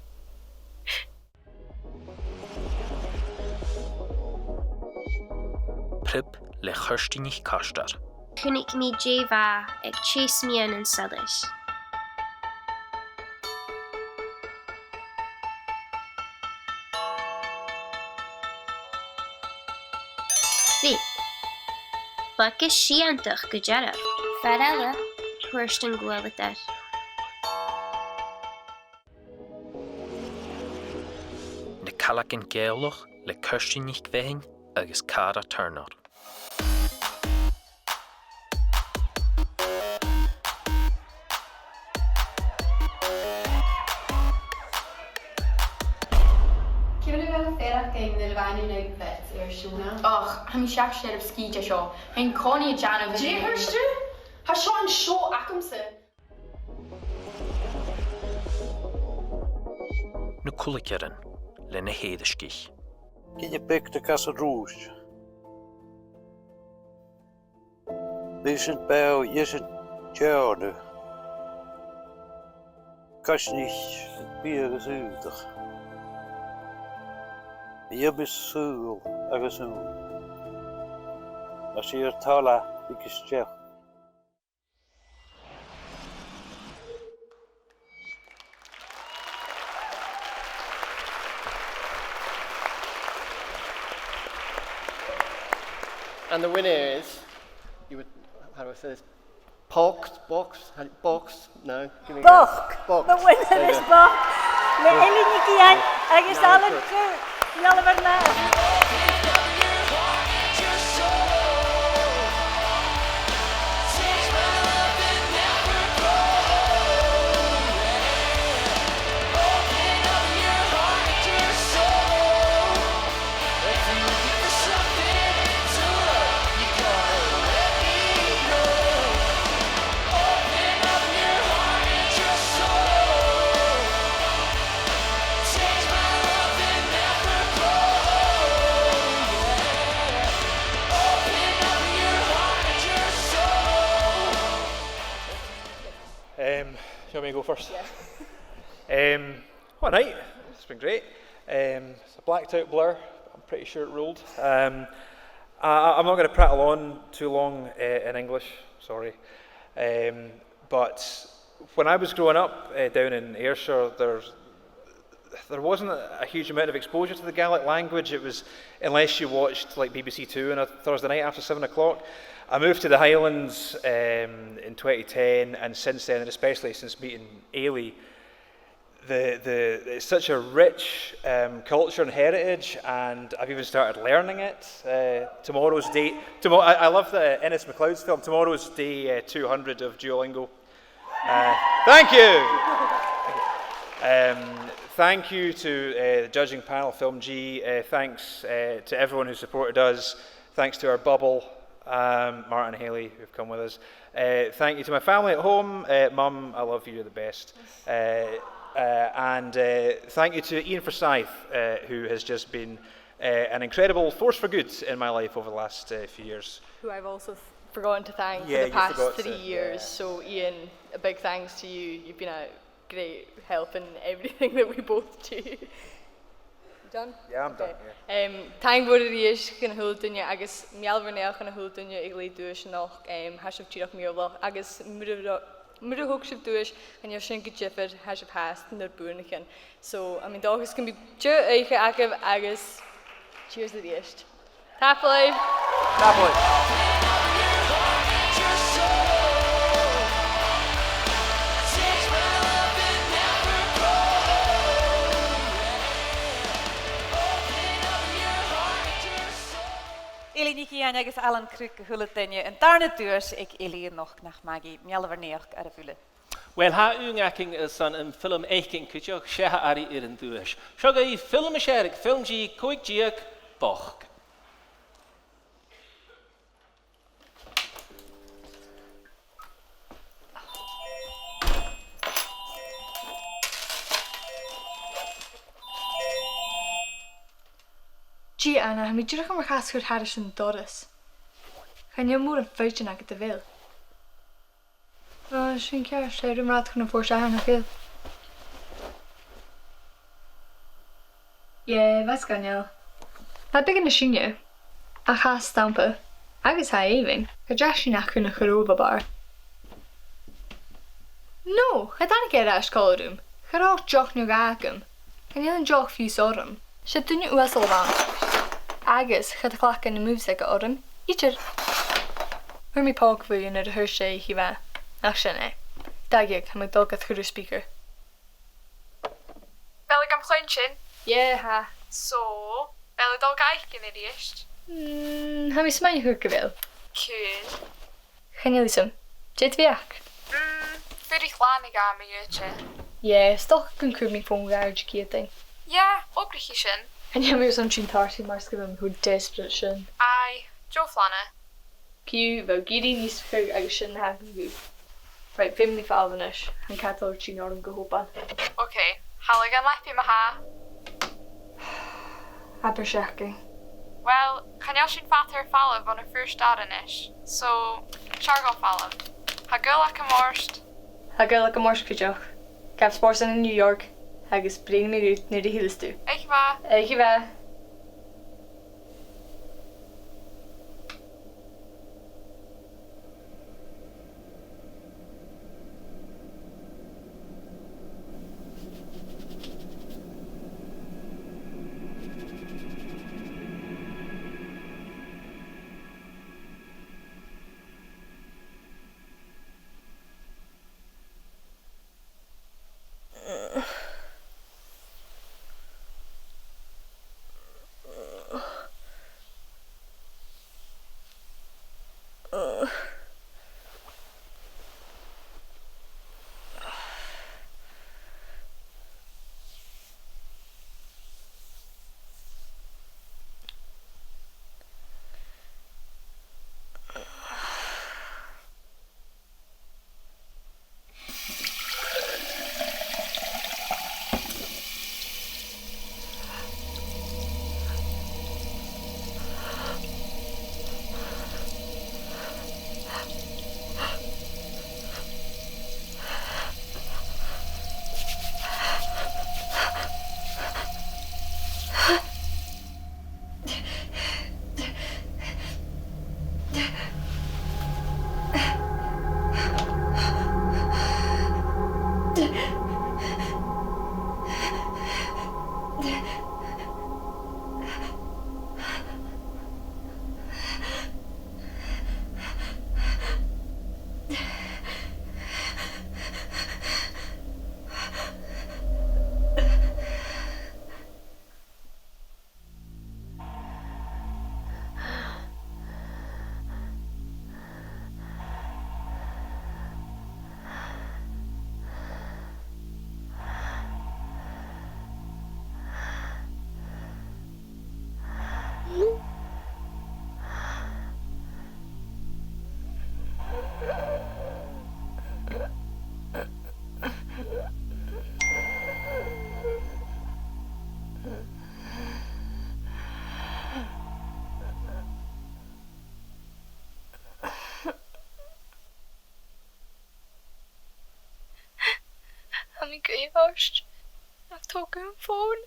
Priob le Kirsty NicCarstair. Chunnaic mi dè bha aig teis-meadhan an solas. Bhig. Bha e gu h-iongantach gu dearbh. Fear eile, thuirt an gualadar. Na Caileagan Gàidhealach le Kirsty NicBheathain agus Cara Turner. Ciamar a bha feadhainn nuair a bha thu na bheirt air Shona? Och, tha mi seachd searbh sgìth de seo. Tha an-còmhnaidh a' dèanamh... Dè thuirt thu? Tha seo an seo agamsa. Na Culaidhearan le na h-Èirisgeich. Gille beag de Chasan Rùis. Bha sin beò, dh'fheuch sin teòrna. Cosnaich biadh agus aodach. Dh'fheumadh sùil agus ùr. Mas e ur toil e, thig a-steach. And the winner is, you would, how do I say this? Bochd, box, how do you, box? No, give me a guess. Bochd. Bochd. The winner is Bochd. There you go. Le Eilidh NicIain agus Alan Crook. Mealaibh air mhath. Um, you want me to go first? Yeah. Um, all right, it's been great. Um, it's a blacked out Blur. I'm pretty sure it ruled. Um, I, I- I'm not going to prattle on too long uh, in English, sorry. Um, but when I was growing up uh, down in Ayrshire, there's there wasn't a, a huge amount of exposure to the Gaelic language. It was, unless you watched, like, B B C Two on a Thursday night after seven o'clock. I moved to the Highlands um, in twenty ten, and since then, and especially since meeting Eilidh, the, the, it's such a rich um, culture and heritage, and I've even started learning it. Uh, tomorrow's day, tomorrow, I, I love the Innes MacLeod's film, tomorrow's day uh, two hundred of Duolingo. Uh, thank you. Um, thank you to uh, the judging panel, Film G. Uh, thanks uh, to everyone who supported us. Thanks to our bubble, um, Martin Haley, who've come with us. Uh, thank you to my family at home. Uh, Mum, I love you, you're the best. Uh, uh, and uh, thank you to Ian Forsyth, uh, who has just been uh, an incredible force for good in my life over the last uh, few years. Who I've also f- forgotten to thank for the past three years. Yeah, you forgot to, yeah. So, Ian, a big thanks to you. You've been a great help in everything that we both do. You done? Yeah, I'm done, yeah. Um, taing mhòr a-rithist dhan a h-uile duine agus meal-a-naidheachd dhan a h-uile duine a' gluasad duais a-nochd, um, tha sibh dìreach mìorbhaileach agus mura ro- mura thog sibh duais, chan eil sin gu diofar, tha sibh fhathast nur buannachadh. So, tha mi an dòchas gum bi deagh oidhche agaibh agus cheers a-rithist. Tapadh leibh. Tapadh leibh. Eilidh NicIain agus Alan Crook, a h-uile duine, an dàrna duais aig Eilidh a-nochd, nach math, Maggie. Meal-a-naidheachd oirbh uile. Uill, tha ùine againn airson am film fhaicinn cuideachd, 's e a tha airidh air an duais. Seo agaibh film as fheàrr aig FilmG, còig-deug, Bochd. Dia, Anna, tha mi dìreach air mo chas a chur thairis an doras. Chan eil mòran foighidinn agad, a bheil? Ò, sin ceart, 's e rùm-rathad chun na fòirsteach, nach eil? Yeah, bha sgoinneil. Bha beagan nas sine, ach tha stampa agus tha e èibhinn. Cha deach sinn ach chun a' chraobh, a b' fheàrr. No, cha tàinig e air ais còmhla rium. Cha robh deoch no dhà agam. Chan eil an deoch fiù 's orm. 'S e duine uasal a bh' ann. Agus cha do chleachd e na moves aige orm idir. Fhuair mi pòg bhuidhe nuair a thuirt e e, ach sin e. Dà dheug, tha mi a' dol ga chur air speaker. A bheil thu gam chluinntinn? Yeah, tha. So, a bheil thu a' dol ga fhaicinn a-rithist? Mm, tha mi a' smaoineachadh gu bheil. Cool. Chan eil fhios agam. Dè do bheachd? Mm, fuirich làn a dhà mu dheireadh. Yeah, 's dòcha gun cuir mi fòn gu àrd gu h-àraidh. Yeah, obraichidh sin. Chan eil mi airson tighinn tarsainn mar 's gum bi mi cho desperate sin. Aye, deagh phlana. Ciamar a bheil Gary Niskaga agus sin na th' agam dhut? Right, feumaidh mi falbh a-nis. Tha an cadal air tighinn orm gu h-obann. Okay, thalla dhan leabaidh ma-thà. Abair seachdain. Well, chan eil sinn fada air falbh bhon a' phort a-nis, so, 's fheàrr dhomh falbh. Tha gaol agam ort. Tha gaol agam ort cuideachd. Gabh spòrs ann an New York, agus bruidhnidh mi riut nuair a thilleas tu. Oidhche mhath. Oidhche mhath. Tha mi gu h-àrd. Nach tog thu am fòn.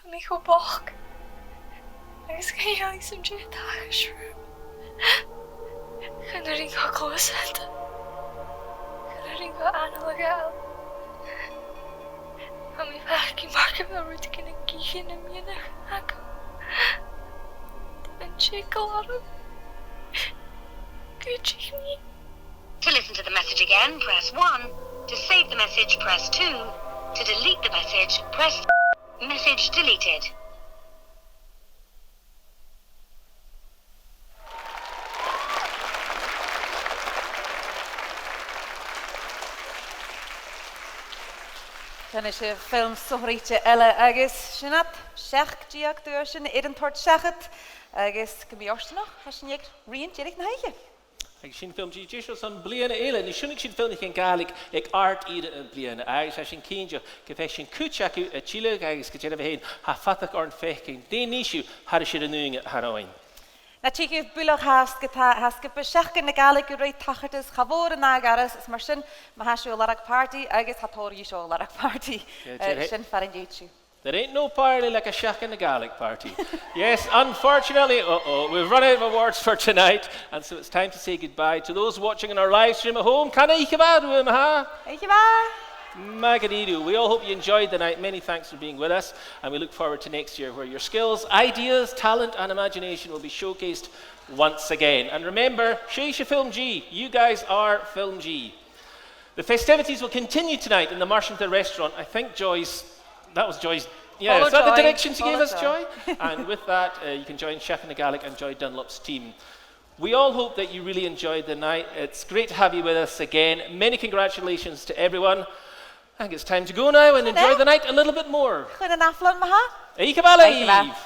Tha mi cho bochd. Agus chan eil fhios agam dè tha a' tachairt rium. Chan urrainn dhomh gluasad. Chan urrainn dhomh anail a ghabhail. Tha mi a' faireachdainn mar gu bheil rudeigin ag ithe na mianach agam. Tha an t-eagal orm. Cuidich mi. To listen to the message again, press one. To save the message, press two. To delete the message, press... Message deleted. Sin e, film sònraichte eile agus sin iad, seachd deug duaisean air an toirt seachad agus gu mì-fhortanach, tha sinn aig rian deireadh na h-oidhche. Agus sin FilmG deiseil airson bliadhna eile. Nì sinn, chì sinn filmichean Gàidhlig aig àrd-ìre am bliadhna agus tha sinn cinnteach gum faigh sinn cuid aca a thilleadh agus gu dearbh fhèin, tha fadachd oirnn faicinn dè nì sibh thairis air an ùine a th' annainn. Na tìgeibh buileach fhathast, ge-tà, fhathast gum bi Seachdain na Gàidhlig a' ruith tachartas cha mhòr an ath ghoireas, is mar sin, ma tha sibh a' lorg pàrtaidh agus tha tòrr dhiubh a' lorg pàrtaidh, Yeah, eh, dear, sin far an tèid sibh. There ain't no party like a Seachdain na Gàidhlig party. Yes, unfortunately, uh-oh, we've run out of awards for tonight, and so it's time to say goodbye to those watching on our live stream at home. Can I oidhche mhath, Ruairidh, ma-thà? Oidhche mhath! Math dha-rìribh. We all hope you enjoyed the night. Many thanks for being with us, and we look forward to next year, where your skills, ideas, talent, and imagination will be showcased once again. And remember, sibhse FilmG, you guys are FilmG. The festivities will continue tonight in the Marshantha restaurant. I think Joy's, that was Joy's, yeah, Follow is that the Joy. direction she gave Follow us, Joy. Joy? And with that, uh, you can join Seachdain na Gàidhlig and Joy Dunlop's team. We all hope that you really enjoyed the night. It's great to have you with us again. Many congratulations to everyone. I think it's time to go now and enjoy the night a little bit more. Chun an ath-bhliadhna, ma-thà. Oidhche mhath leibh! Oidhche mhath.